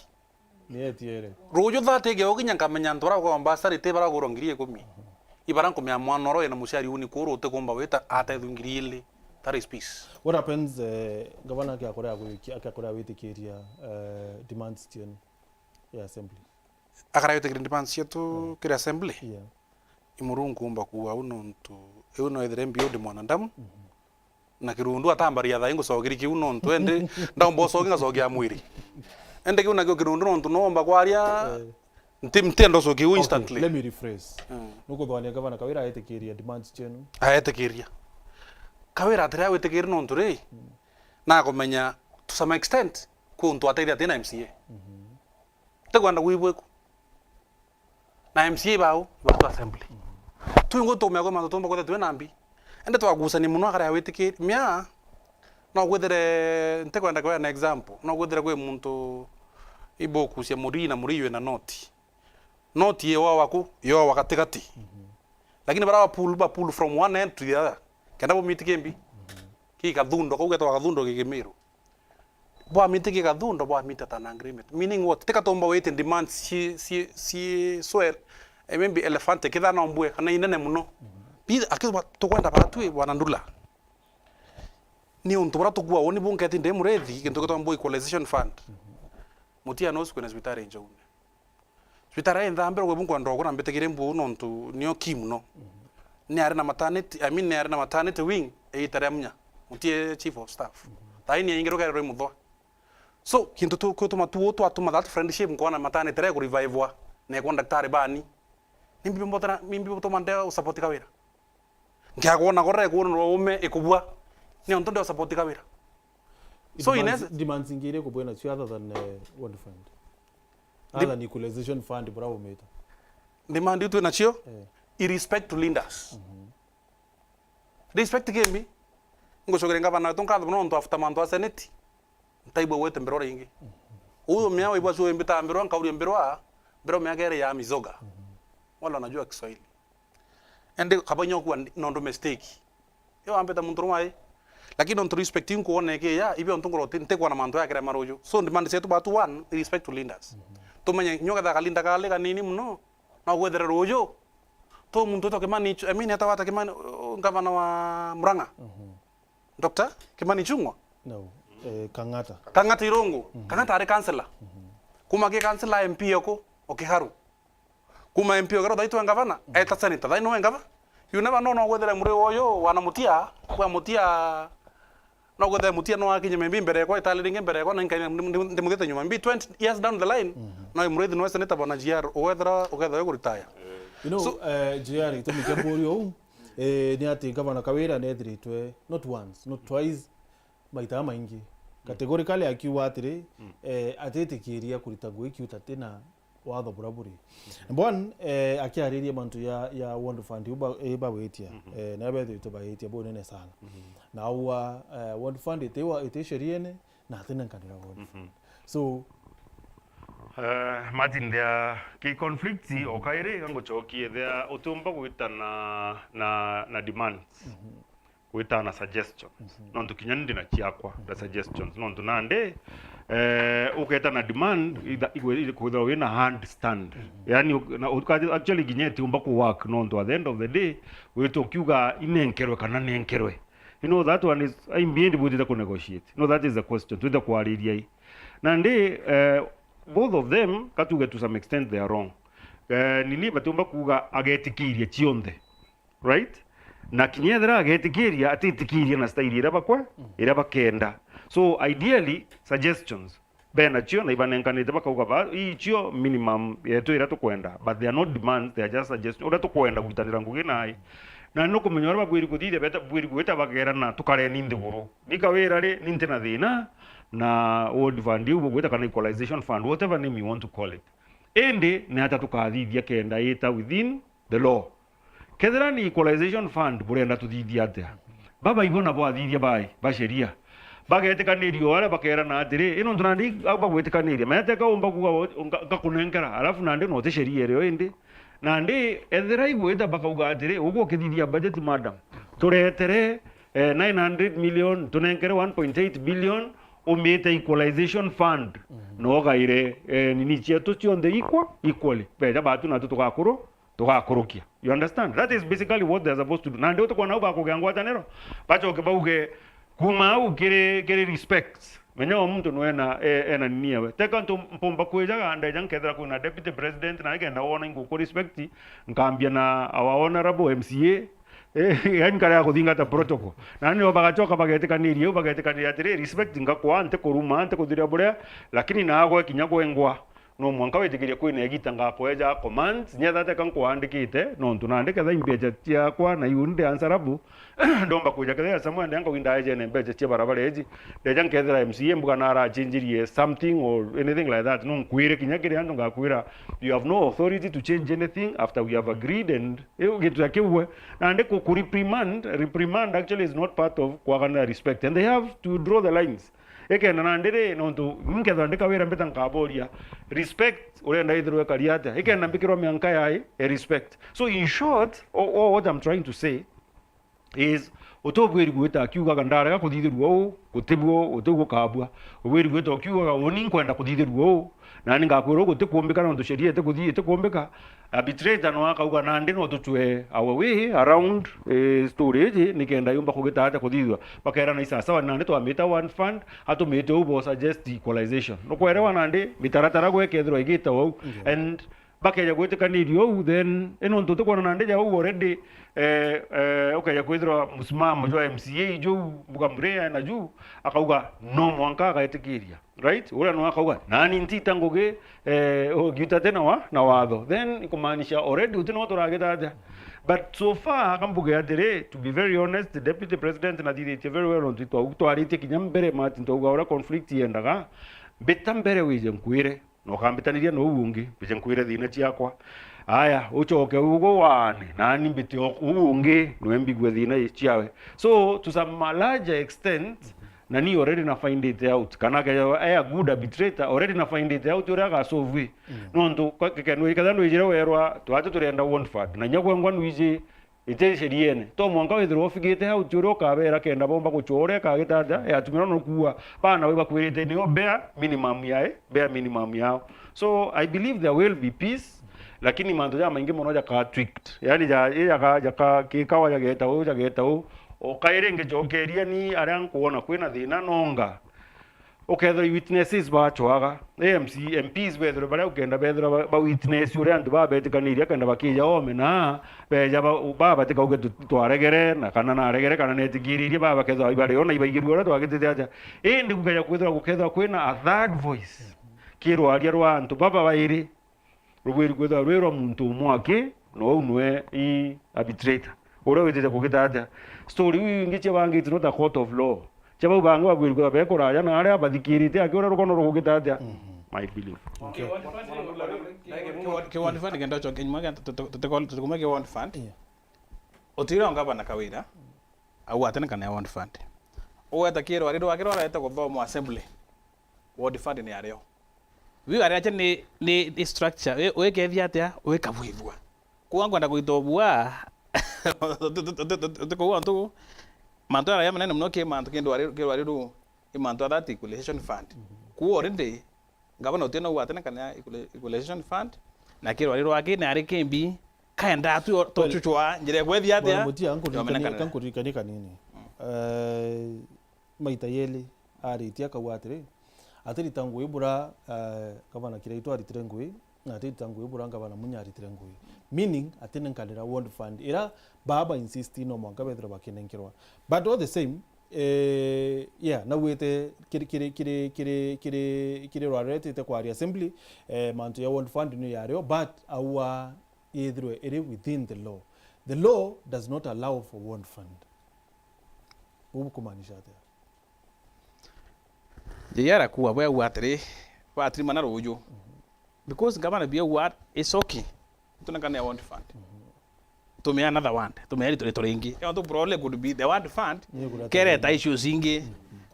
Ni etiere. Ruuju thirty igeukinya nkamenya antu baria bakoragwa Mombasa riti baragurwa ngiri ikumi. Ibara nkumenya mwana uria wina muciari uni kuru utikumba wita atethua ngiri ili. That is peace. What happens, eh, Ngavana akiakorea gwikia, akiakorea witikiria, eh, demands cienu ya assembly? Akaria witikiria demands cietu kiri assembly? Yeah. I Murungu umba kuuga au nontu iu no ithire mbiu ndi mwanadamu. Mhm. Na kirundu atambari ya thai ngucokeria kiu nontu endi ndaumba ucokia ngacokia mwiri. Endi kiu nakio kirundu nontu noomba kwaria, eh, nti-, ntienda ucokia kiu. Okay, instantly. Let me rephrase. Mm. Nukuthwania Gavana Kawira aetikiria demands cienu? Aetikiria. Kawira atiria witikiria nontu ri, mm, nakumenya to some extent kwi untu ateithia atina M C A. Mhm. Tikwenda gwibwiku. Na M C A bau, batu assembly. Twingwe tumea kwi mantu tumba kwithira twi na mbi. Ende twagusania mono akarea witikiri. Mia, no kwithire, ntikwenda kueana example, no kwithire kwi muntu ibukucia murii na murii wina noti. Noti yoa waku, yoa wa gatigati. Lakini bara ba pull, ba pull from one end to the other. Kenda bumiti kimbi. Ki kathundo, kau getwa kathundo gi Kimiru. Bwamite ki kathundo, bwamite at an agreement. Meaning what? Tika tumba wite demands ci, ci, ci swell, eh, maybe elephant, kithana mbwe, kana inene muno. Bi-, aki-, tukwenda bara twi, bwana Ndula. Ni untu bura tukua uni bunketi ndi Mureithi, kintu kitwa mbu equalization fund. Mutia no kwina cibitari Njoune. Cibitari ya Nthambe rugwe bunkwenda ukura mbitikire mbu nontu nio key muno. Ni ari na maternity, I mean, ni ari na maternity wing, iita ria munya. Mutie chief of staff. Thaini aingi rukererwe muthwa. So, kintu tu, kutuma tu, twatuma that friendship nkwana maternity ria kurevivwa, na kwa daktari bani. Nimbi mbotera, nimbi butuma nde usupport Kawira. Nkiakwona gore kuonwa ume ikubua. Ni ontu ndio support Kawira. So, in Demands, essence, demands ingi iriku bwina cio other than, eh, World Fund? Other than equalization fund bura umite? Demand iu twina cio, eh, i respect to leaders. Respect kimbi. Ngucokere ngavana wetu nkatho mono nontu after mantu a senate, ntaigua gwite mbirwa ringi. Uyu miao ibwa cio mbita mbirwa, nkauria mbirwa, mbirwa miaka iri ya mizoga. Wala unajua Kiswahili. Ende kaba inya ukua ndi-, nondu mistake. Yo ambeta muntu rumai. Lakini nontu respect inkuona ikiya, ibi ontu ngoro ti-, ntikwana mantu ya kirema ruju. So demand cietu batu one, respect to leaders. Tumenye nyo ketha kalinda kali kanini muno, no gwethere ruju. To muntu to Kimani Ichu-, I mean, eta wata Kimani, uh, gavana wa Murang'a. Doctor Kimani Ichung'wa? No. Eh, Kang'ata. Kang'ata Irungu. Kang'ata ari councillor. Kuma ki councillor M P oko, o Kiharu. Kuma M P ogero thaitwe ngavana, eta senator, thai noe ngava. You never know, no gwethere muri uyu, wana Mutia, kwa Mutia, no gwethere Mutia no akinye maybe mbere yakwa, itali ringi mbere yakwa, na nkaina ndi-, ndi-, ndimuthite nyuma. Maybe twenty years down the line, no imurithi noe senator bona G R, ugethera, ugethera yo kuritaya. You know, so, eh, J R, gitumi kia mburio uu, eh, ni ati Gavana Kawira nethiritwe not once, not twice, maita maingi. Categorically akiuga atiri, eh, atitikiria kurita ngugi kiu tatina watho bura buri. Number one, eh, akiariria mantu ya, ya World Fund, iu ba-, eh, bagwitia. Eh, na bethitwe bagwitia bunene sana. Na aua, eh, World Fund itiwa, iti sheriene, na atinenkanira World Fund. So, eh, Martin, there ki conflict o kairi, angucokie there, utiumba gwita na, na, na demands. Gwita na suggestions. Nontu kinya ni ndina ciakwa, the suggestions. Nontu nandi, eh, uketa na demand, itha-, igwe-, ikwithirwa wina hard stand. Yani, uk-, na, uka-, actually, kinya itiumba ku work, nontu at the end of the day, wita ukiuga inenkerwe kana nenkerwe. You know, that one is, I mean, ndibwitite ku negotiate. No, that is the question. Twite kwariria i. Nandi, eh, both of them, katuge to some extent they are wrong. Eh, nini batiumba kuuga agetikiria cionthe. Right? Na kinya ethira agetikiria, atitikiria na style iria bakwa, iria bakenda. So ideally, suggestions benacio na ibanenkanite bakauga ba, icio minimum yetu iria tukwenda, but they are not demands, they are just suggestions. Uria tukwenda gwitanira ngugi nai. Na nukumenya uria babwiri kuthithia, beta-, babwiri gwita bagerana, tukareni nthiguru. Ni Kawira ri, ni ntina thina na World Fund iu bugwita kana equalization fund, whatever name you want to call it. Indi ni ata tukathithia kenda ita within the law? Kethira ni equalization fund burenda tuthithia atia? Baba ibo nabo athithia bai ba sheria. Bagetikaniria o aria bakerana atiri, ino ntu nandi au bagwitikaniria. Menya teka umba kuuga wo-, nga-, ngakunenkera, alafu nandi no ti sheria irio indi. Nandi ethira igwita bakauga atiri, ugwe ukithithia budget, madam, turetere, eh, nine hundred million, tunenkere one point eight billion, umite equalization fund, na ugaire, eh, nini cietu cionthe equal, equally. Beja batu natu tugakuru-, tugakurukia. You understand? That is basically what they are supposed to do. Nandi utikwona au bakugea ngwataniro, bacoke bauge, kuma au kiri, kiri respect. Menya o muntu nwena, e-, ena nini ewe. Teka ntu mpumba kwijaga ndeja nkethira kwina deputy president, na ikenda wona inguku respect, nkambia na our honorable M C A, eh, yani karea kuthingata protocol. Na nio bagacoka bagetikaniria, bagetikaniria atiri, respect ngakwa, nti kuruma, nti kuthiria buria, lakini nagwe kinya gwengwa. No mwanka witikirie kwina igita ngakweja commands, nyetha teka nkwandikite, nontu nandike tha imbecha ciakwa na iu ndi answerable, ndomba kwija kethira somewhere ndea nkauga ndaejene mbecha cia barabara iji, ndeja nkethira M C A mbuga narachinjirie something or anything like that, no nkwire kinya kiri antu ngakwira, you have no authority to change anything after we have agreed and, eh, gintu ta kiu we. Nandi ku, ku reprimand, reprimand actually is not part of kwaganira respect and they have to draw the lines. Ikenda nandi ri, nontu nkethwa ndi Kawira mbita nkaboria, respect, urenda ithirwe ikari atia? Ikenda mbikirwa mianka yai, e respect. So in short, o-, o-, what I'm trying to say is, utubwiri gwita akiugaga ndarega kuthithirua uu, gutibuo, utigukabua. Ubwiri gwita ukiugaga, uni nkwenda kuthithirua uu, nani ngakwira uu gutikumbika nontu sheria itikuthi-, itikumbika. Arbitrator no akauga nandi no tucwe our way around, eh, story iji, nikenda yumba kugita atia kuthithua. Bakerana isasawa nandi twamita one fund, atumite uu bo suggest equalization. Nukwerewa nandi mitaratara gwekethirwa igita ou. And bakeja gwitikaniria ou, then, eh, nontu tukwona nandi ja ou already, eh, eh, ukeja kwithirwa musimamo jwa M C A juu, mbuga Murray ena juu, akauga no mwanka agaitikiria. Right? Uria no akauga, nani ntita ngugi, eh, ugiuta ti na wa-, na watho. Then, ikumaanisha already uti no turagita atia? But so far, ka mbuge atiri, to be very honest, Deputy President nathithitie very well, nontu twau-, twaritie kinya mbere, Martin, twauga uria conflict yendaga, mbita mbere wije nkwire, na ukambitaniria na uu ungi, mbije nkwire thina ciakwa. Aya, ucoke ugu waane, nani mbite o-, uu ungi, nwe mbigue thina ciawe. So, to some larger extent, na ni already na find it out. Kana akeja e a good arbitrator, already na find it out uria agasolve. Mm. Nontu kwa-, keke nwi-, kethira nwijire werwa, twatu turenda want fund. Na nya gwengwa nwiji, ite sheriene. To mwanka withirwa ufigite out uria ukabera kenda bomba gucua uria ikagita atia, yatumirwa no kuua. Bana we bakwirite nio bare minimum yae, bare minimum yao. So, I believe there will be peace, lakini mantu jamaingi mono jaka tweaked. Yani ja, jaka, jaka, kikawa jageta uu, jageta uu. O kairi ngicokeria ni aria nkuona kwina thina nonga. Ukethirwa witnesses bacwaga. A M C, M Ps bethirwe baria ukenda bethirwa ba, ba witness uria antu babetikanirie akenda bakija ome na beja ba, ba batikauge tu, twaregere na kana naregere kana netikiririe ba bakethirwa ibari ona ibaigirue uria twagitite atia. Indi gukeja kwithirwa gukethirwa kwina a third voice. Kirwaria rwa antu baba bairi. Rubwiri kwithirwa rwi rwa muntu umwe aki, na uu nwe i arbitrator. Uria witite kugita atia? Story iu ingi cia bangi, it's not a court of law. Cia bau bangi babwiri kwithirwa be kuraja na aria bathikirite aki uria rukono rukugita atia? Mhm. My belief. Okay. Ki one fund kenda ucoke nyuma kenda tutikuma ki one fund. Yeah. Utira ngavana Kawira, au atene kana ya one fund. Ugweta kirwari rwake rwarete guthomwa assembly. Ward fund ni ario. Biu aria atia ni, ni, ni structure, wi-, wikethia atia, wikabwithua. Kwa nkwenda gwita ubua, uti kuu antu, mantu aria manene muno ki mantu kindu ari, kindu ari ru, i mantu a that equalization fund. Kuu already, ngavana utina uu atene kana equali-, equalization fund, na kirwari rwake ni ari kimbi, kaenda tu, to chuchwa, njira ya kwethia atia, Bwana Mutia, ankuririkanie, yomenekana. Kankuririkanie kanini. Eh, maita yeli aritie akauga atiri, atirita ngui bura, eh, Gavana Kiraitu aritire ngui, na atirita ngui bura Gavana Munya aritire ngui. Meaning, atinenkanira ward fund ira baba insist no mwanka bethirwa bakinenkerwa. But all the same, eh, yeah, nauite kiri, kiri, kiri rwaretite kwaria assembly, eh, mantu ya ward fund ni yario, but aua yethirwe iri within the law. The law does not allow for ward fund. Uu bukumaanisha atia? J R akuwa bwe au atiri, batirimana ruuju. Because ngavana bia ua is okay. Tunengane ya ward fund. Tumia another ward. Tumia rito rito ringi. Yo tu probably could be the ward fund. Ni kureta kereta issues ingi.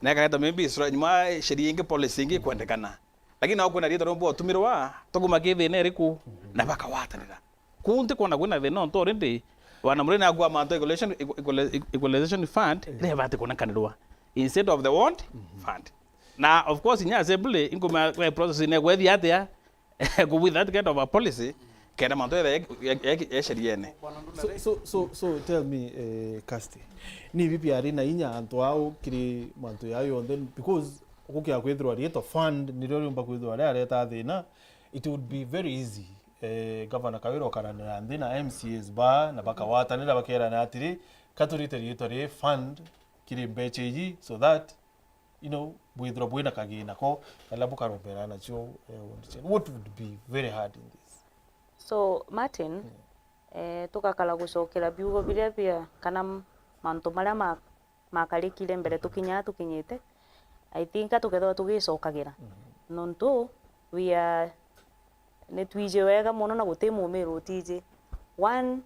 Na ikareta maybe isura nyuma sheria ingi, policy ingi kwendekana. Lakini no kwina rito rumbo tumirwa, tukuma ki thina iriku, na bakagwatanira. Kuu ntikwona kwina thina, nontu already Bwana Murray nakua mantu equalization, equal-, equal-, equalization fund, eh, ni ibati kunekanirwa instead of the ward fund. Na of course, inya assembly, inkumenya we process ni kwethia atia, ku with that kind of a policy, kenda mantu ethe e, e, e, e sheriene. So, so, so, so tell me, eh, Kirsty, ni bibi ari na inya antu ao kiri mantu yao yonthe, because gukia kwithirwa rieto fund nirio riumba kwithirwa riareta thina, it would be very easy, eh, Gavana Kawira ukaranira nthi na M C As ba, na bakagwatanira bakerana atiri, ka turite riitwa ri fund kiri mbecha iji, so that, you know, bwithirwa bwina kagina ko, karia bukarombera nacio, eh, ward chair. What would be very hard in this? So, Martin, eh, tugakara gucokera biugo biria bia, kana m-, mantu maria ma makarikire mbere tukinya aa tukinyite, I think tukethirwa tugicokagira. Mhm. Nontu we are, ni twiji wega mono na guti mumiru utiji. One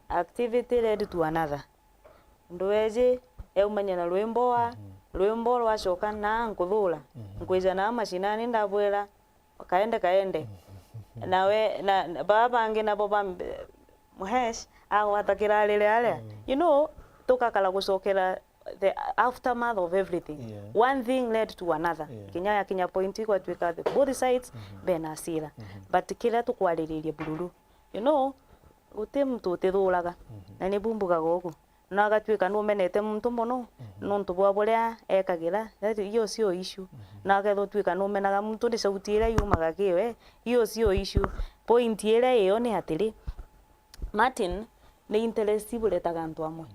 activity led to another. Ndu eji eumania na rwimbo wa, mhm, rwimbo rwacoka na nkuthura. Mhm. Nkwija na mashinani ndabwira, kaende, kaende. Nawe, na, na baba bangi nabo ba, Muhesh, agwata kirarire aria. Mm. You know, tugakara gucokera the aftermath of everything. Yeah. One thing led to another. Yeah. Kinya yakinya point igwatuika the both sides, mhm, bena asira. Mhm. But kiria tukwaririria bururu, you know, guti muntu utithuraga. Mhm. Na ni bumbugaga ugu. Na agatuika numenete muntu mono, mhm, nontu bwa buria ekagira, that, hiyo sio issue. Mhm. Na akethirwa utuika numenaga muntu, ni sauti iria yumaga kiwe, hiyo sio issue. Point iria iyo ni atiri, Martin, ni interest buretaga antu amwe.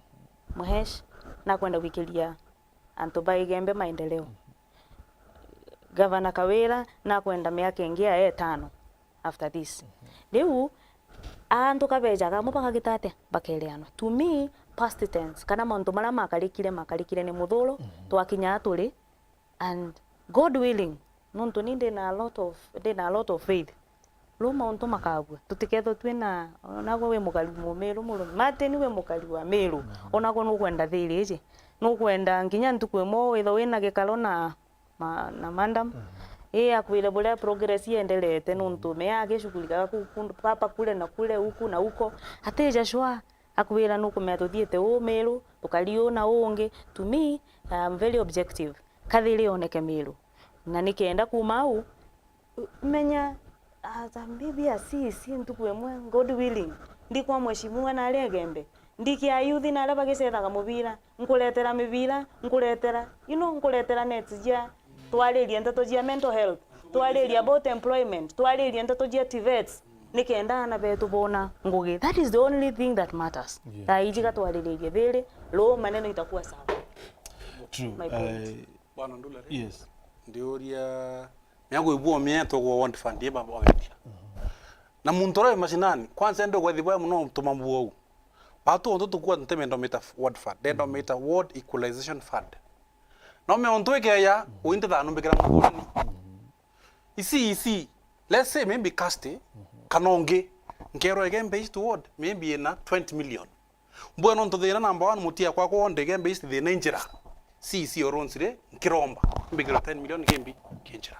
Muhesh, nakwenda gwikiria antu ba Igembe maendeleo. Gavana Kawira, nakwenda miaka ingi ya etano after this. Mhm. Riu, Antu kabejaga amwe bakagita atia? Bakereanwa. To me, past tense, kana mantu maria makarikire, makarikire ni muthuru, twakinya aa turi, and God willing, nontu ni ndina a lot of, ndina a lot of faith, ru mauntu makabua, tutikethwe twina, onagwe wi mukari wa Miru murume, Martin wi mukari wa Miru, onagwe nukwenda thiri iji, nukwenda nginya ntuku imwe withwe wina gikaro na ma-, na madam. Ii akwire buria progress ienderete, nontu me agishughulikaga ku-, ku-, papa kule na kule, huku na huko. Atija sure, akwira nukumea tuthiite uu Miru, tukari uu na uu ungi. To me, I am very objective. Kathiri oneke Miru. Na nikenda kuma au, menya, as a, maybe a C E C ntuku imwe, God willing, ndi kwa mheshimiwa na aria Igembe, ndi kia youth na aria bagicethaga mubira, nkuretera mibira, nkuretera, you know, nkuretera nets jia, twaririe nteto jia mental health, twaririe about employment, twaririe nteto jia TVETs, nikenda ana betu bona ngugi. That is the only thing that matters. Yeah, thaa iji true. Gatwariririe thiri, ru maneno itakuwa sawa. True. My point. Eh, Bwana Ndula ri? Yes. Ndiuria, miago ibua mietwe gwa ward fund iba bawendia. Na muntu uria wi mashinani, kwanza ende ugwethi bwa muno tuma bua u. Batu ontu tukua ntemendo mita ward fund, ndenda mita ward equalization fund. No me ontu ikeya, uinte thanu mbikira muthurani. Isi, isi, let's say maybe Kirsty, kana ungi, nkerwa Igembe East ward, maybe ina twenty million. Mbwe nontu thina number one, mutia kwakwa wonde Igembe East thina injira. Si, si oronsi ri, nkiromba, mbikirwe ten million kimbi, kinjira.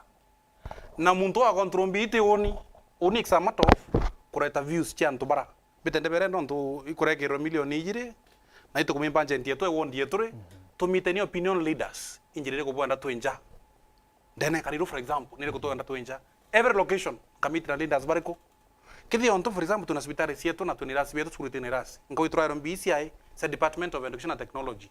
Na muntu wa control mbi iti uni, uni it's a matter of kureta views cia antu bara. Bitende bere nontu ikurekirwe milioni ijiri, na itukumimba njenti yetu, ewondi yetu ri, tumiteni opinion leaders, injira iriku bwenda twinja. Ndene Kariru, for example, niriku twenda twinja? Every location, nkamiti na leaders bariku? Kethia ontu, for example, twina cibitari cietu na twina irasi bietu, cukuru twina irasi. Nkauga iturairwe mbi cia, cia Department of Education and Technology.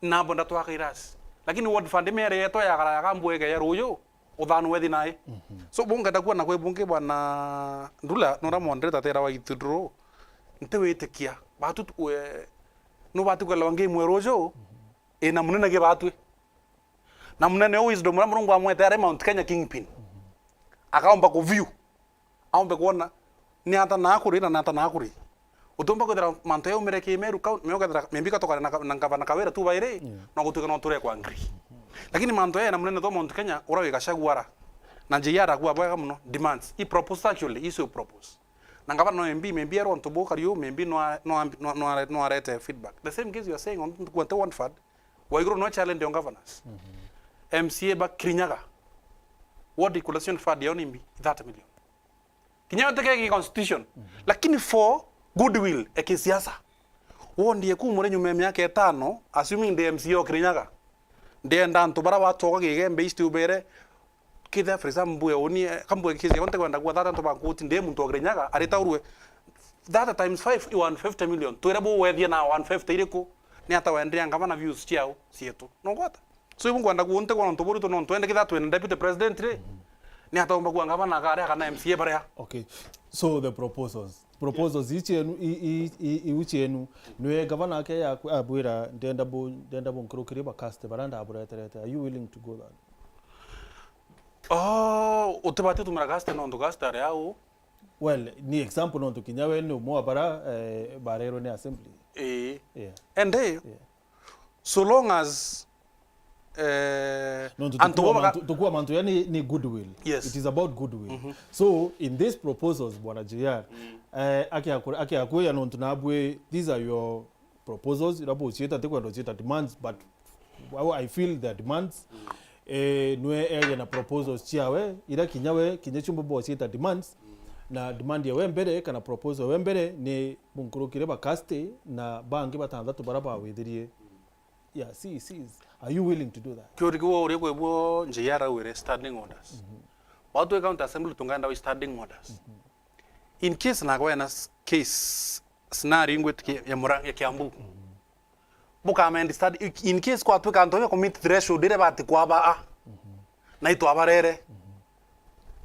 Nabo ndatwaka irasi. Lakini ward fund mere yetu yagara yaga mbwege ya ruyu, uthanu wethi nae. So, bungenda kuona kwi bungi bwana Ndula, nura mwondere tatera wa ithuduru, ntiwitikia. Batu tu-, we, nubati kwelewa ngimwe ruju, ina munene gi batwi. Na munene uu wisdom uria Murungu amwete ari Mount Kenya kingpin. Akaomba ku view. Aombe kwona ni ata na akuri na ni ata na akuri. Utiumba kwithira mantu yaumire ki Meru County, me ukethira maybe katokana na, na ngavana Kawira tu bairi, no gutuika no turekwa agree. Lakini mantu yaya na munene tho Mount Kenya, uria wi Gachagua ara, na J R akua bwega muno, demands. He proposed actually, he should propose. Na ngavana no M B, maybe erwa untu buu kariu, maybe no a-, no a-, no, no are-, no arete feedback. The same case you are saying on Kwante Wanford, Waiguru no challenge on governors. M C A ba Kirinyaga, ward equalization fund yao ni mbi, thirty million. Kinya yote kegi constitution. Lakini for goodwill ya kisiasa. Ward yeku mure nyuma ya miaka itano, assuming ndi M C A o Kirinyaga, ndienda antu bara batwoka Igembe East ubere, kethira, for example, mbue uni, eh, kambue kisi yonte kwenda kuwa thata ntu bankuti ndi muntu wa Kirinyaga, aritaurwe thata times five i one fifty million. Twire bu wethia na one fifty iriku? Ni ata wendea ngavana views ciao cietu? No gwata? So, ibu nkwenda kuwa nte kwa ntu buritu no twende kethira twina deputy president ri? Ni ata umba kuwa ngavana akaria kana M C A baria? Okay. So, the proposals. Proposals i cienu, i, i, i, iu cienu, nwe gavana ake ya-, abwira, "Ndenda bu-, ndenda bunkirukirie ba Kirsty baria ndabureterete." Are you willing to go that? Oh, utibati utumira Kirsty nontu Kirsty ari au. Well, ni example nontu kinya we ni umwe wa bara, eh, barerwe ni assembly. Ii. Yeah. Ende, yeah. So long as, eh, nontu antu tukua bo baka- mantu, tukua mantu yani ni goodwill. Yes. It is about goodwill. So in these proposals, Bwana J R, eh, akia kure-, akia kuya nontu nabwe, these are your proposals, ira buciita, tikwenda uciita demands, but how I feel the demands. Eh, nwe eje na proposals ciawe, ira kinya we, kinya ciumba bociita demands, na demand ya we mbere, kana proposal we mbere, ni bunkurukire ba Kirsty na bangi batanthatu bara bawithirie. Yeah, see, see, are you willing to do that? Kiuri kiu uria kwibwo J R augire standing orders. Bau twi county assembly tungenda wi standing orders. In case nakwena s-, case scenario ingwitikia ya Mura-, ya Kiambu. Bukamend study, in case kwatwika antu ya commit threshold iria bati kwaba a. Na itwabarere.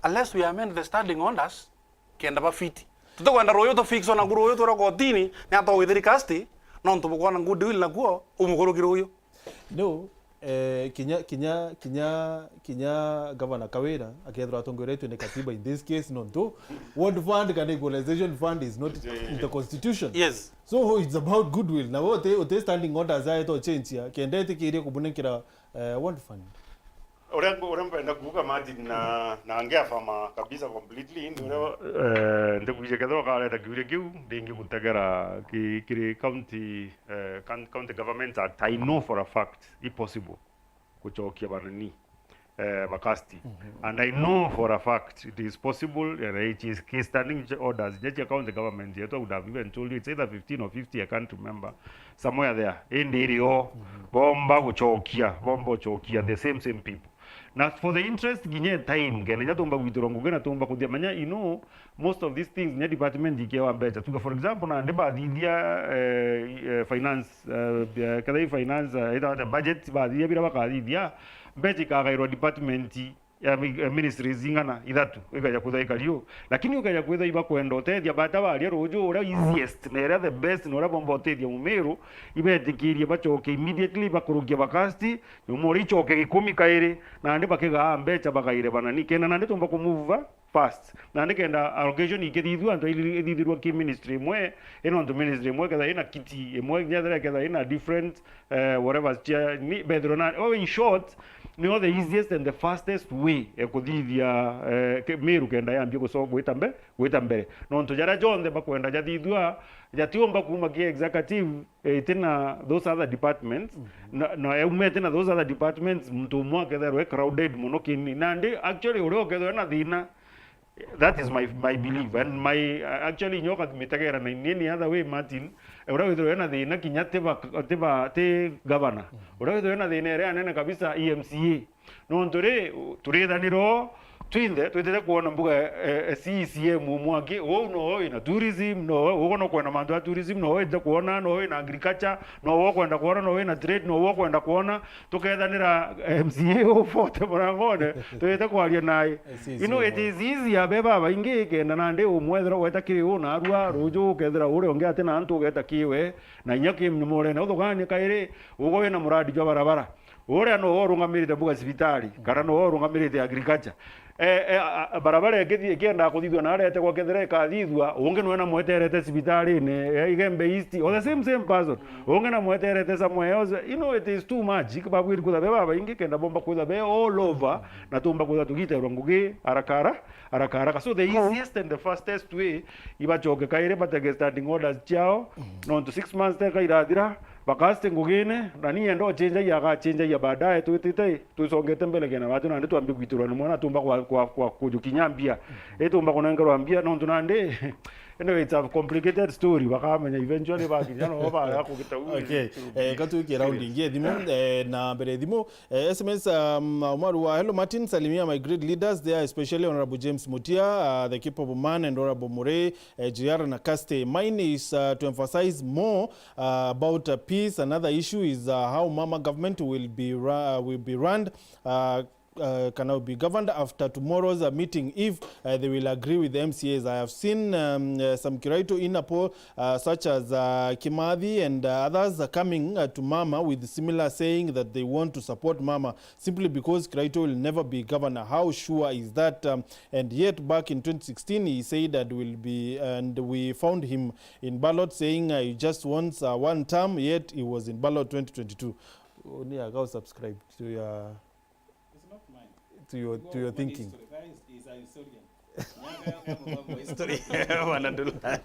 Unless we amend the standing orders, kenda ba fit. Tutikwenda ruyu tu fix ona nguru uyu twira kotini, ni ata withiri Kirsty, nontu bukwona goodwill nakuo, umukurukire uyu. No, Eh, kinya, kinya, kinya, kinya Governor Kawira akethirwa atongoretwe ni katiba in this case, nontu ward fund kana equalization fund is not in the constitution. Yes. So it's about goodwill. Na we uti, uti standing orders aetwo change ya kenda itikirie kubunenkera, eh, ward fund. Uria, uria mpenda kuuga, Martin, na, na ngiafama kabisa completely, ni uria, eh, ndikwije kethirwa ukareta kiuria kiu, ndingi gutegera ki-, kiri county, eh, coun-, county government act. I know for a fact, i possible gucokia banani, eh, bakasti. And I know for a fact it is possible, and it is ki standing orders inya cia county government yetu, I would have even told you, it's either fifteen or fifty, I can't remember, somewhere there. Indi iri o, bomba gucokia, bomba gucokia the same, same people. Na for the interest kinya time, kenda inya tumba gwitirwa ngugi na tumba kuthia manya, you know, most of these things, nya department ikiewa mbeca. Tuga, for example, nandi bathithia, eh, eh, finance, eh, bia-, kethira i finance, eh, ita ata budget, bathithia bira bakathithia, mbeca ikagairwa department ya mi-, ya ministries ing'ana ithatu, ikaja kwithwa ikari u. Lakini ukaja kwithwa ibakwenda utethia, bata baria ruju uria easiest, na iria the best, na uria bomba utethia Mumiru, ibetikirie bacoke immediately, bakurukia bakasti, nyuma uria icoke gikumi kairi, nandi bakigaa mbeca bagaire banani. Kenda nandi tumba kumove fast. Nandi kenda allocation ikithithua, antu ithithirwa ki ministry imwe, ino antu ministry imwe ketha ina kiti imwe, nyethira ketha ina different, eh, whatever, chia, ni, bethirwa na, oh, in short, nio the easiest and the fastest way ya kuthithia, eh, ke-, Miru kenda yambia guso-, gwita mbe-, gwita mbere. Nontu jaria jonthe bakwenda jathithua, jatiumba kuma ki executive, eh, itina those other departments, na, na yaumete na those other departments, muntu umwe aketherwa e crowded muno kini. Nandi, actually, uria ukethirwa na thina, that is my, my belief, and my, uh, actually, nyoka mitegera na in any other way, Martin, uria withirwa na thina kinya ti ba, ti ba, ti governor. Uria withirwa na thina iria nene kabisa, E M C A. Nontu ri, turithanira o, twinthe, twitite kwona mbuga, eh, eh, C E C M umwe aki, uu no wina tourism, no, uu no kwenda mantu ya tourism, no witite kwona, no wina agriculture, no uu kwenda kwona, no wina trade, no uu kwenda kwona, tukethanira M C A ubote murangone, twitite kwaria nae. You know, it is easier be babaingi kenda nandi umwethira ugeta kiri uu narua, ruju ukethira uria ungi ati na antu ugeta kiwe, na inya ki murene uthugania kairi, ugo wina muradi jwa barabara. Uria no urungamirite mbuga cibitari, kana no urungamirite agriculture. Eh, eh, a, a, barabara ikithi-, ikiendaa kuthithua na aretegwa kethira ikathithua, ungi nwe na mweterete cibitarine, eh, Igembe East, or the same, same person. Ungi na mweterete somewhere else. You know, it is too much. Babwiri kwitha be babaingi kenda bomba kwitha be all over, na tumba kwitha tugiterwa ngugi haraka hara-, haraka haraka. So the easiest and the fastest way, ibacoke kairi batege standing orders ciao, nontu six months teka irathira, bakaste ngugine, na ni enda ucenjagia, agacenjagia baadaye, twitite, tusongete mbele kena batu, nandi twambi gwitirwa ni mwana, tumba kwa, kwa, kwa kujukinya mbia. Itumba kunengerwa mbia, nontu nandi, anyway, it's a complicated story, bakamenya eventually bakinya, no baga kugita. Okay, eh, katwike round ingi thimu, eh, na mbere thimu, eh, S M S, um, Umaru wa, "Hello Martin, salimia my great leaders there, especially Honorable James Mutia, uh, the capable man, and Honorable Murray, eh, J R na Kaste. Mine is, uh, to emphasize more uh, about, uh, peace. Another issue is, uh, how Mama government will be ru-, uh, will be run, uh, uh, can now be governed after tomorrow's, uh, meeting if, uh, they will agree with the M C As. I have seen, um, uh, some Kiraitu in a poll, uh, such as, uh, Kimathi and, uh, others are coming, uh, to Mama with similar saying that they want to support Mama simply because Kiraitu will never be governor. How sure is that?" Um, and yet back in twenty sixteen he said that will be, and we found him in ballot saying, uh, he just wants, uh, one term, yet he was in ballot twenty twenty-two. Ni akao subscribe to your, It's not mine. To your, to your thinking. History. That is, is a historian. History. Wanadula.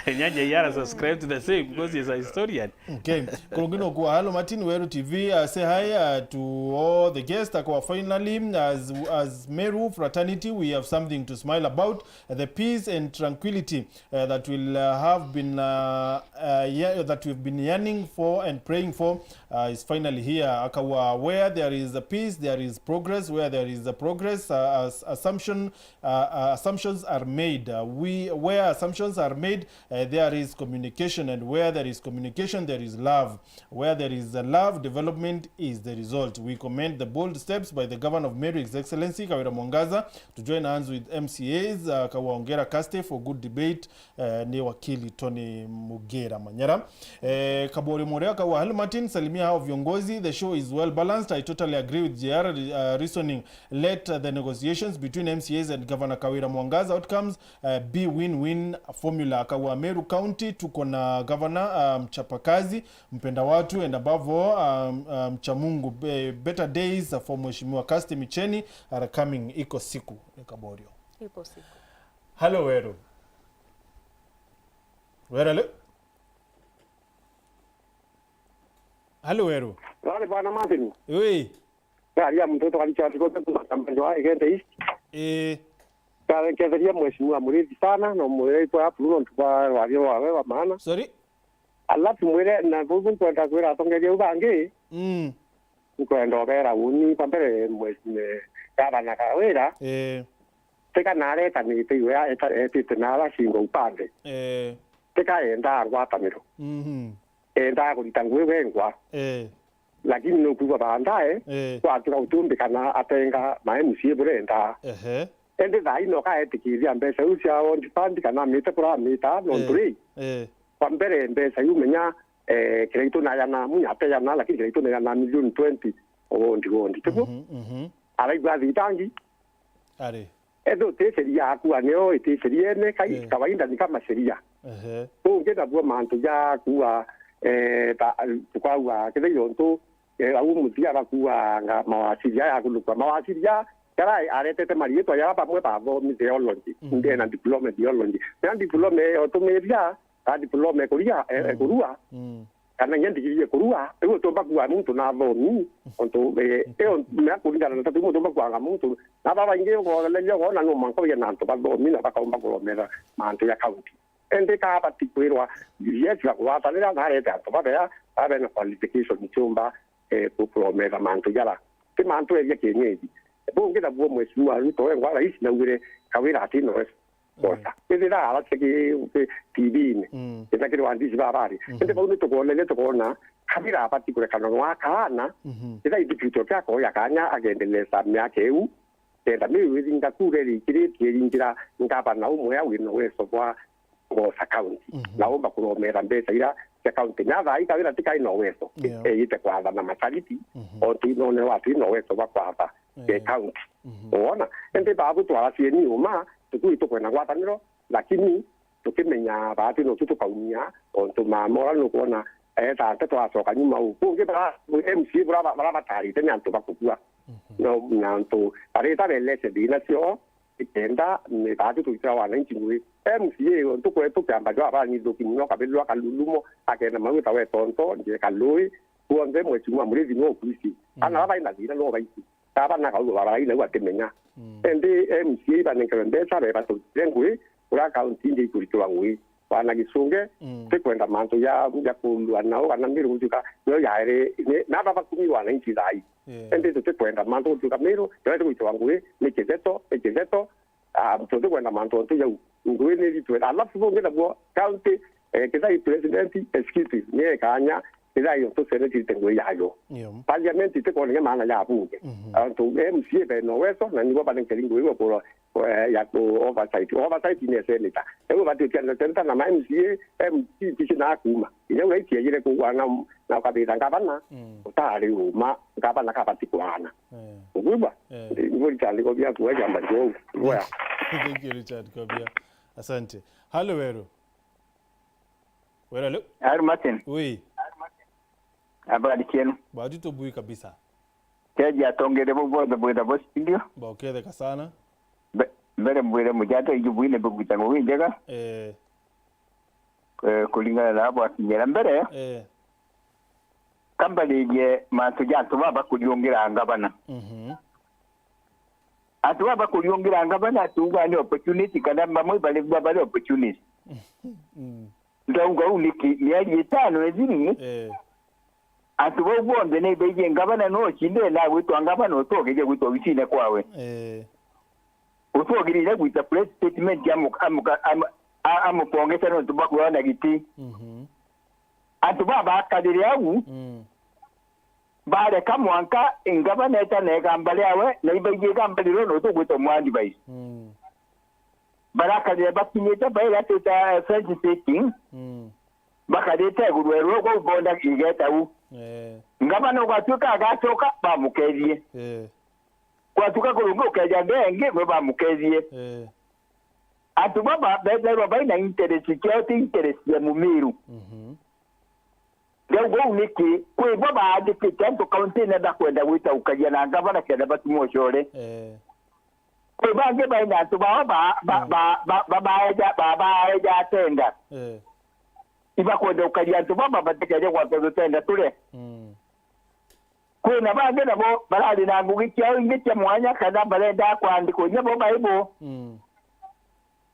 Nyaja Yara subscribe to the same because he's a historian. Okay. Kurungino kwa, "Hello Martin, Weru T V. Uh, say hi, uh, to all the guests." Akwa, "Finally, as, as Meru fraternity, we have something to smile about. The peace and tranquility, uh, that will, uh, have been, uh, uh, ye-, that we've been yearning for and praying for, uh, is finally here." Akawa, "Where there is a peace, there is progress. Where there is a progress, uh, as assumption, uh, uh, assumptions are made. Uh, we, where assumptions are made, uh, there is communication, and where there is communication, there is love. Where there is a love, development is the result. We commend the bold steps by the Governor of Meru, His Excellency Kawira Mwangaza, to join hands with M C As, uh, Kawongera Kaste for good debate, uh, ni wakili Tony Mugera Manyara. Eh, Kabori Morea Kawa, "Hello Martin, salimia Now, viongozi, the show is well balanced. I totally agree with J R, uh, reasoning. Let, uh, the negotiations between M C As and Governor Kawira Mwangaza outcomes, uh, be win-win formula. Akawa Meru County, tuko na governor, uh, mchapakazi, mpenda watu, and above all, um, uh, mcha Mungu. Be-, better days for Mheshimiwa Casti Micheni are coming. Iko siku, ni Kaborio. Ipo siku. Hello, Weru. Weru, hello? Hello, Weru. Rari bwana Martin. Ui. Rari ya mtoto kalicha ndiko tu kamba jwa igende East. Eh. Kale ketheria mheshimiwa Murithi sana, no mwire kwa hapo no tuba rari wa wewe wa maana. Sorry? Alafu mwire na bubu nkwenda kwira atongeria ubangi. Mm. Nkwenda obera uni kwa mbere mwe-, me-, gavana Kawira. Eh. Tika naretanite iwe ya-, eta-, etite na ala shingo upande. Eh. Tika enda ngwataniro. Mhm. Enda kurita ngui wengwa. Eh. Lakini nukuigua baadaye, eh, kwatuka utumbikana atenga ma M C A burenda. Ehe. Indi thaa ino kaetikiria mbeca iu cia World Fund kana amite kuramita, nontu, eh, ri, eh, kwa mbere mbeca iu menya, eh, Kiraitu nayana, munya ateyana, lakini Kiraitu nayana milioni twenty o World Fund, tiguo? Mhm, mhm. Araigua athitangi. Ari. Ethe uti sheria yaku, aneo iti sheria ene, kai, eh, kawaida ni kama sheria. Ehe. Ungi nabuo mantu ja kuwa, eh, ta, tukauga, kethira untu, eh, au muthia bakuanga mawasiri aya akulukwa. Mawasiri aya, jara aretete mariitwa jara bamwe bathomi theology, mhm, ndena diploma theology. Na diploma iyo tumiria, ka diploma ikuria, e-, mm, ikurua, mm, kana inya ndigiri ikurua, riu utumba kuwa muntu na athomi, ontu, eh, iyo mea kuringana na tatu, muntu umba kuanga muntu. Na baba ingi ukoleria ukoona no mwanka uye na antu bathomi na bakaumba kuromera mantu ya county. Indi kabati kwirwa, yes, ya kugwatanira na arete antu babea, babe na qualification ciumba, eh, ku-, kuromera mantu jara. Ti mantu eria kienyeji. Bungi nabuo Mheshimiwa Ruto wengwa rais naugire Kawira ati no Mboca. Ethira aracia ki, ki T V-ini. Mm. Ethira kiri waandishi ba habari. Mhm. Indi bau ni tukwona, ni tukwona, Kabira abati kurekana na akaana, mhm, ethira ithikitwe kia akoya kanya agendeleza miaka iu, kenda miu ithinga kura irikiritie iringira ngavana umwe au wina uwezo bwa Mboca County. Mhm. Na umba kuromera mbeca ira cia county. Na thaa ii Kabira tikai na uwezo. Yeah. Eyite kwathana mashariti, mhm, ontu inone watu ina uwezo bwa kwatha, eh, county. Mhm. Wona? Indi babu twaracie ni uma, tukui tukwenda ngwataniro, lakini tukimenya baati no tu tukaumia, ontu mamora nukwona, eh, tata twacoka nyuma u. Kungi bara, M C A bura, bara batarite ni antu bakukua. Mhm. No, na antu barita belese thina cio, ikenda ni baati tuitira wananchi ngui. M C A, ontu kwetu kiamba jwa abanyithuki muno, kabirwa kalulumo, akenda mauta we tonto, nje kalui, kuonthe Mheshimiwa Murithi no kuisi. Ana, mhm, baba ina thina no baisi. Kaba na kauga baba ina ua timenya. Mm. Indi M C A ibanenkerwe mbeca, beba tutire ngui, kura kaunti ingi ikuritirwa ngui. Wana Gichunge, mm, tikwenda mantu ya, ya kurua nao, kana Miru gutuika, nio yaere, ni, na baba kumi wananchi thaa ii. Yeah. Indi tutikwenda mantu gutuika Miru, nio tiguitirwa ngui, ni kitheto, ni kitheto, ah, tutikwenda mantu ontu jau. Ngui ni ritwe. Alafu bungi nabuo, county, eh, kithai president, executive, ni ekanya, kithai ontu senate irite ngui yayo. Yeah. Parliament itikwonania maana ya bunge. Mhm. Antu M C A bena uwezo, na nibo banenkeri ngui iwe kurwa, eh, ya ku oversight. Oversight ni senator. Ewe bati ukianira senator na ma M C A, M C A tici na akuma. Inya uraikia yire kugwa na, na ukabitha ngavana, mm, utari uma, ngavana kabati kuana. Eh. Ugwibwa? Eh. Nguri tandiko bia kuwa jamba njogu. Thank you, Richard Kobia. Asante. Hello, Weru. Weru, hello. Ari Martin. Ui. Habari cienu? Badi tubui kabisa. Keji atongere bo bonthe bwitha bo studio. Boketheka sana. Mbe-, mbere mbwire mujata iju bwine bugwita ngugi njega. Eh. Eh, kuringana na abo akinyira mbere. Eh. Kambaririe mantu ja antu baba kuriungira ngavana. Mhm. Antu baba kuriungira ngavana atuuga ni opportunity kana bamwe bari, bari opportunist. Mm. Ndauga uu niki? Mieri itano ithiru, eh, antu bau bonthe ni baigie ngavana no cinde na gwitwa ngavana utogeria gwitwa obisine kwawe. Eh. Utwogirire gwita press statement amu-, amu-, amu-, a-, amupongesa nontu bwa kwona giti. Mhm. Antu baba bakarire au, mm, bareka mwanka ngavana eta na igamba riawe, na ibaigie igamba riria no tugwita mwa advice. Mm. Barakarire bakinyite baira twita fence sitting. Mm. Bakarite iguru erwe gwau bonda igeta u. Eh. Ngavana ugatuika agacoka, bamukethie. Eh. Gwatuka kurungi ukeja ndengi, we bamukethie. Eh. Antu baba bethairwa baina interest ciao ti interest ya Mumiru. Mhm. Riu uu niki? Kwi bo baandikite antu kaunti-ini bakwenda gwita ukaria na ngavana kenda batuma ucore. Eh. Kwi bangi baina antu bao ba, ba, Mm. ba, ba, ba, baeja, ba, baeja atenda. Eh. Ibakwenda ukaria antu baba batikeje gwatwa tutenda turia. Mm. Kwina bangi nabo barari na ngugi ciao ingi cia mwanya kana barenda kwandikwa inya bo baibo. Mm.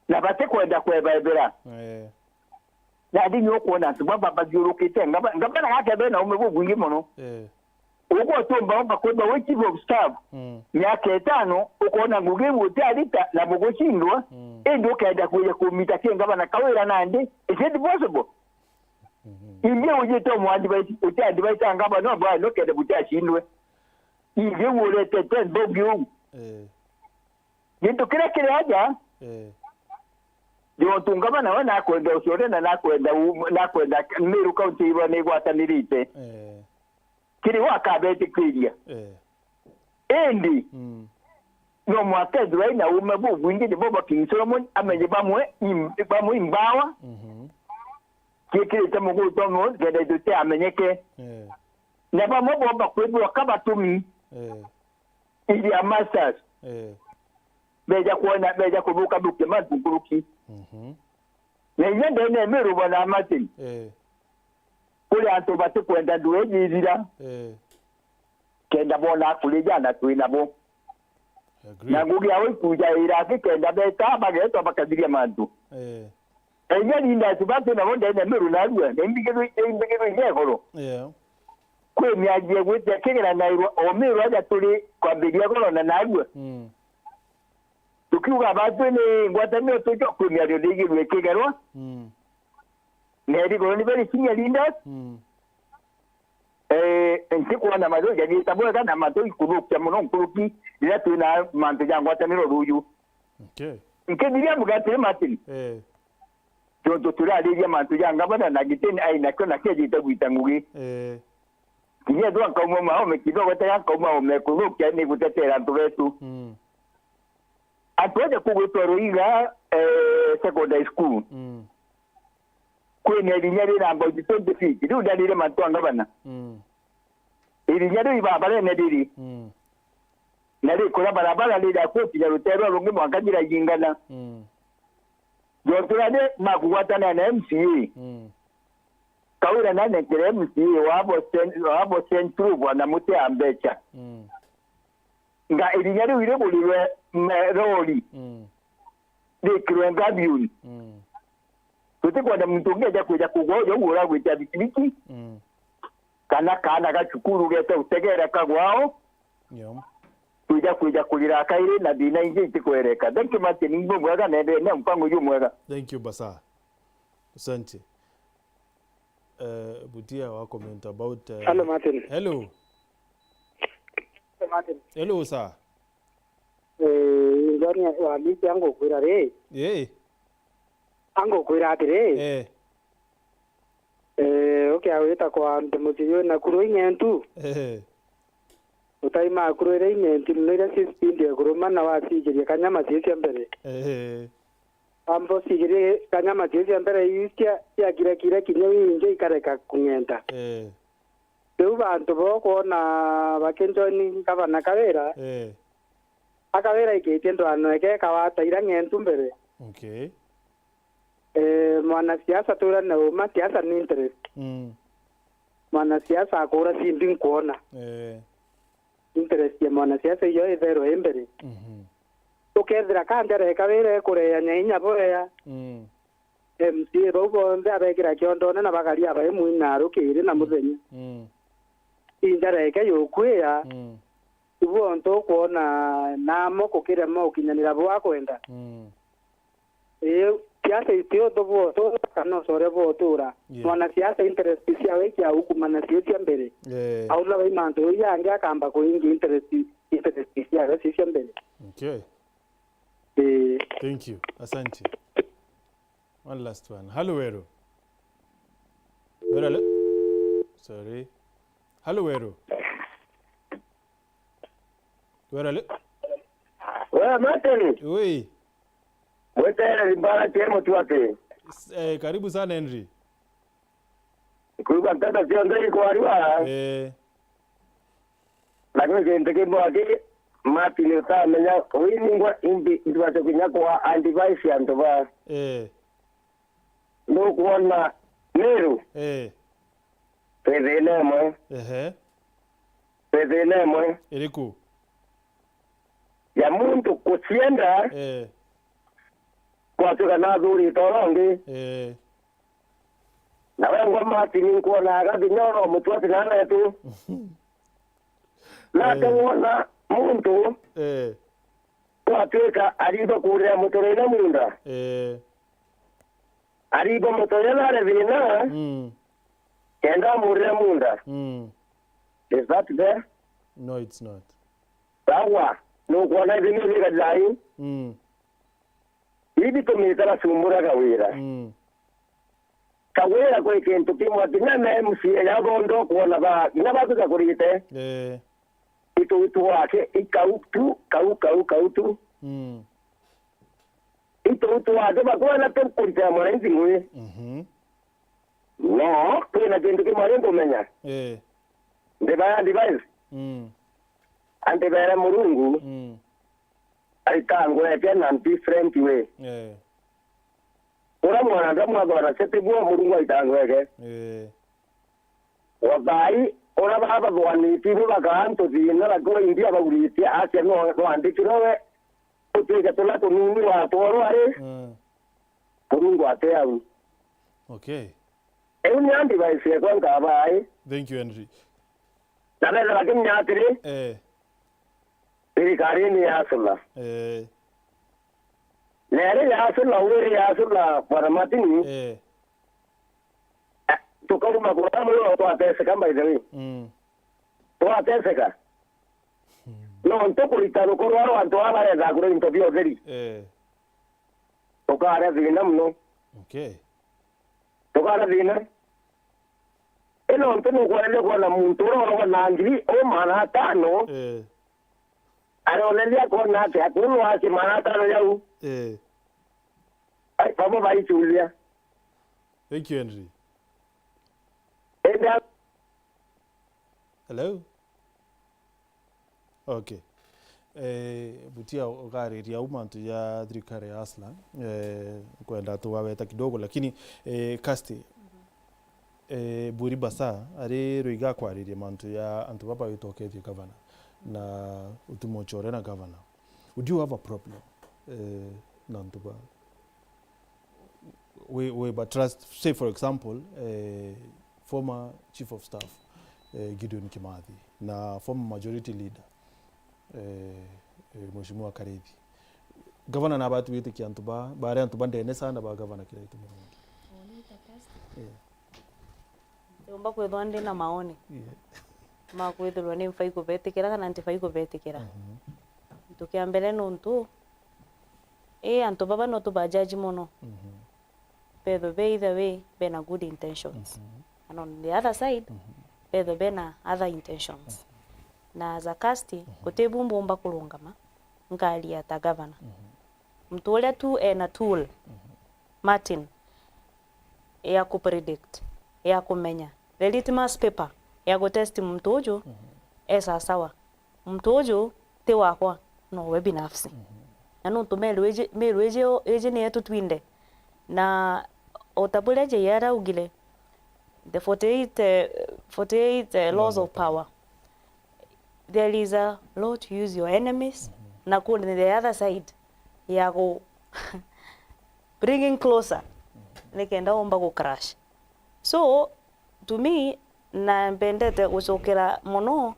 Na batikwenda kwebaebera. Eh. Nandi ni ukwona antu baba bathiurukite ngaba-, ngabana gake bena ume bubwingi mono. Eh. Ugwe utiumba umba kwithwa wi chief of staff Mm. miaka itano, ukona ngugi iu utiarita na bugucindwa, Mm. indi ukenda kwija kumita ki ngabana Kawira nandi? Is it possible? Mhm. Ingi ujite umwandi baiti, uti advisor ngabana bwana ukenda butiacindwe. Ingi uretete nthogi uu. Eh. Gintu kiria kiri aja, Eh. jontu ngabana we nakwenda ucore na nakwenda u-, nakwenda Meru County iba ni igwatanirite. Eh. Kiri we akabetikiria. Eh. Indi, Mm. no mwaka ethirwa aina ume bubwingi nibo ba King Solomon amenye bamwe im-, bamwe imbawa. Mhm. Ciikirite muguto umwe kenda itu ti amenyeke. Eh. Na bamwe bomba kwithirwa ka batumi Eh. iria masters. Eh. Beja kwona, beja kuthuka thukia mantu nkuruki. Mhm. Na inya ndene Meru bwana Martin. Eh. Kuri antu batikwenda ndwejirira. Eh. Kenda bona kuri jana twi nabo. Agree. Na ngugi yao ikujaira aki kenda beta bagetwa bakathiria mantu. Eh. Na inya linda ati batu nabo ndene Meru narua, na imbigirwe, imbigirwe inya igoro. Yeah. Kwi miario igwite kigeranairwa o Meru aja turi kwambiria igoro na narua. Mm. Tukiuga batu ni ngwataniro tujo kwi miario ndigirwe ikigerwa. Mm. Na irigoro ni very senior leaders. Mm. Eh, ntikwona mathu jagiita bwega na mathu ikuthukia mono nkuruki riria twina mantu ja ngwataniro ruju. Okay. Nkithiria mbuga atiri, Martin, Eh. jontu turariria mantu ja ngavana na gitini ai nakio na kiejite gwita ngugi. Eh. Kinya ethirwa nkauma maome kidogo tega nkauma ome kuthukia ni gutetera antu betu. Mm. Antu aja kugwitwa Ruiga, eh, secondary school. Mm. Kwina irinya rina about twenty feet. Riu ndarire mantu a ngavana. Mm. Irinya riu ibabarene riri. Mm. Na rikuria barabara riri akwo kinya rutere rungi mwanka jirayingana. Mm. Jontu na ni makugwatana na M C A. Mm. Kawira nanenkere M C A wabo Cent-, wabo Central bwana Mutea Mbecha. Mm. Nga irinya riu iriburirwe me-, rori. Mm. Rikirwe ngabiuni. Mm. Tutikwenda muntu ungi eja kwija kugwa uja ugu uragwita bikibiki. Mm. Kana kaana ga cukuru gete utegere kagwao. Yeah. Twija kwija kurira kairi na thina ingi itikwereka. Thank you, Martin. Ni bumwega na endelee na mpango uyu mwega. Thank you, Basa. Asante. Eh, Butia wa comment about, eh, Hello, Martin. Hello. Hello, Martin. Hello, sir. Eh, Ngwani wa Misi angukwira ri. Eh. Angukwira atiri. Eh. Eh, ukia wita kwa nti mucii wi na kuru ing'entu. Eh. Utai makuru iria ing'entu no iria ci speed ya kuruma na wacigiria kanyama cia cia mbere. Eh. Wamba ucigirie kanyama cia cia mbere iu cia, ciakirakira kinya wingi ikareka kung'enta. Eh. Riu bantu bo kwona bakinjoni ngavana Kawira. Eh. Akawira ikitie ndwano eke kawata ira ng'entu mbere. Okay. Eh, mwanasiasa tura na uma, siasa ni interest. Mm. Mwanasiasa akura simbi nkuona. Eh. Interest ya mwanasiasa iyo itherwe i mbere. Mhm. Ukethira kanjara ikawira ikureanya inya bwea. Mm. M C A bau bonthe abekira kiondone na bakaria bai mwina rukiri na muthenya. Mm. Injara eke yukwia. Mm. Ibu ontu ukwona namo kukirema ukinyanira bwakwenda. Mm. Ii, siasa iti untu bwotura kana ucoria bwotura. Yeah. Mwanasiasa interest ciawe ikiaukumana cio cia mbere. Eh. Aula bai mantu jau jangi akamba kuingi interest, interest ciawe cio cia mbere. Okay. Ii. Thank you. Asante. One last one. Hello, Weru. Weru, hello? Sorry. Halo Weru. Weru, halo. Wewe Martin, Ui. Mwetere Mbara cia Mutwati. S- Eh, karibu sana Henry. Kuuga nteto cionthe ikwarua. Eh. Lakini kintu kimwe aki Martin utamenya, wi ningwa imbi ndwache kinya kwa advice antu ba. Eh. Nukwona Meru, Eh. twi thina imwe, Ehe. twi thina imwe Iriku? ya muntu kucienda Eh. kwatuika nathurite uria ungi. Eh. Na wengwa Martin nkwona agathi nyoro mutwati na netu. Nake Eh. wona muntu Eh. kwatuika ariba kurira muturire munda. Eh. Ariba muturire nare thina, Mm. kenda amurire munda. Mm. Is that fair? No, it's not. Sawa, nukwona ithi ni biga jai. Mm. Ithi tumitara cumbura kawira. Mm. Kawira kwi kintu kimwe kinya na M C A ya bondo kwona ba, kinya batuka kurite. Eh. Itu itu wake ikau tu, kau, kau, kau tu. Mm. Itu itu wake bakwona tu kurita mwananchi ngui. Mhm. No, kwina kintu kimwe ari nkumenya. Eh. Ndi baya advice. Mm. Andi bere Murungu, Mm. aitangweke na different way. Eh. Ura mwanadamu athwana cete bwo Murungu aitangweke. Eh. Wathai, ura baba thwaniti bo baka antu thina, lakini india bauritie acia no twandikirwe we. Utwike tula tunini watwarwa ari, Mm. Murungu ate au. Okay. Eu ni advice yakwa nkaba ai. Thank you, Henry. Na bethira kinya atiri, Eh. thirikari ni yasula. Eh. Na iri yasula, wiri yasula, Bwana Martin, Eh. eh, tukauma kuria muno twateseka, by the way. Mm. Twateseka. Nontu kurita ruko rwa antu aba baretha kuria into bia utheri. Eh. Tukaria thina muno. Okay. Tukaria thina. Ino ntu nukwarire kwona muntu uria uragwa na ngiri o magana atano, Eh. aroneria akona ati akuru aci magana atano jau. Eh. Ai, bamwe baicuria. Thank you, Henry. Indi a- Hello? Okay. Eh, Butia, ukariria au mantu ja thirikari ya Hustler. Eh, kwenda tugaweta kidogo, lakini, eh, Kirsty, eh, Buri Basa ari ruiga kwariria mantu ya antu baba witokethie gavana na utumo chore na gavana. Would you have a problem, eh, na antu ba we, we but trust, say for example, eh, former chief of staff, eh, Gideon Kimathi na former majority leader, eh, eh, Mheshimiwa Karithi. Gavana na batu witikia antu ba, bare antu ba ndene sana ba gavana Kiraitu Murungi. Yeah. Ndiumba kwithwa ndi na maoni. Yeah. Ma kwithirwa ni mfai kubetikira kana ntifai kubetikira. Mhm. Gintu kia mbere nuntu, ii antu baba no tubajaji mono. Mhm. Bethwe be either way bena good intentions. Mhm. And on the other side, mhm, bethwe bena other intentions. Mhm. Na as a Kirsty, mhm, guti bu mbumba kurungama nkaria ta governor. Mhm. Muntu uria tu ena tool, mhm, Martin, ya ku predict, ya kumenya. The litmus paper ya gu test muntu uju, mhm, e sasawa. Muntu uju ti wakwa, nowe binafsi. Mhm. Na nuntu Meru iji, Meru iji, iji ni yetu twinthe. Na o ta buria J R augire, the forty-eight, eh, forty-eight, eh, laws of power. There is a law to use your enemies, mhm, na kuri the other side ya gu bringing closer, mhm, nikenda umba gu crash. So, to me, na mbendete gucokera mono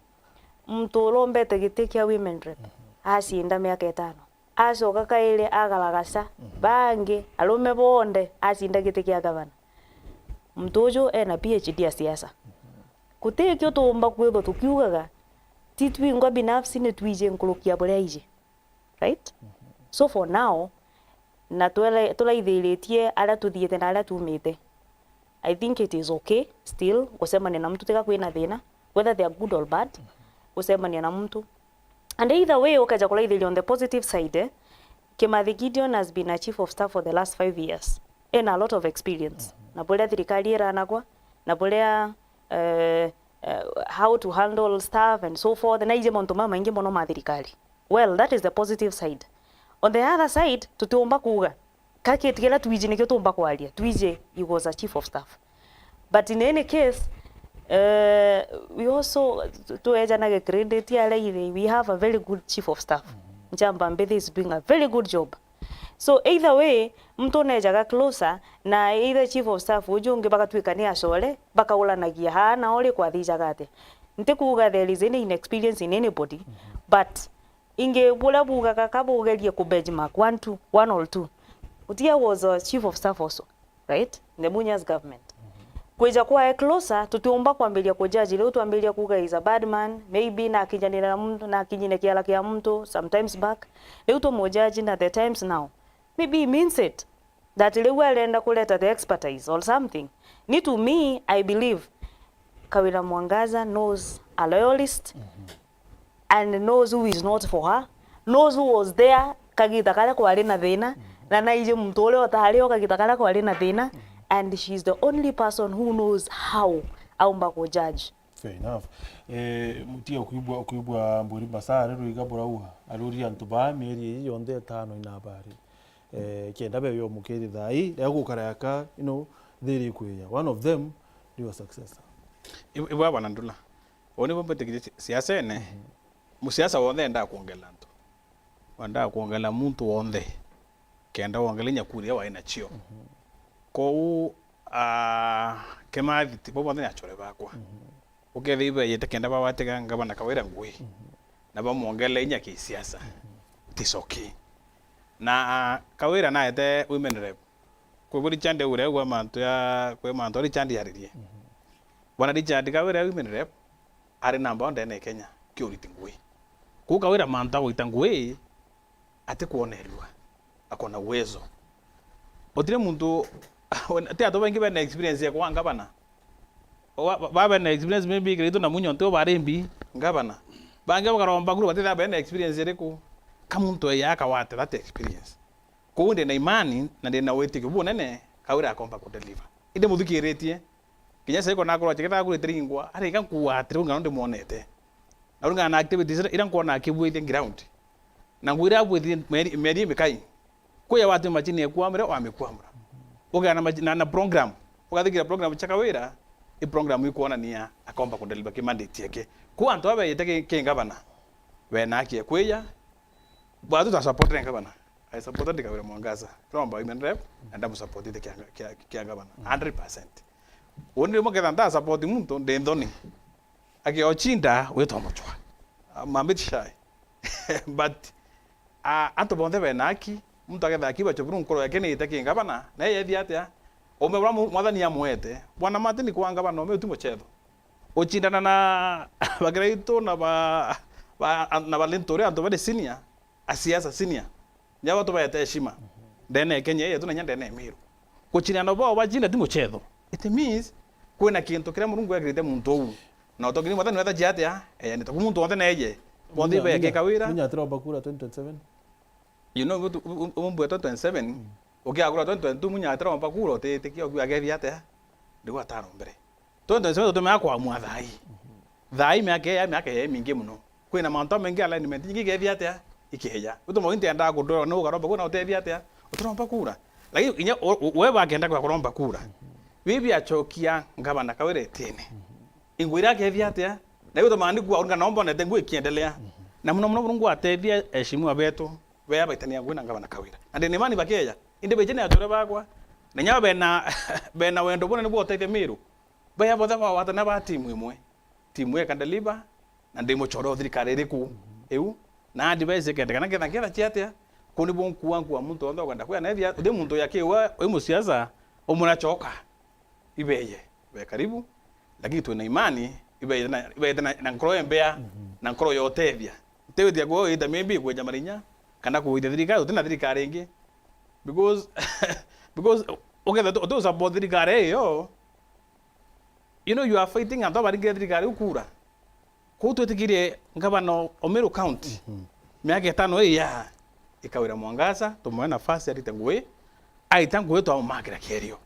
muntu urombete giti kia women rep, mhm, acinda miaka itano. Acoka kairi agaragaca, mhm, bangi, arume bonthe, acinda giti kia gavana. Muntu uju ena P H D ya siasa. Mhm. Gutikio tuumba kwithwa tukiugaga, ti twingwa binafsi ni twiji nkuruki ya buria aiji. Right? Mhm. So for now, na twele-, turaithiritie aria tuthiite na aria tumite. I think it is okay still gucemania na muntu tiga kwina thina, whether they are good or bad, gucemania na muntu. And either way, ukeja kuraithiria on the positive side, eh, Kimathi Gideon has been a chief of staff for the last five years. Ena a lot of experience. Na buria thirikari iranagwa, na buria, eh, eh, how to handle staff and so forth. Na aiji mauntu mamaingi mono ma thirikari. Well, that is the positive side. On the other side, tutiumba kuuga, ka kintu kiria twiji nikio tuumba kwaria. Twiji he was a chief of staff. But in any case, eh, we also, tu-, tuejanage credit aria iri, we have a very good chief of staff. Njamba Mbithi is doing a very good job. So either way, muntu nejaga closer, na either chief of staff uju ungi bagatwika ni acore, bakauranagia, haa na ori kwathijaga atia. Ntikuuga there is any inexperience in anybody, but ingi buria buugaga ka bugerie ku benchmark one, two, one or two. Utia was a chief of staff also, right? In the Munyas government. Kwija kwae closer, tutiumba kwambiria ku judge, riu twambiria kuuga is a bad man, maybe nakinyanira na muntu, nakinyine kiara kia muntu sometimes back. Riu tumu judge na the times now. Maybe he means it. That riu arenda kureta the expertise or something. Ni to me, I believe Kawira Mwangaza knows a loyalist and knows who is not for her, knows who was there kagita karia kwari na thina, na naiji muntu uria utari o kagita karia kwari na thina, and she is the only person who knows how aumba ku judge. Fair enough. Eh, mutia ukwigua, ukwigua Mburi Masaa ari ruiga burauga, aruria antu baa mieri ii yonthe itano inabari. Eh, kenda bebe umukiri thaa ii, ria gukara yaka, you know, thiri ikwija. One of them ni your successor. Ibu-, ibu abana ndula. Uu nibu mbitikirie si-, siasene, musiasa wonthe endaa kwongela antu. Wendaa kwongela muntu wonthe, kenda wongela inya kura iria wai nacio. Kwou, ah, Kimathi ti, bo bonthe ni achore bakwa. Ukethia ibeejite kenda bagwatiga ngavana Kawira ngui, na bamwongele inya kisiasa. It is okay. Na, ah, Kawira naete women rep. Kwi bo Richard uria augwa mantu ya, kwi mantu Richard yaririe. Bwana Richard Kawira women rep, ari namba one ndene ya Kenya, kiuriti ngui. Kuu Kawira mantu agwita ngui, atikwona erua, akona uwezo. Utire muntu, ti antu baingi bena experience ya kuwa ngavana. Wa-, ba-, ba bena experience maybe Kiraitu na Munya nti o bari mbi ngavana. Bangi bakaromba kuru batithaa bena experience iriku. Ka muntu eya akawate that experience. Kwou ndina imani na ndina witikio bunene, Kawira akomba ku deliver. Indi muthikiritie, kinya sai kona akorwo akithaa kurite ringwa, arika nkuwa atiri, ung'ana ndimwonete. Na ung'ana na activities iria, iria nkwona akibuithia ground. Na ngwira abuithie mieri, mieri imikai. Kuya wati machine ekwamire, wamikwamura. Ugea na machi-, na, na program. Ugathikira program cia Kawira, i program ikwonania akomba ku deliver ki mandate yake. Ku antu aba beyite ki, ki ngavana, bena haki ya kwiya, bwatu ta supportire ngavana. I supported Kawira Mwangaza. Romba women rep, na ndamusupportite kia, kia, kia ngavana. Hundred percent. Uni rimwe ketha nda support muntu, ndi nthoni. Akiochinda, witwa muchwa. I'm a bit shy. But, ah, antu bonthe bena haki, muntu aketha akiba choburu nkoro yake ni ite ki ngavana, na yethia atia? Ume bura mu-, mwathani amwete. Bwana Martin kwa ngavana, ume uti muchetho. Uchindana na bakiraitu na ba, ba, na balintu uria antu bari senior, a siasa senior. Nya batu baete heshima. Ndene ya Kenya yetu na nya ndene ya Meru. Guchindana na bao bachinda ti muchetho. It means, kwina kintu kiria Murungu ekirite muntu uu. Na utongini mwathani wetha jia atia? Eyanite. Ku muntu wonthe neje. Bonthe Munya, ibe Munya, keka wira. Munya atiromba kura twenty twenty-seven? You know, ubu tu-, ubu, ubu mbwetwa twenty-seven, ukiagura twenty twenty-two, Munya atiromba kura, utitikia ukiuga akethia atia? Ndigu atarombere. Twenty twenty-seven tutumea kwamua thaa ii. Thaa ii miaka ii, miaka ii mingi mono. Kwina mantu jamaingi, alignment nyingi ikethia atia? Ikeja. Utuma winti endaa kudwera ni ukaromba kura na utethia atia? Utiromba kura. Lakini kinya u-, u-, we bakenda kwa kuromba kura, bibi acokia ngavana Kawira itine. Ingwira akethia atia? Na iu tumaandikwa uringa naomba nete ngui ikiendelea. Na muno muno Murungu atethia eheshimiwa betu, bea baitania ngui na ngavana Kawira. Na ndina imani bakeja. Indi beje ni achore bakwa. Na nyao bena, bena wendo bunene bwa utethia Meru. Baya bonthe bagwatana ba timu imwe. Timu eka deliver, na ndi muchore o thirikari iriku iu. Na advice ikendekana ngetha, ngetha chia atia? Kuni bunkua nkua muntu wonthe ukwenda kwia na ethia, uthi muntu ya kiwa, wi musiasa, umurachoka. Ibeye, be karibu, lakini twina imani, ibeye na, ibeye na, na nkoro embea, na nkoro ya utethia. Ntiwithia kwa ita maybe kweja marinya, kana kuwithia thirikari, utina thirikari ingi. Because, because uketha tu, tu support thirikari iyo, you know, you are fighting antu abaringire thirikari iu kura. Kuu twitikirie ngavana o Meru County, miaka itano ii ya ikawira Mwangaza, tumwe nafasi arite ngugi, aita ngugi twamumakira kierio.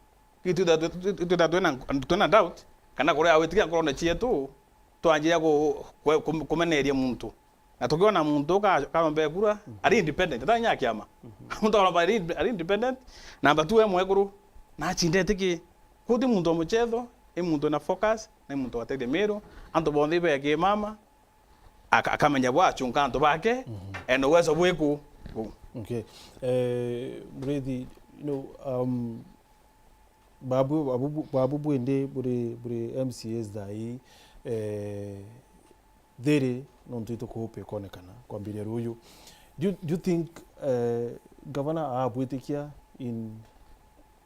Itwitha twi-, twi-, twitha twina, twina doubt kana kuria witikia nkorone cietu, twanjia ku-, ku-, ku-, kumeneria muntu. Na tukiona muntu ka-, karombe kura, ari independent, atari nya kiama. Muntu aromba ari, ari independent, namba two e mwekuru, na acindete ki? Kuti muntu wa muchetho, i muntu na focus, na i muntu wateithia Meru, antu bonthe ibe ki mama, aka-, akamenya bwa achunga antu bake, ena uwezo bwiku. Okay. Eh, Murithi, you know, um, babu, babu, babu bwindi buri, buri M C As thaa ii, eh, thiri nontu itukuupa ikonekana kwambiria ruyu. Do you, do you think, eh, governor aabwitikia in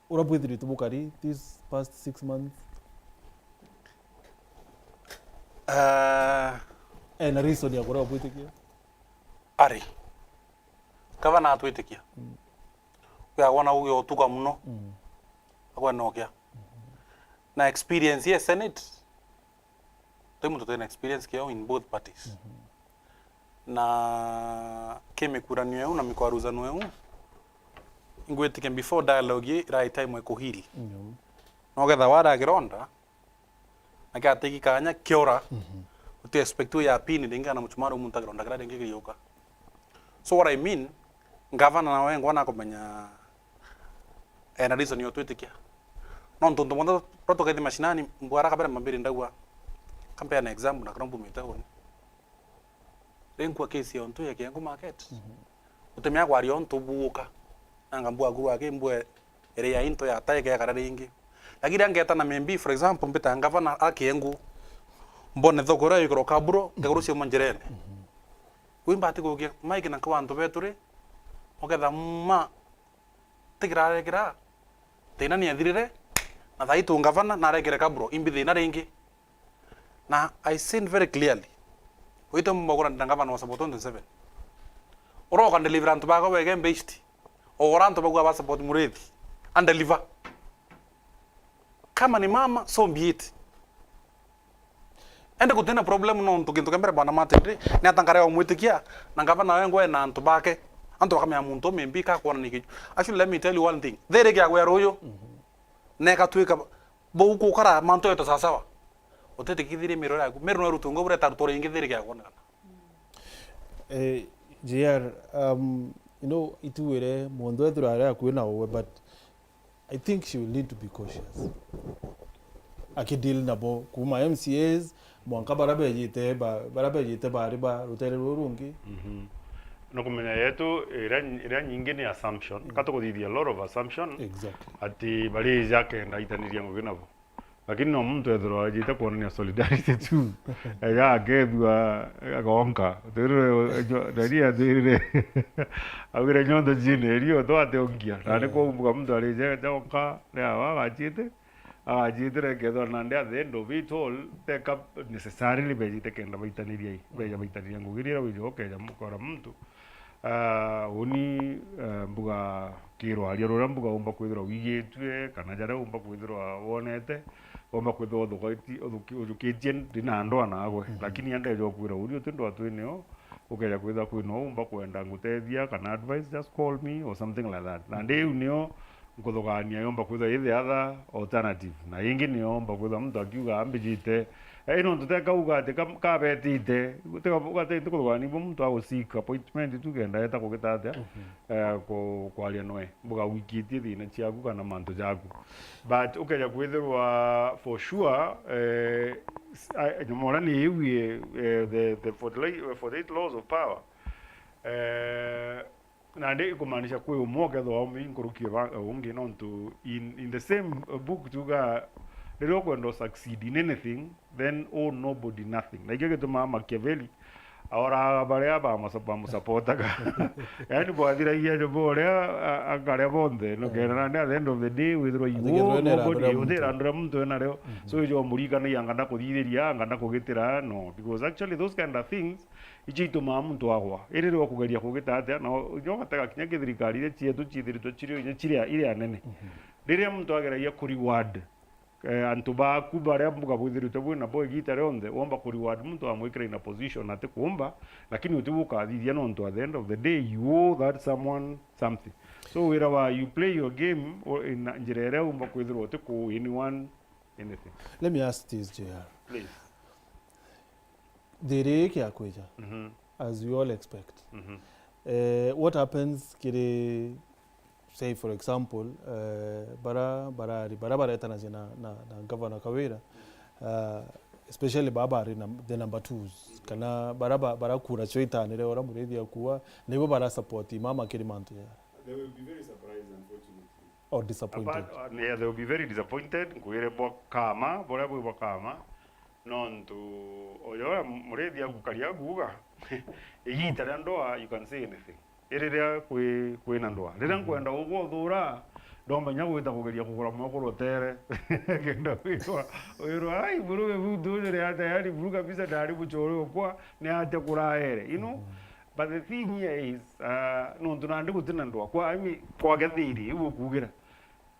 uria bwithirite bukari these past six months? Ah, ena reason ya kuria bwitikia? Ari. Gavana atwitikia. Mm. Kwigagwa na uge utuka muno. Mm. Akwenokia. Na experience ya Senate, twi muntu twina experience kio in both parties. Na ki mikuranio iu na mikwaruzano iu, ingwitikia before dialogue ii, irai time ikuhili. No getha wara kironda, na kiatiki kanya kiora, uti expect ya pin ringi kana muchumari muntu akironda kira ringi kiriuka. So what I mean, gavana nawe ngwa nakumenya ena reason yo twitikia. No ntuntu monthe twa tugethi mashinani, mbwara kabere mambiri ndagua. Kampeana example na kana mbumite uni. Rinkua case ya untu ya Kiengu market. Utimea kwaria untu buuka. Nanga mbua kuru aki mbue iri ya into ya tae kekara ringi. Lakini angeta na maybe, for example, mbita ngavana a Kiengu, mbone thoko iria yikirwa kaburo, nkaguru ciuma njirene. Wi mbati gukia Mike na kwa antu betu ri, uketha ma tikirarekera, thina ni athirire, na thai tu ngavana narekere kaburo, imbi thina ringi. Na I seen very clearly, wite mumagura ndira ngavana wa support twenty twenty-seven. Uroka ndelivira antu bakwa wege mbeshti. Ogora antu bagua ba support Murithi. And deliver. Kama ni mama, so be it. Ende gutina problem nontu gintu kia mbere bwana Martin ri, ni ata nkare umwitikia, na ngavana wengwa ena antu bake. Antu bakamenya muntu maybe kakwona ni kiju. Actually, let me tell you one thing. Thiri kiagwe ruyu. Neka twika bau kukara mantu yetu sawasawa. Utetikithirie miro yaku. Miro no rutungo bureta ruto ringi thiri kiagwe kwonekana. Eh, J R, um, you know, ituwire muntu ethirwa ari akui na uwe, but I think she will need to be cautious. Aki deal nabo kuma M C As, mwanka bara bejite, ba-, bara bejite bari ba rutere ruru rungi. No kumenya yetu, iria, iria nyingi ni assumption. Ka tukuthithia a lot of assumption. Exactly. Ati bari ja kenda itaniria ngugi nabo. Lakini no muntu ethirwa ajite kuonania solidarity tu. Eja akethua agonka. Twirire, nani atwirire? Augire nyondo chini, erio twationgia. Na ni kwa umbuga muntu arije jonka, ni awa agachite. Agachitire kethwa nandi at the end of it all, teka necessarily bejite kenda baitaniria i. Beja baitaniria ngugi rira wija ukeja mukora muntu. Ah, uni, eh, mbuga kirwaria ruria mbuga umba kwithirwa wigitue, kana jaria umba kwithirwa wonete, umba kwithirwa uthukiti-, uthuki-, uthukitie ndi na ndwa nagwe. Lakini andeja ukwira uri uti ndwa twinio, ukeja kwithirwa kwino umba kwenda ngutethia kana advice, just call me or something like that. Na ndi iu nio nkuthugania yomba kwithirwa i the other alternative. Na ingi nio umba kwithirwa muntu akiuga ambijite, eh, nontu tekauga ati ka-, kabetite, tikuthugania bo muntu agu seek appointment tu kenda eta kugita atia, eh, ku-, kwaria noe. Mbuga wikitie thina ciaku kana mantu jaku. But ukeja kwithirwa for sure, eh, s-, a-, nyomora ni iu i, eh, the, the forty-eight, forty-eight laws of power. Eh, nandi ikumaanisha kwi umwe ukethwa umi nkuruki ya ba-, ungi, nontu in, in the same book tuga, riria ukwenda u succeed in anything, then owe nobody nothing. Na ikio gitumaa Machiavelli aoraga baria bamusa-, bamusapotaga. Yaani bwathiragia nyobo uria a-, akaria bonthe, nukenda nandi at the end of the day withirwa you owe nobody, uthira andu ria muntu enario. So ijo murikanagia anga ndakuthithiria, anga ndakugitira, no. Because actually those kind of things, icio itumaa muntu agwa. Iri riria ukugeria kugita atia, na nyo gatega kinya ki thirikari iria cietu ciithiritwe cirio inya ciria, iria nene. Riria muntu ageragia ku reward eh, antu baku baria mbuga bwithirite bwi nabo igita rionthe, womba ku reward muntu wamwikira in a position ati kuumba, lakini uti ukathithia nontu at the end of the day you owe that someone something. So wira wa you play your game o-, in njira iria umba kwithirwa uti ku anyone anything. Let me ask this, J R. Please. Thiri ii kia kwija, Mhm. as we all expect. Mhm. Eh, what happens kiri, say for example, eh, bara, barari, bara baretanagia na, na, na Governor Kawira, uh, especially baba bari na, the number twos, kana bara ba, bara kura cio itanire ora Muriithi akua, nibo bara support mama kiri mantu ya. They will be very surprised, unfortunately. Or disappointed. Apart, uh, yeah, they will be very disappointed, nkwire bwa kama, boria bwi bwa kama, nontu oyo Muriithi agukaria aguga, igita ria ndoa, you can say anything. Iriria kwi, kwina ndoa. Riria nkwenda ugwa uthura, ndomba inya gwita kugeria kugura mwekuru utere. Kenda kwirwa, wirwa, "Ai, murume muntu uyu ni atia, yani, buru kabisa ndari muchore ukwa, ni atia kuraere?" You know? But the thing here is, uh, nontu nandi gutina ndoa. Kwa, I mean, kwage thiri, iu ukugira.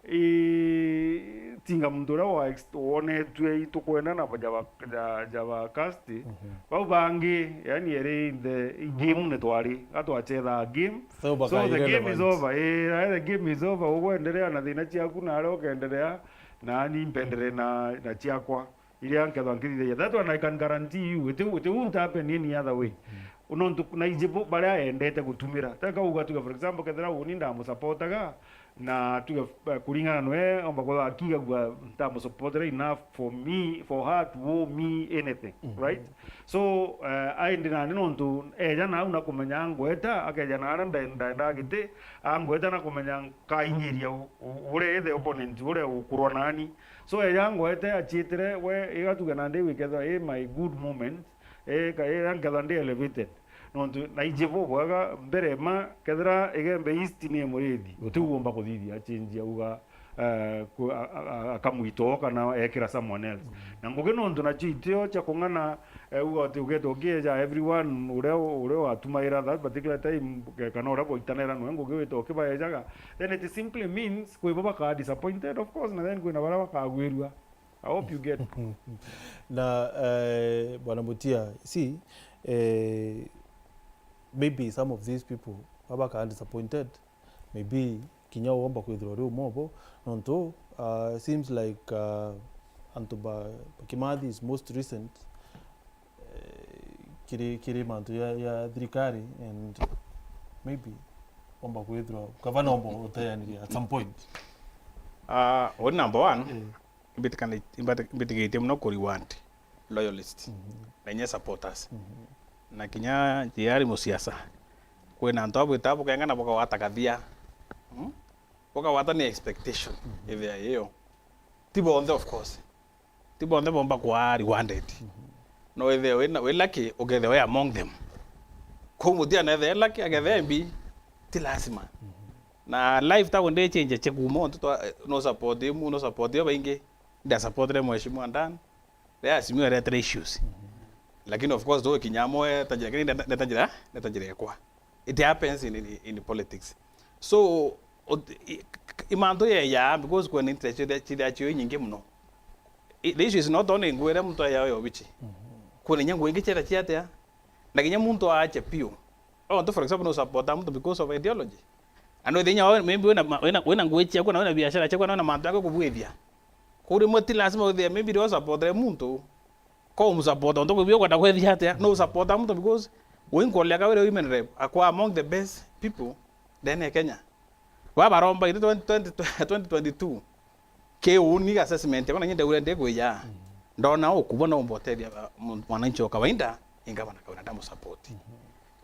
I, tinga muntu uria wa ex-, wonetue itukwenda na jaba, ja, jaba cast, Mhm. bau bangi, yani, eri the game ni twari, gatwachethaa game. So, So, the game is over. Eh, the game is over. Ugwenderea na thina ciaku, na aria ukenderea, na ni mpenderee na, na ciakwa. Iria nkethwa nkithithagia. That one I can guarantee you, it, it won't happen any other way. Nontu na iji bo-, baria endete gutumira. Teka uga tuge, for example, kethira uni ndamusapotaga, na tuge, eh, kuringana nwe, omba kwithirwa akigagua ndamusapotera enough for me, for her to owe me anything, right? So, eh, aindi nandi nontu eja nau na kumenya angweta, akeja na aria nda-, ndaendaa giti, angweta na kumenya nkainyiria u-, u-, uria the opponent, uria ukurwa nani. So, eja angwete achiitire, we, igatuge nandi wikethwa i my good moment, ika-, ira nkethwa ndi elevated. Nontu naiji bubwega, mbere ma, kethira Igembe East ni Muriithi, uti ugomba kuthithia achenjia uga, eh, ku-, a-, a-, a-, akamwita o kana ekira someone else. Na ngugi nontu nacio itio cia kung'ana, eh, uga uti ugeta ukieja everyone uria, uria watumaira that particular time, ke-, kana uria bwaitanira nwe ngugi wita ukibaejaga, then it simply means kwi bo bakaa disappointed, of course, na then kwina baria bakagwirua. I hope you get. Na, eh, Bwana Mutia, see, eh, maybe some of these people babakaa disappointed, maybe kinya womba kwithirwa uri umwe obo, nontu, uh, seems like, uh, antu ba, ba Kimathi is most recent, eh, kiri, kiri mantu ya, ya thirikari, and maybe omba kwithirwa gavana omba uteaniria at some point. Ah, uri number one, eh, mbitikani-, mbati-, mbitigitie muno ku reward loyalist, mhm, na inya supporters. Mhm. Na kinya J R musiasa, kwina antu abwita bukengana bukagwata kathia. Hmm? Bukagwata ni expectation, mhm, ithia iyo. Ti bonthe, of course. Ti bonthe bomba kwaa rewarded. Mhm. No withie wina, wi lucky, ukethia wi among them. Kwou Mutia neethia e lucky, akethia e mbi, ti lazima. Mhm. Na life tawe ndichange cha kuuma untu twa, no support imu, no support yo baingi, ndia supportire Mheshimiwa Dan, ria Azimio aretere issues. Mhm. Lakini of course, tho kinya amwe, ta njira, lakini neta, neta njira, neta njira ekwa. It happens in, in, in politics. So, ot-, i, i mantu yeya, because kwina interest chithia, chithia chio inyingi muno. I, the issue is not only nguo iria muntu ayao yo bichi. Mhm. Kwina inya nguo ingi chithia chiatia. Na kinya muntu aache piu. Ontu, for example, no support muntu because of ideology. And within your, maybe wina ma-, wina, wina nguo chiaku, na wina biashara chiaku, na wina mantu yako kubwithia. Kuri mwe ti lazima withie, maybe rio support muntu. Ko umsupport ontu kwi bio kwenda kwethia atia? No support muntu because winkolea Kawira women rep akwa among the best people ndene ya Kenya. Ba baromba ithe twenty twenty, twenty twenty-two. Ki uni assessment yakwa na nyende uria ndikwija. Mm. Ndona ukubo no mbotethia, uh, mu-, mwananchi wa kawaida, inga bana Kawira ndamusupport. Mm-hmm.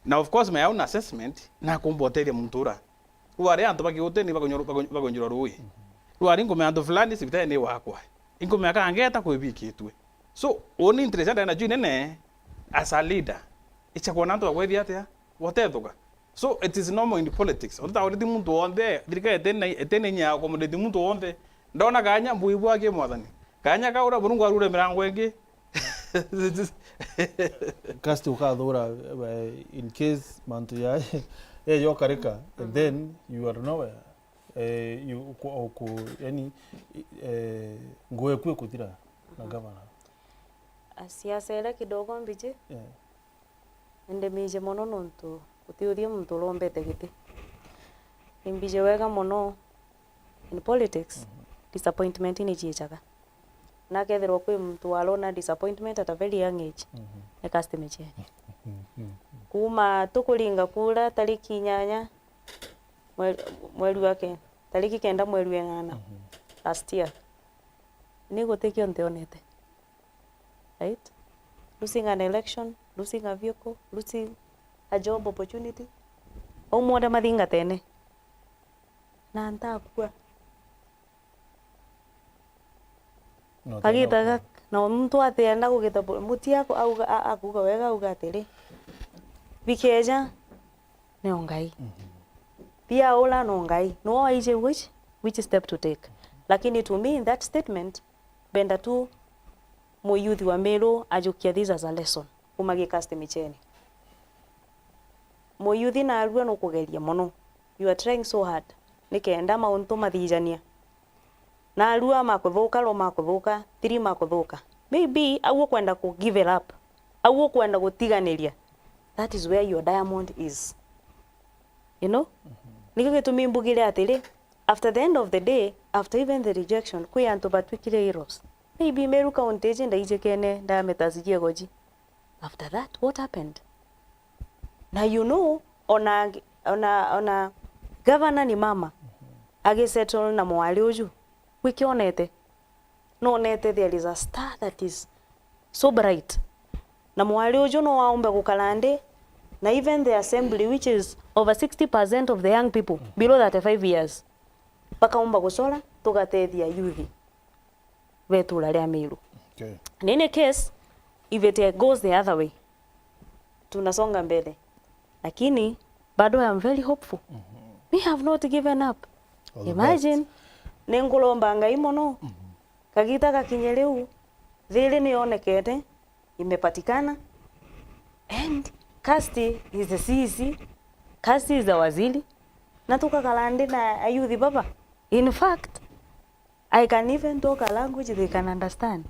Na of course, my own assessment, na kumbotethia muntu ura. Riu ari antu bakiute ni bakunyuru-, baku-, bakunyurwa rui. Mm-hmm. Riu ari nkumenya antu fulani sibitari ni wakwa. Inkumenya kangeta kwibikitwe. So, uni interest ndena juu nene as a leader. Icha kuona antu bakwethia atia? Botethuka. So, it is normal in politics. Ontu ta uri ti muntu wonthe, thirikari itene, itene inya ya accommodate muntu wonthe. Ndona kanya mbui bwake mwathani. Kanya ka ura Murungu arure mirango ingi. Cast ukathura, eh, in case mantu ya, eh, yokarika, and then you are nowhere. eh, yu-, uku-, uku-, yani, i-, eh, ngugi eku ikuthira na gavana. Asiasa iria kidogo mbiji, eh, indi mbiji mono nontu gutiuthia muntu urombete giti. Ni mbiji wega mono in politics, disappointment ni ciijaga. Na kethirwa kwi muntu warona disappointment at a very young age, ni customer care. Kuuma tukuringa kura tariki inyanya, mwe-, mweri wa ke-, tariki kenda mweri wa inana last year, ni guti kio ntionete. Right? Losing an election, losing a vehicle, losing a job opportunity. Au monthe mathingatene. Na ntakua. No, kagita tena gak-, na muntu atienda kugita bu-, muti aku-, auga, a-, akuga wega, auga atiri, bikeja, ni o Ngai. Bia ula no Ngai. No aije which, which step to take. Lakini to me, that statement, benda tu muyuthi wa Meru ajukia this as a lesson. Kuma gi cast micheni. Muyuthi narua nukugeria mono. You are trying so hard. Nikenda mauntu mathijania. Narua makuthuka, rwa makuthuka, three makuthuka. Maybe, au ukwenda ku give it up. Au ukwenda gutiganiria. That is where your diamond is. You know? Nikio gitumi mbugire atiri, after the end of the day, after even the rejection, kwi antu batwikire heroes. Maybe Meru County iji ndaijikene, diameters cia goji. After that, what happened? Na you know, ona, ona, ona governor ni mama, agisettle na mwari uju, gwikionete. Nonete there is a star that is so bright. Na mwari uju no aumbe gukara nthi, na even the assembly, which is over sixty percent of the young people below thirty-five years, bakaumba gucora, tugatethia youth betu ria Meru. Okay. In any case, if it goes the other way, tunasonga mbele. Lakini bado I am very hopeful. We have not given up. All the best. Imagine, ninkuromba Ngai mono. Kagita gakinye riu, thiri niyonekete, imepatikana. And Kirsty is the C E C, Kirsty is the waziri. Na tukakara nthi na ayuthi baba. In fact, I can even talk a language they can understand.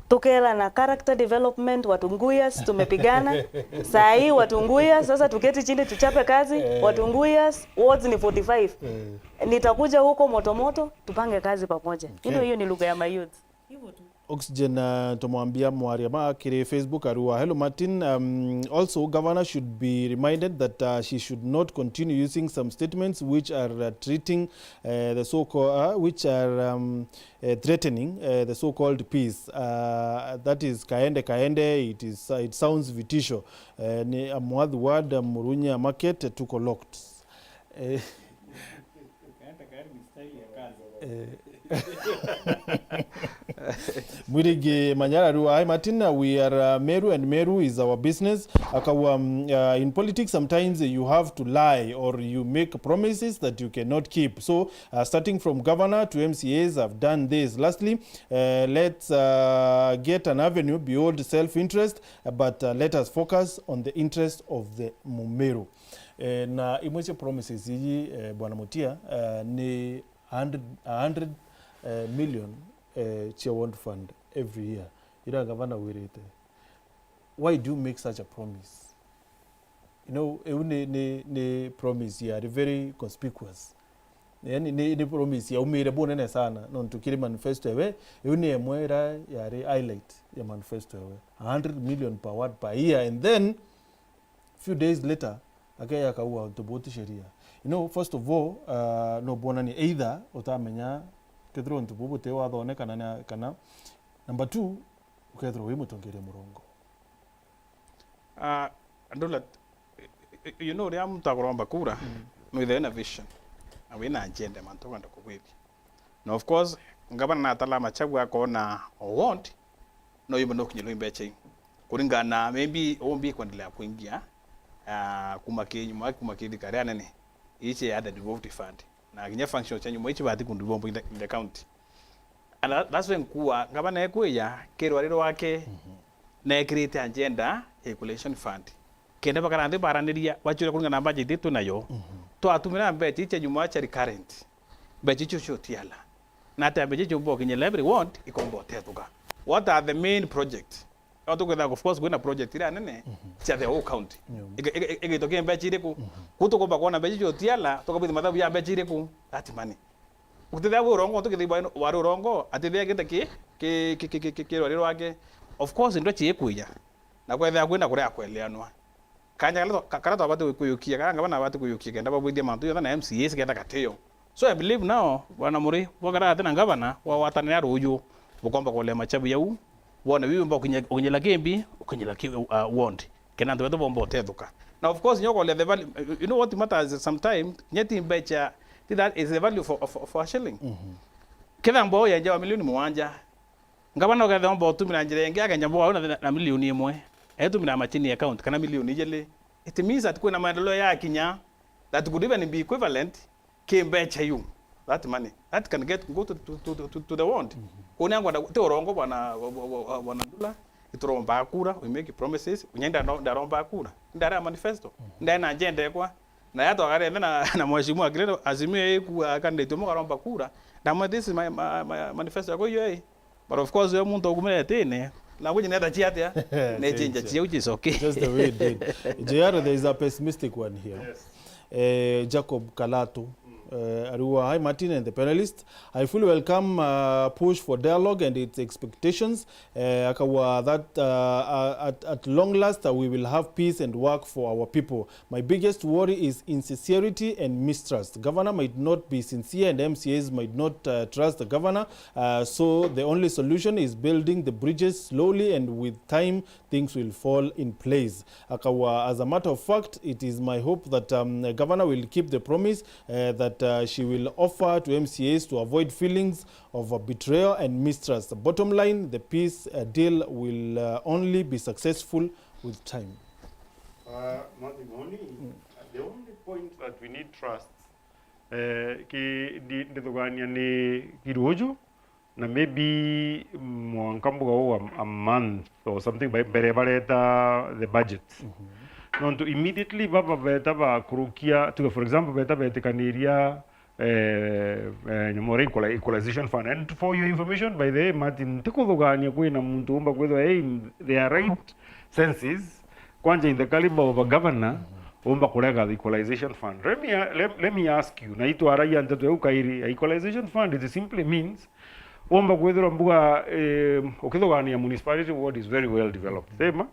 Tukerana character development, Watunguyas, tumepigana. Saa hii Watunguyas, sasa tuketi chini tuchape kazi. Eh. Watunguyas, wards ni forty-five. Eh. Nitakuja huko Motomoto, tupange kazi pamoja. Okay. You know, hiyo ni lugha ya mayouth. Hivyo tu. Oxygen, uh, tumwambia mwaria ma kiri Facebook arua. Hello Martin. Um, also, governor should be reminded that, uh, she should not continue using some statements which are, uh, treating, uh, the so-called, uh, which are, um, uh, threatening, uh, the so-called peace. Uh, that is kaende kaende. It is, uh, it sounds vitisho. Uh, ni Amwathi Ward, uh, Murunya Market, uh, tuko locked. Eh. Eh. Mwirigi Manyara Rua, hi Martin, we are, uh, Meru and Meru is our business. Akawa, um, uh, in politics, sometimes you have to lie or you make promises that you cannot keep. So, uh, starting from governor to M C As have done this. Lastly, uh, let's, uh, get an avenue beyond self-interest, uh, but, uh, let us focus on the interest of the Mumeru. Eh, na imwe cia promises iji, eh, Bwana Mutia, eh, ni a hundred, a hundred, eh, million, eh, cia World Fund every year, ira gavana wirite. Why do you make such a promise? You know, iu ni, ni, ni promise yari very conspicuous. Yani, ni, ni promise yaumire bunene sana, nontu kiri manifesto ewe, iu ni emwe ira yari highlight ya manifesto ewe. A hundred million per ward per year, and then few days later, akeja akauga untu buu ti sheria. You know, first of all, uh, no bwonania either utamenya kethirwa untu buu buti wathone kana na, kana, number two, ukethirwa wi mutongeria murongo. Ah, ndula, you know, uria muntu akuromba kura, mm, no ithe na vision, na wina agenda mantu ukwenda kugwithia. Na of course, ngavana natala machagu akona o ward, no yumba no kinyirwa imbecha ii. Kuringana na maybe umbi kwendelea kuingia, ah, kuma ki nyuma, kuma ki thirikari anene, ichi ya the devolved fund. Na kinya function cha nyuma ichi bati ku devolve in the, in the county. And that, that's when kuwa, ngavana ekwija, kirwa riro wake, mhm, na ekirite agenda ya equalization fund. Kenda bakara nthi baraniria, bachwire kuringana na budget itu nayo. Mhm. Twatumira mbecha ichi cha nyuma cha recurrent. mbeca icio cia utiala. Na atia mbeca icio mbokinyira every ward ikomba utethuka. What are the main project? No tukwitha, of course, kwina project iria nene cia the whole county. Ige-, ige-, igitwa ki mbeca iriku? Ku tukomba kwona mbeca icio utiala, tukabwithi mathabu ya mbeca iriku? That money. Utithia wi urongo, tukithia wa, wa urongo, atithia gita ki, ki, ki, ki, ki, ki, ki rwari rwake. Of course, ndo ciikwija. Na kwethia kwina kuria kweleanwa. Kanya karia twa-, ka-, karia twabati kuyukia, karia ngavana abati kuyukia kenda babwithia mantu jonthe na M C As kenda gatio. So I believe now, bwana Muri, bwakara ati na ngavana, wagwatanira ruuju, bukomba kulea machabu jau, wone wiu mba ukinya-, ukinyila kimbi, ukinyila ki, uh, ward. Kenda antu betu bomba utethuka. Na of course, nyokolea the value, you know what matters sometimes, kinya ti mbecha, ti that is the value for, of, of a shilling. Kethira mboya yenja wa milioni mugwanja, ngavana ukethira omba utumira njira ingi akenja mboga na, na milioni imwe, etumira machine account kana milioni ijili, it means that kwina maendeleo yakinya that could even be equivalent ki mbecha iu. That money that can get go to, to, to, to, to the ward. Kuni angwa ti urongo bwana, bwana Ndula, ituromba kura, we make promises, unya ndaromba kura, ndara manifesto, ndena njendekwa, na ya twagare na, na mheshimiwa Kirero, Azimio iku akanditie mukaromba kura, ndamwe this is my, my, my manifesto yako iyo i. But of course, we muntu ukumire tene, language neta ciatia, ne change ciu is okay. Just the way it did. J R, there is a pessimistic one here. Yes. Eh, Jacob Kalatu, eh, ariwa, "Hi Martin and the panelists. I fully welcome, uh, push for dialogue and its expectations. Eh, akawa that, uh, uh, at, at long last, uh, we will have peace and work for our people. My biggest worry is insincerity and mistrust. Governor might not be sincere and M C As might not, uh, trust the governor. Uh, so the only solution is building the bridges slowly, and with time, things will fall in place." Akawa, "As a matter of fact, it is my hope that, um, the governor will keep the promise, uh, that, uh, she will offer to M C As to avoid feelings of, uh, betrayal and mistrust. Bottom line, the peace, uh, deal will, uh, only be successful with time." Uh, Martin Oni, the only point that we need trust, eh, ki-, ndi-, ndithugania ni kiruju, na maybe mwanka mbuga uu a, a month or something by, mbere bareta the budget. Nontu immediately baba beta bakurukia, tuge for example, beta betikaniria, eh, eh, nyamu ria equali-, equalization fund. And for your information, by the way, Martin, ntikuthugania kwina muntu umba kwithwa in their right senses, kwanja in the caliber of a governor, umba kurega the equalization fund. Let me, let, let me ask you, na itwaragia nteto iu kairi, a equalization fund, it simply means umba kwithirwa mbuga, eh, ukithugania municipality ward is very well developed. Sema,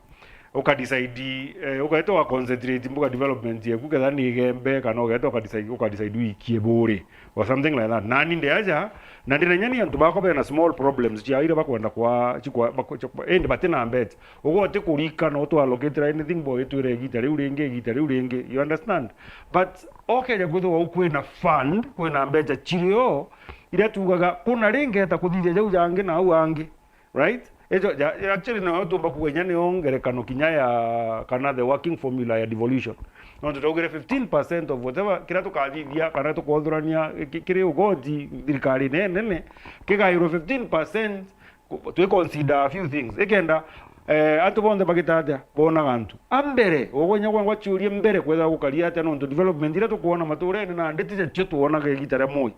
uka decide, eh, ugaeta uga concentrate mbuga development yeku, ketha ni Igembe, kana ugaeta uka decide, uka decide wikie Buri or something like that. Nani ndi aja, na ndirenya ni antu bakwa bena small problems cia ira bakwenda kwa, chikwa, bakwa, chikwa, indi batina mbecha. Ugo uti kurika no tu allocate anything bo itwire igita riu ringi, igita riu ringi. You understand? But okeja kwithirwa u kwina fund, kwina mbecha chirio, iria tugaga, kuna ringeta kuthithia jau jangi na au angi. Right? Ejo, ja, actually, no tumba kuga inya nio ngerekano kinya ya, kana the working formula ya devolution. No tutaugire fifteen percent of whatever, kira tukathithia, kana tukothurania ki-, kiri ugoti, thirikari nene nene, kigairwo fifteen percent, ku-, twi consider a few things. Ikenda, eh, antu bonthe bagita atia, bonaga antu. A mbere, ugwe inya gwangwa ciurie mbere kwetha gukaria atia, nontu development iria tukwona maturene nandi ti cio twonaga igita ria Moi.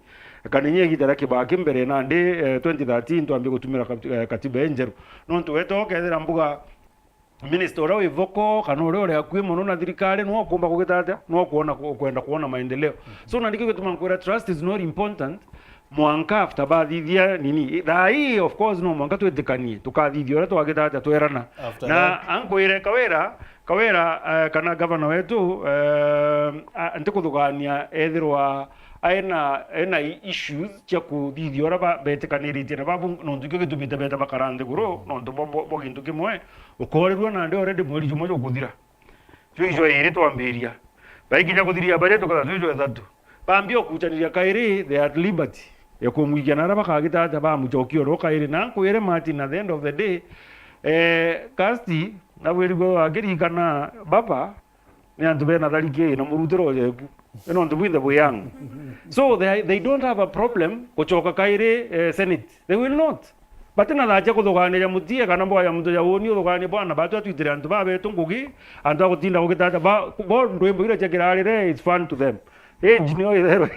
Kana inya igita ria Kibaki mbere nandi, eh, twenty thirteen twambie gutumira kat-, eh, katiba injeru. Nontu weta ukethira mbuga minister uria wi voko, kana uria uri akui mono na thirikari, no ukumba kugita atia? No kuona, ku-, kwenda kuona maendeleo. So, na nikio gituma nkwira trust is not important. Mwanka after bathithia nini? Thaa ii, of course, no mwanka twitikanie, tukathithia uria twagita atia twerana. After na that? Ankwire Kawira, Kawira, eh, kana governor wetu, eh, a-, ntikuthugania ethirwa ena, ena i-, issues cia kuthithia uria ba-, betikaniritie na babu, nontu ikio gitumite beta bakara nthiguru, nontu bo, bo, bo gintu kimwe, ukorirua nandi already mweri jumwe jukuthira. Juu ijo iri twambiria. Baikinya kuthiria budget, tukatha twi jwa ithatu. Bambia ukuchaniria kairi, they are at liberty ya kumwikia na aria bakagita atia bamuchokia oro kairi. Na nkwire Martin, at the end of the day, eh, Kasti, na bwirigwe wakiririkana baba, ni antu bena thariki na murutiro jeku. Ni nontu bwinthe bwi young. So they, they don't have a problem kuchoka kairi, eh, Senate. They will not. Batina thaa cia kuthuganiria mutie kana mboga ya muntu ya uni uthuganie bwana, batu atwitire antu babetu ngugi, antu a gutinda gugita atia, ba, bo ndwimbo iria cia kirarire, it's fun to them. Age nio itherwa,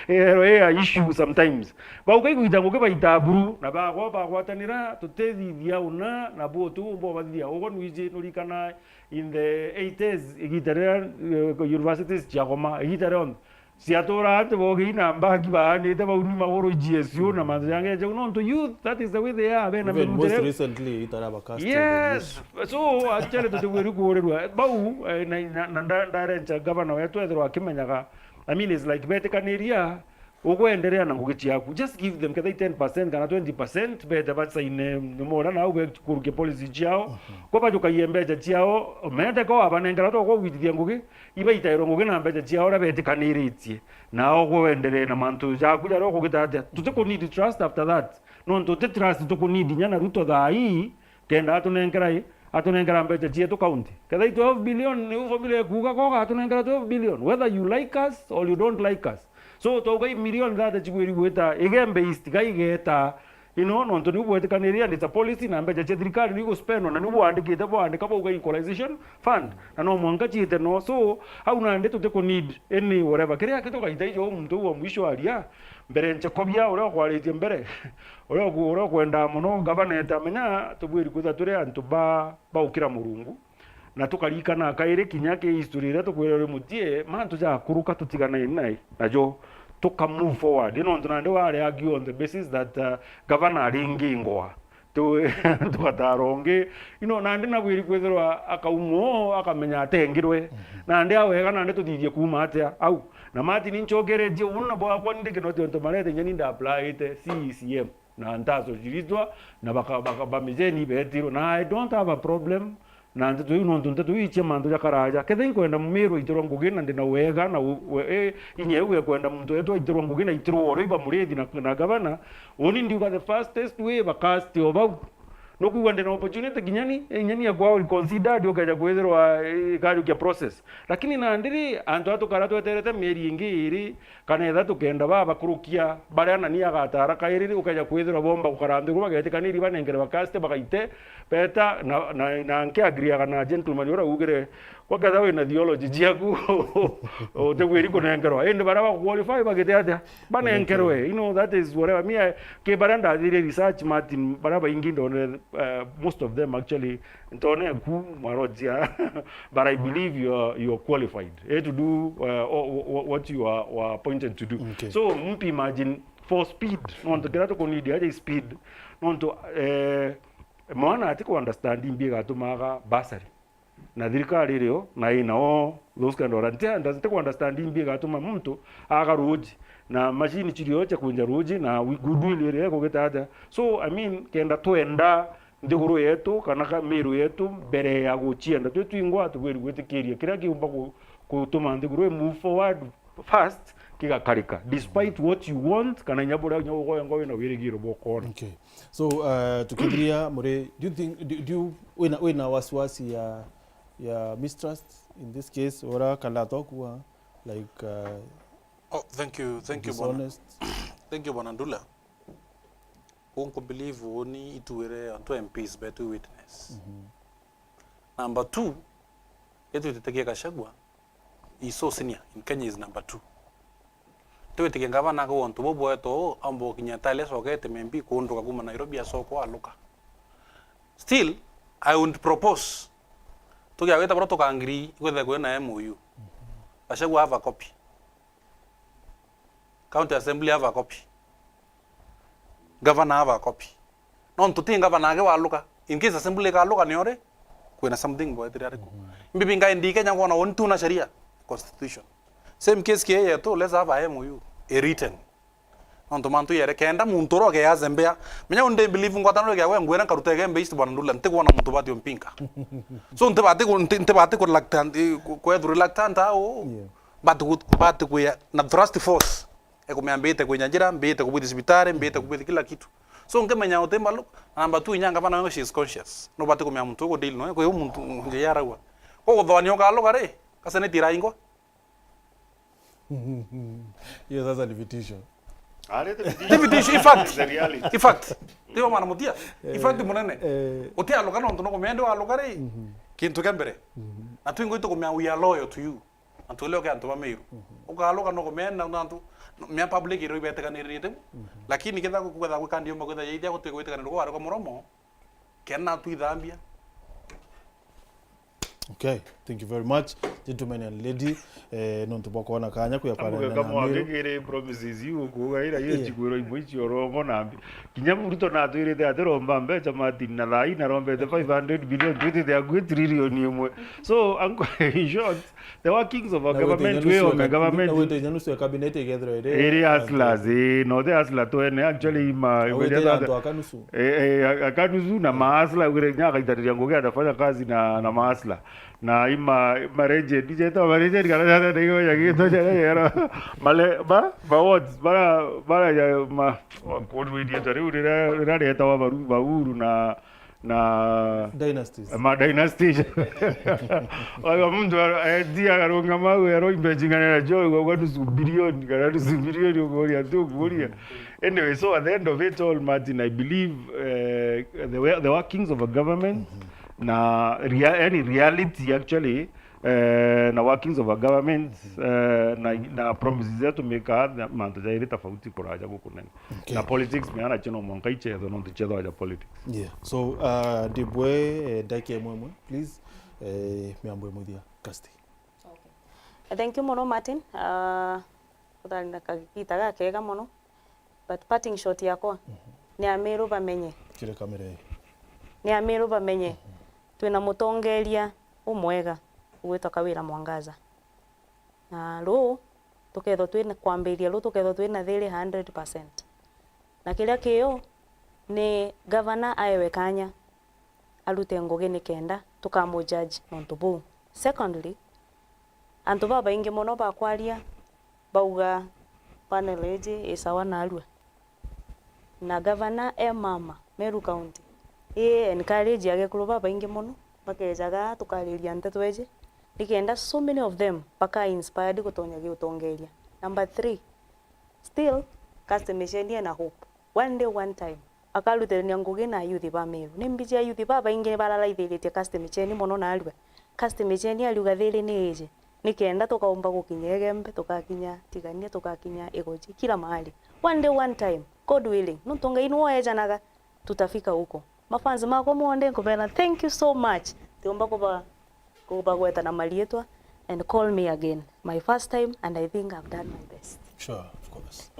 itherwa i a issue sometimes. Bau kaigwita ngugi baita buru, na bagwa bagwatanira, tutithithia una, na bo tu bo bathithia. Ugo nwiji nurikana in the eighties, igita riria, eh, universities ciagoma, igita rionthe. Ciatura antu bogi na mbagi baanite bau ni maguru G S U na mantu jange jau. Nontu youth, that is the way they are. Bena Even most mirutire recently, itara bakasti. Yes. So, actually, tutibwiri kuurirwa. Bau, eh, na, na, na nda-, ndarencha gavana wetu ethirwa akimenyaga. I mean, it's like betikaniria, ugwenderea na ngugi ciaku. Just give them, ketha i ten percent kana twenty percent, bete basaine, ni mona nau bekurukia policy ciao. Mhm. Kwa bajukagie mbeca ciao, mete ko abanengera to kugwitithia ngugi, ibaitairwo ngugi na mbeca ciao uria betikaniritie. Nao gwenderee na mantu jaku jaria ukugita atia. Tutiku need trust after that. Nontu ti trust tuku need inya na Ruto thaa ii, kenda atunenkera i, atunenkera mbeca cietu county. Ketha i twelve billion, niu formula ikuuga koga atunenkera twelve billion. Whether you like us or you don't like us. So, twauga i million thirty cibwiri gwita, igembe East, ga igeta, you know, nontu niu bwetikaniria, and it's a policy, na mbeca cia thirikari niu iguspendwa, na niu bwandikite, bwandika bauga equalization fund, na no mwanka ciite no. So, au nandi tutiku need any whatever. Kiria kitugaita ijo muntu uu wa mwisho aria, mbere nche kobia uria ukwaritie mbere, uria uku-, uria ukwendaa mono, gavana eta amenya, tubwiri kwithirwa turi antu ba, ba gukira Murungu. Na tukarikana kairi kinya ki history iria tukwirwa ri mutie, mantu jakuruka tutiganai nai najo, tuka move forward. Nontu nandi wareagiwa on the basis that, uh, gavana aringingwa. Tu-, tugatara ungi. You know, nandi nabwiri kwithirwa akauma oo, akamenya atengirwe. Mhm. Nandi awega, nandi tuthithie kuuma atia au. Na Martin ncokeritie uu na bwakwa ndi Kinoti ontu marete inya ni nda applyite C E C M. Na ntaso ciritwa, na baka-, baka-, bamijeni betirwe. Na I don't have a problem. Na nteto iu, nontu nteto iu icia mantu ja karaja. Ketha inkwenda Miru aitirwa ngugi na ndina wega na u-, we-, e, inya iu ekwenda muntu wetu aitirwa ngugi na aitirwa oro iba Muriithi na, na gavana, uni ndiuga the fastest way ba cast o bau. Nukwigua ndina opportunity kinya ni, inya ni akwa considered ukeja kwithirwa, e, ikajukia process. Lakini nandi ri, antu a tukara tweterete mieri ingi iri, kana ethira tukenda babakurukia baria nani agatara kairi ri, ukeja kwithirwa bomba gukara nthiguru bagetikaniria banenkere ba cast bagaite, beta na, na, na nkiagreeaga na gentleman uria ugire, gwa ketha wina theology ciaku, utigwiri kunenkerwa. Indi baria bakuqualify bagite atia? Banenkerwe. You know, that is whatever. Me, I, ki baria ndathire research, Martin, baria baingi ndonere, uh, most of them actually, ntone ku mwarojia, but I believe you are, you are qualified, eh, to do, uh, o-, o-, what you are, were appointed to do. Okay. So, mtu imagine for speed, nontu kiria tukunidi aja speed, nontu, eh, mwana ati ku understand imbi igatumaga bursary. Na thirikari irio, na ina o those kind of, nti under-, nti ku understand imbi igatuma muntu aga ruuji, na machine cirio cia kunja ruuji, na wi-, goodwill irio ikugita atia. So, I mean, kenda twenda nthiguru yetu, kana ka Miru yetu, mbere ya gucienda, twi twingwa tubwiri gwitikiria kiria kiumba gu-, gutuma nthiguru i move forward fast, kigakarika, despite what you want, kana inya buria inya ugwengwa wina wirigiro bwa ukoona. Okay. So, uh, tukithiria, Muri, do you think, do, do you, wina, wina wasiwasi ya, ya mistrust in this case, ora kana tokua, like, uh, Oh, thank you, thank you, bwana. Dishonest? Thank you, bwana Ndula. Unku believe uni ituire antu M Ps betu witness. Mhm. Number two, itwitite kia Gachagua, he's so senior in Kenya, is number two. Twitikia ngavana akauga untu buu bwetu uu, aumba gukinya tale acokete maybe kuunduka kuma Nairobi acokwa aluka. Still, I would propose, tugia gwita buria tukangiri, ikwithire kwina M O U. Gachagua have a copy. County Assembly have a copy. Governor have a copy. Nontu ti governor age waluka. In case Assembly ikaluka, ni uri kwina something bwetire ariku. Mhm. Imbi binga indi Kenya kwona woni tuna sheria, constitution. Same case ki yetu, let's have a M O U, a written. Nontu mantu yere kenda muntu uria ukeazembea. Menya undi believe ngwataniro igia we ngwira nkaruta igembe East, bwana Ndula, ntikwona muntu bati umpinga. So, ntibati ku-, nti-, ntibati ku reluctant, eh, ku-, kwethu reluctant au. Yeah. But ku-, but kuya na thrust force. Ekumea mbite kwinya njira, mbite kubwithi cibitari, mbite kubwithi kila kitu. So, nkimenya uti mbalu, na number two, inya ngavana wewe, she is conscious. No bati kumenya muntu ugu deal noe, kwi muntu nje yaragwa. Ko guthoania ukaluga ri, kaseneti iraingwa. Hiyo sasa ni vitisho. Ari the vitisho. Ni vitisho, in fact. The reality. In fact. Tiwa mwana mutia. In fact, eh, munene. Eh. Utialuga nontu no kumenya ndi waluga ri, mhm, kintu kia mbere. Mhm. Na twingo itu kumenya we are loyal to you. Antu ile oke antu ba Meru. Ukaluka no kumena na antu, mea public iro ibetikanirite. Lakini ketha kuketha gwika ndiuma kwitha yaithia gutigwitikanirwa kwa muromo, kena twithambia. Okay, thank you very much, gentleman and lady. Eh, nontu bwa kuona kanya kuya kwa Amugeka mwagigire promises iu ukuuga ira iyo chigwiro imwe icio rombo nambi. Kinya Ruto natwirite ati romba mbecha Martin na thai na rombete five hundred billion, twitite akui trillion imwe. So, anko-, in short, the workings of a government, we on government. Wite nusu ya cabinet igethirwa iri iri hustlers, eh, no the hustler twene, actually, ima, wite antu akanusu. Eh, eh, akanusu na mahasla ugire nya akaitariria ngugi atafanya kazi na na mahasla na ima mareje dijeta mareje kana jana ndio ya gitu jana yero male ba ba what bara bara ya ma kwa wewe tari urira rira reta wa baru bauru na na dynasties ma dynasties. Oyo muntu atia akarunga mau ero imbeji ngana jo kwa nusu bilioni kana nusu bilioni ukuria tu ukuria. Anyway, so at the end of it all, Martin, I believe uh, the, way, the workings of a government na rea, yani reality actually uh, na workings of a government uh, na, na promises zetu meka mantu jairi tofauti kuraja gukunene. Okay. Na politics meana chino mwanka ichetho no ichetho aja politics. Yeah. So uh, ndibwe eh, ndaki emwe emwe please eh, miambo emuthia Kirsty. Okay. Thank you muno Martin. Uh, uthari na kagita gakega muno. But parting shot yakwa ni Ameru bamenye. Kire kamera ii. Ni Ameru bamenye. Twina mutongeria umwega ugwitwa Kawira Mwangaza. Na ruu tukethwa twina kwambiria ruu tukethwa twina thiri hundred percent. Na kiria kiu ni gavana aewe kanya arute ngugi nikenda tukamu judge nontu buu. Secondly, antu babaingi mono bakwaria bauga panel iji i sawa narua. Na gavana e mama Meru County, i encourage agekuru babaingi mono bakejaga tukariria nteto iji nikenda so many of them baka inspired gutonya giutongeria. Number three, still Kirsty Micheni ena hope. One day, one time, akarutithania ngugi na ayuthi ba Meru. Ni mbiji ayuthi babaingi ni bararaithiritie Kirsty Micheni mono narua. Kirsty Micheni ariuga thiri ni iji, nikenda tukaumba gukinya Igembe, tukakinya Tigania, tukakinya Igoji, kila mahali. One day, one time, God willing, nontu Ngai niwe ejanaga, tutafika huko. Mafans makwa monthe nkubera thank you so much. Tiumba kuba kubagweta na marietwa and call me again. My first time and I think I've done my best. Sure, of course.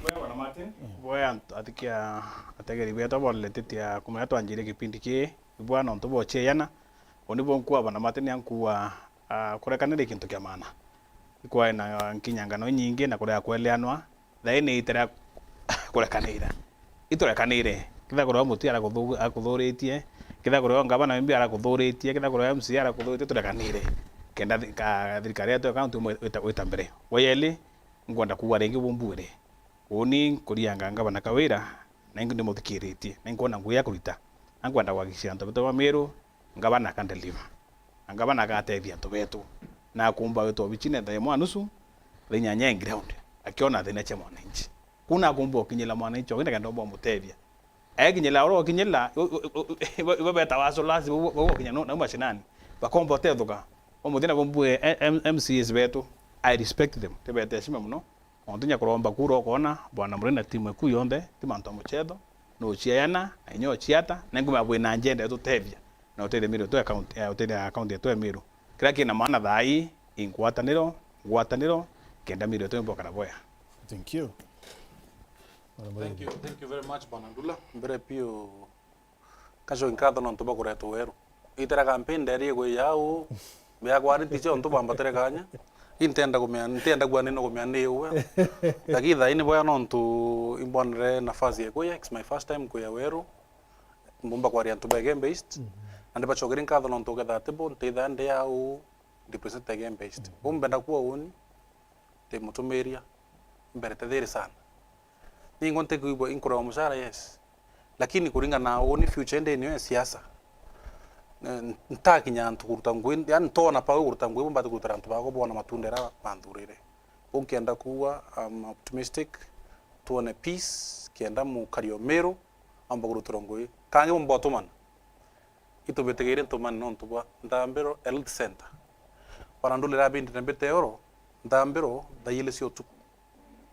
Bwana Martin, boya ant-, atikia ategeri betwa boletetia kumenya twanjire kipindi ki, bwana nontu bochieyana, uni bo nkuwa bwana Martin ankuwa, ah, kurekanira kintu kia maana. Ikwae na nkinyangano inyingi na kurea kweleanwa, thaini itera kurekanira. Iturekanire. Kethira kuria muti arakuthuritie, kethira kuria ngavana wimbi arakuthuritie, kethira kuria M C A arakuthuritie, turekanire. Kenda thi-, ka-, thirikari yetu ya county imwe ita, ita mbere. Wa yeli, nkwenda kuuga ringi bumbwire. Uuni nkurianga ngavana Kawira, na ingi ndimuthikiritie, na inkwona ngugi ya kurita. Na nkwenda kuhakikishia antu betu ba Meru, ngavana akandeliver. Na ngavana agatethia antu betu. Na akumba gwitwa obichine thaa imwe na nusu, thaa inyanya in ground, akiona thina cia mwananchi. Kuna akumba ukinyila mwananchi, ogenda kenda umba umutethia. Ekinyila uria ukinyila, u-, u-, u-, ibo, ibo betawa hustlers, ibo, ibo, ibo ukinya no, na mashinani. Bakomba utethuka. Umuthina bumbue, eh, M-, M C As betu. I respect them. Tibete heshima muno. Ontu nya kuromba kura ukona, bwana Murina na timu eku yonthe, ti mantu a muchetho, nuchiayana, na inya uchiata, na nguma bwina njenda ya tutethia, na utethia Meru yetu ya county, eh, utethia county yetu ya Meru. Kiria kina maana thaa ii, i ngwataniro, ngwataniro, kenda Meru yetu imbokara boya. Thank you. Bwana Murina. Thank you, thank you very much, Bwana Ndula. Mbere piu Kacoki nkatho nontu bwa kuretwa weru. Itera campaign nderi igwi ya uu, bia quality cio ntu bwambatire kanya. Intenda kumea, ntenda kuanina kumea ni uwe. Lakini thaini bwea nontu imbonere nafasi ya kuya, it's my first time kuya weru. Mbumba kwaria antu ba Igembe East. Na ndibacokeri nkatho nontu uketha ati bo, ntithaa ndi ya uu, ndipresent Igembe East. Umbenda kuwa uni, ndi mutumiria, mberete thiri sana. Ningwa ntikwigua inkurewa mucara, yes. Lakini kuringana na uni future indi niyo ya siasa, eh, ntakinya antu kuruta ngui, yani ntona pau kuruta ngui, bumbati kurutira antu bakwa bona matunda era banthurire. Unkienda kuwa, I'm optimistic, tuone peace, kienda mukari o Meru, amba kurutirwa ngui. Kangi bumba utumana. Itubitigiire ntumani nontu bwa Nthambiro Health Centre. Bwana Nduli, abindire mbite oro, nthambiro thaa ili cia utuku.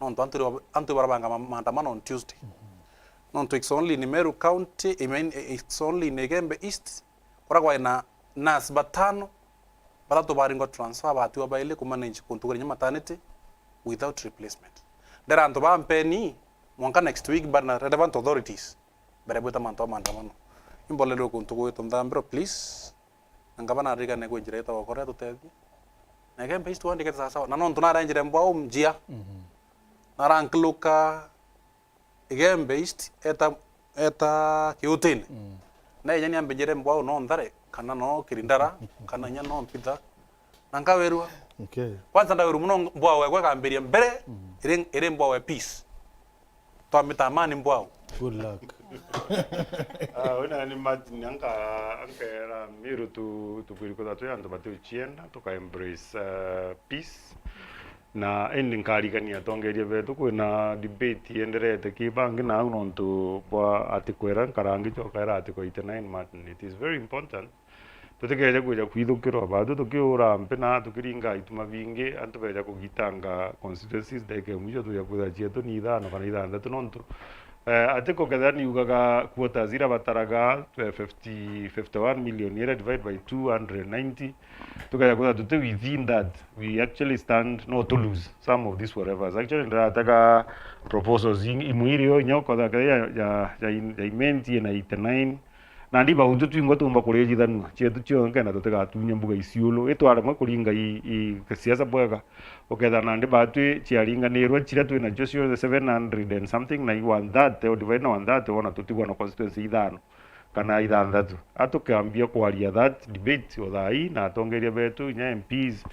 Nontu antu, antu barabanga ma-, maandamano on Tuesday. Nontu it's only in Meru County, I mean, it's only in Igembe East, kuria kwai na nurse batano, bathatu baringwa transfer, batiwa baili kumanage kuntu kuri maternity without replacement. Ndera antu ba mpeni, mwanka next week, bana relevant authorities barebwita mantu a maandamano. Imbolerwe kuntu gwitwa nthambiro, please. Na ngavana aririkane kwi njira itagwa Korea tutethie. Na Igembe East wandikite sawasawa. Na nontu narenjire mbwau njia. Narankiluka Igembe East eta, eta Kiutini. Na inya niambinjire mbwau no Nthare, kana no Kirindara, kana inya no Mpitha. Na nkawirua. Okay. Kwanza ndawirua muno mbwau ekwa ikambiria mbere, iri, iri mbwau e Peace. Twamita amani mbwau. Good luck. Ah, wina ni Martin, anka, ankera Miru tu, tubwiri kwithirwa twi antu batiucienda, tuka embrace, uh, peace. Na indi nkarigania atongeria betu, kwina debate ienderete ki bangi na au nontu bwa ati kwera nkarangi cokaera article eighty-nine, Martin. It is very important. Tutikeje kwija kwithukirwa, baatwi tukiura mpi na tukiringa ituma bingi, antu beja kugitanga constituencies, ndagika ya mwisho twija kwithira cietu ni ithano kana ithanthatu, nontu, eh, ati kukethira niugaga quotas ira bataraga, eh, fifty, fifty-one million ira divide by two hundred ninety, tukeja kwithira tuti within that, we actually stand no to lose some of these whatevers. Actually, ndiratega proposals ing-, imwe irio inya ukotha kethira ya, ya, ya, ya imenti ina eighty-nine, Nandi bautwi twingwa tuumba kurijithanua cietu cionke na tutigatunya mbuga iciulu. Itwaremwe kuringa i, i siasa bwega, ukethira nandi baatwi ciaringanirwe ciria twi nacio cionthe seven hundred and something, na i one thirty, o divide na one thirty, wona tutigwa na constituency ithano kana ithanthatu. A tukambia kwaria that debate o thaa ii na atongeria betu, inya M Ps,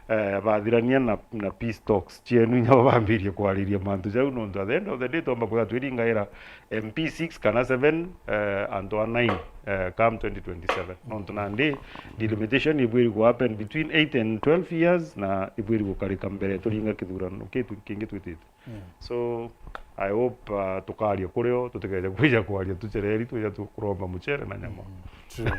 eh, bathirania na, na peace talks cienu, inya bo bambirie kwariria mantu jau, nontu at the end of the day twomba kwithira twiringaira M P six kana seven, eh, antu a nine, eh, come twenty twenty-seven. Nontu nandi delimitation ibwiri ku happen between eight and twelve years, na ibwiri gukarika mbere turinga kithurano kitu kingi twitite. So, I hope, uh, tukaria kurio, tutikeje kwija kwaria tucereri, twija tu-, kuromba mucere na nyama. True.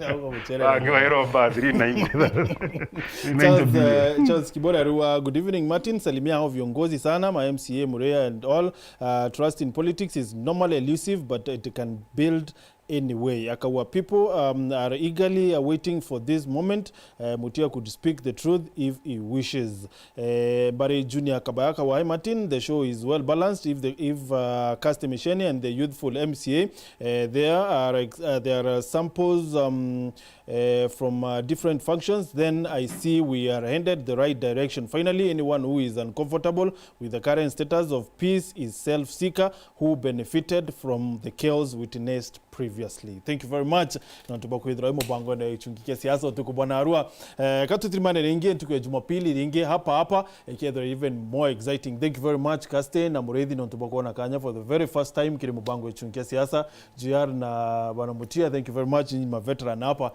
Auga mucere na nyama. Bangi bairomba three ninety. Three ninety billion. Charles, uh, Charles Kibore Arua, good evening, Martin. Salimia hao viongozi sana, ma M C A, Murea and all. Uh, trust in politics is normally elusive, but it can build anyway. Akawa people, um, are eagerly awaiting for this moment. Uh, Mutia could speak the truth if he wishes. Uh, Barry Junior Kabaya Kawai Martin, the show is well balanced. If the, if, uh, Kirsty Micheni and the youthful M C A, uh, there are ex-, uh, there are samples, um, uh, from, uh, different functions, then I see we are headed the right direction. Finally, anyone who is uncomfortable with the current status of peace is self-seeker who benefited from the chaos witnessed previously. Thank you very much. Na nontu bwa kwithirwa i mubangone ya gichungi kia siasa utuku bwa narua. Eh, ka tutirimane ringi ntuku ya Jumapili ringi hapa hapa, ikethirwa even more exciting. Thank you very much, Kirsty na Muriithi, nontu bwa kwona kanya for the very first time kiri mubango ya gichungi kia siasa. J R na Bwana Mutia, thank you very much, nyinyi ma veteran hapa.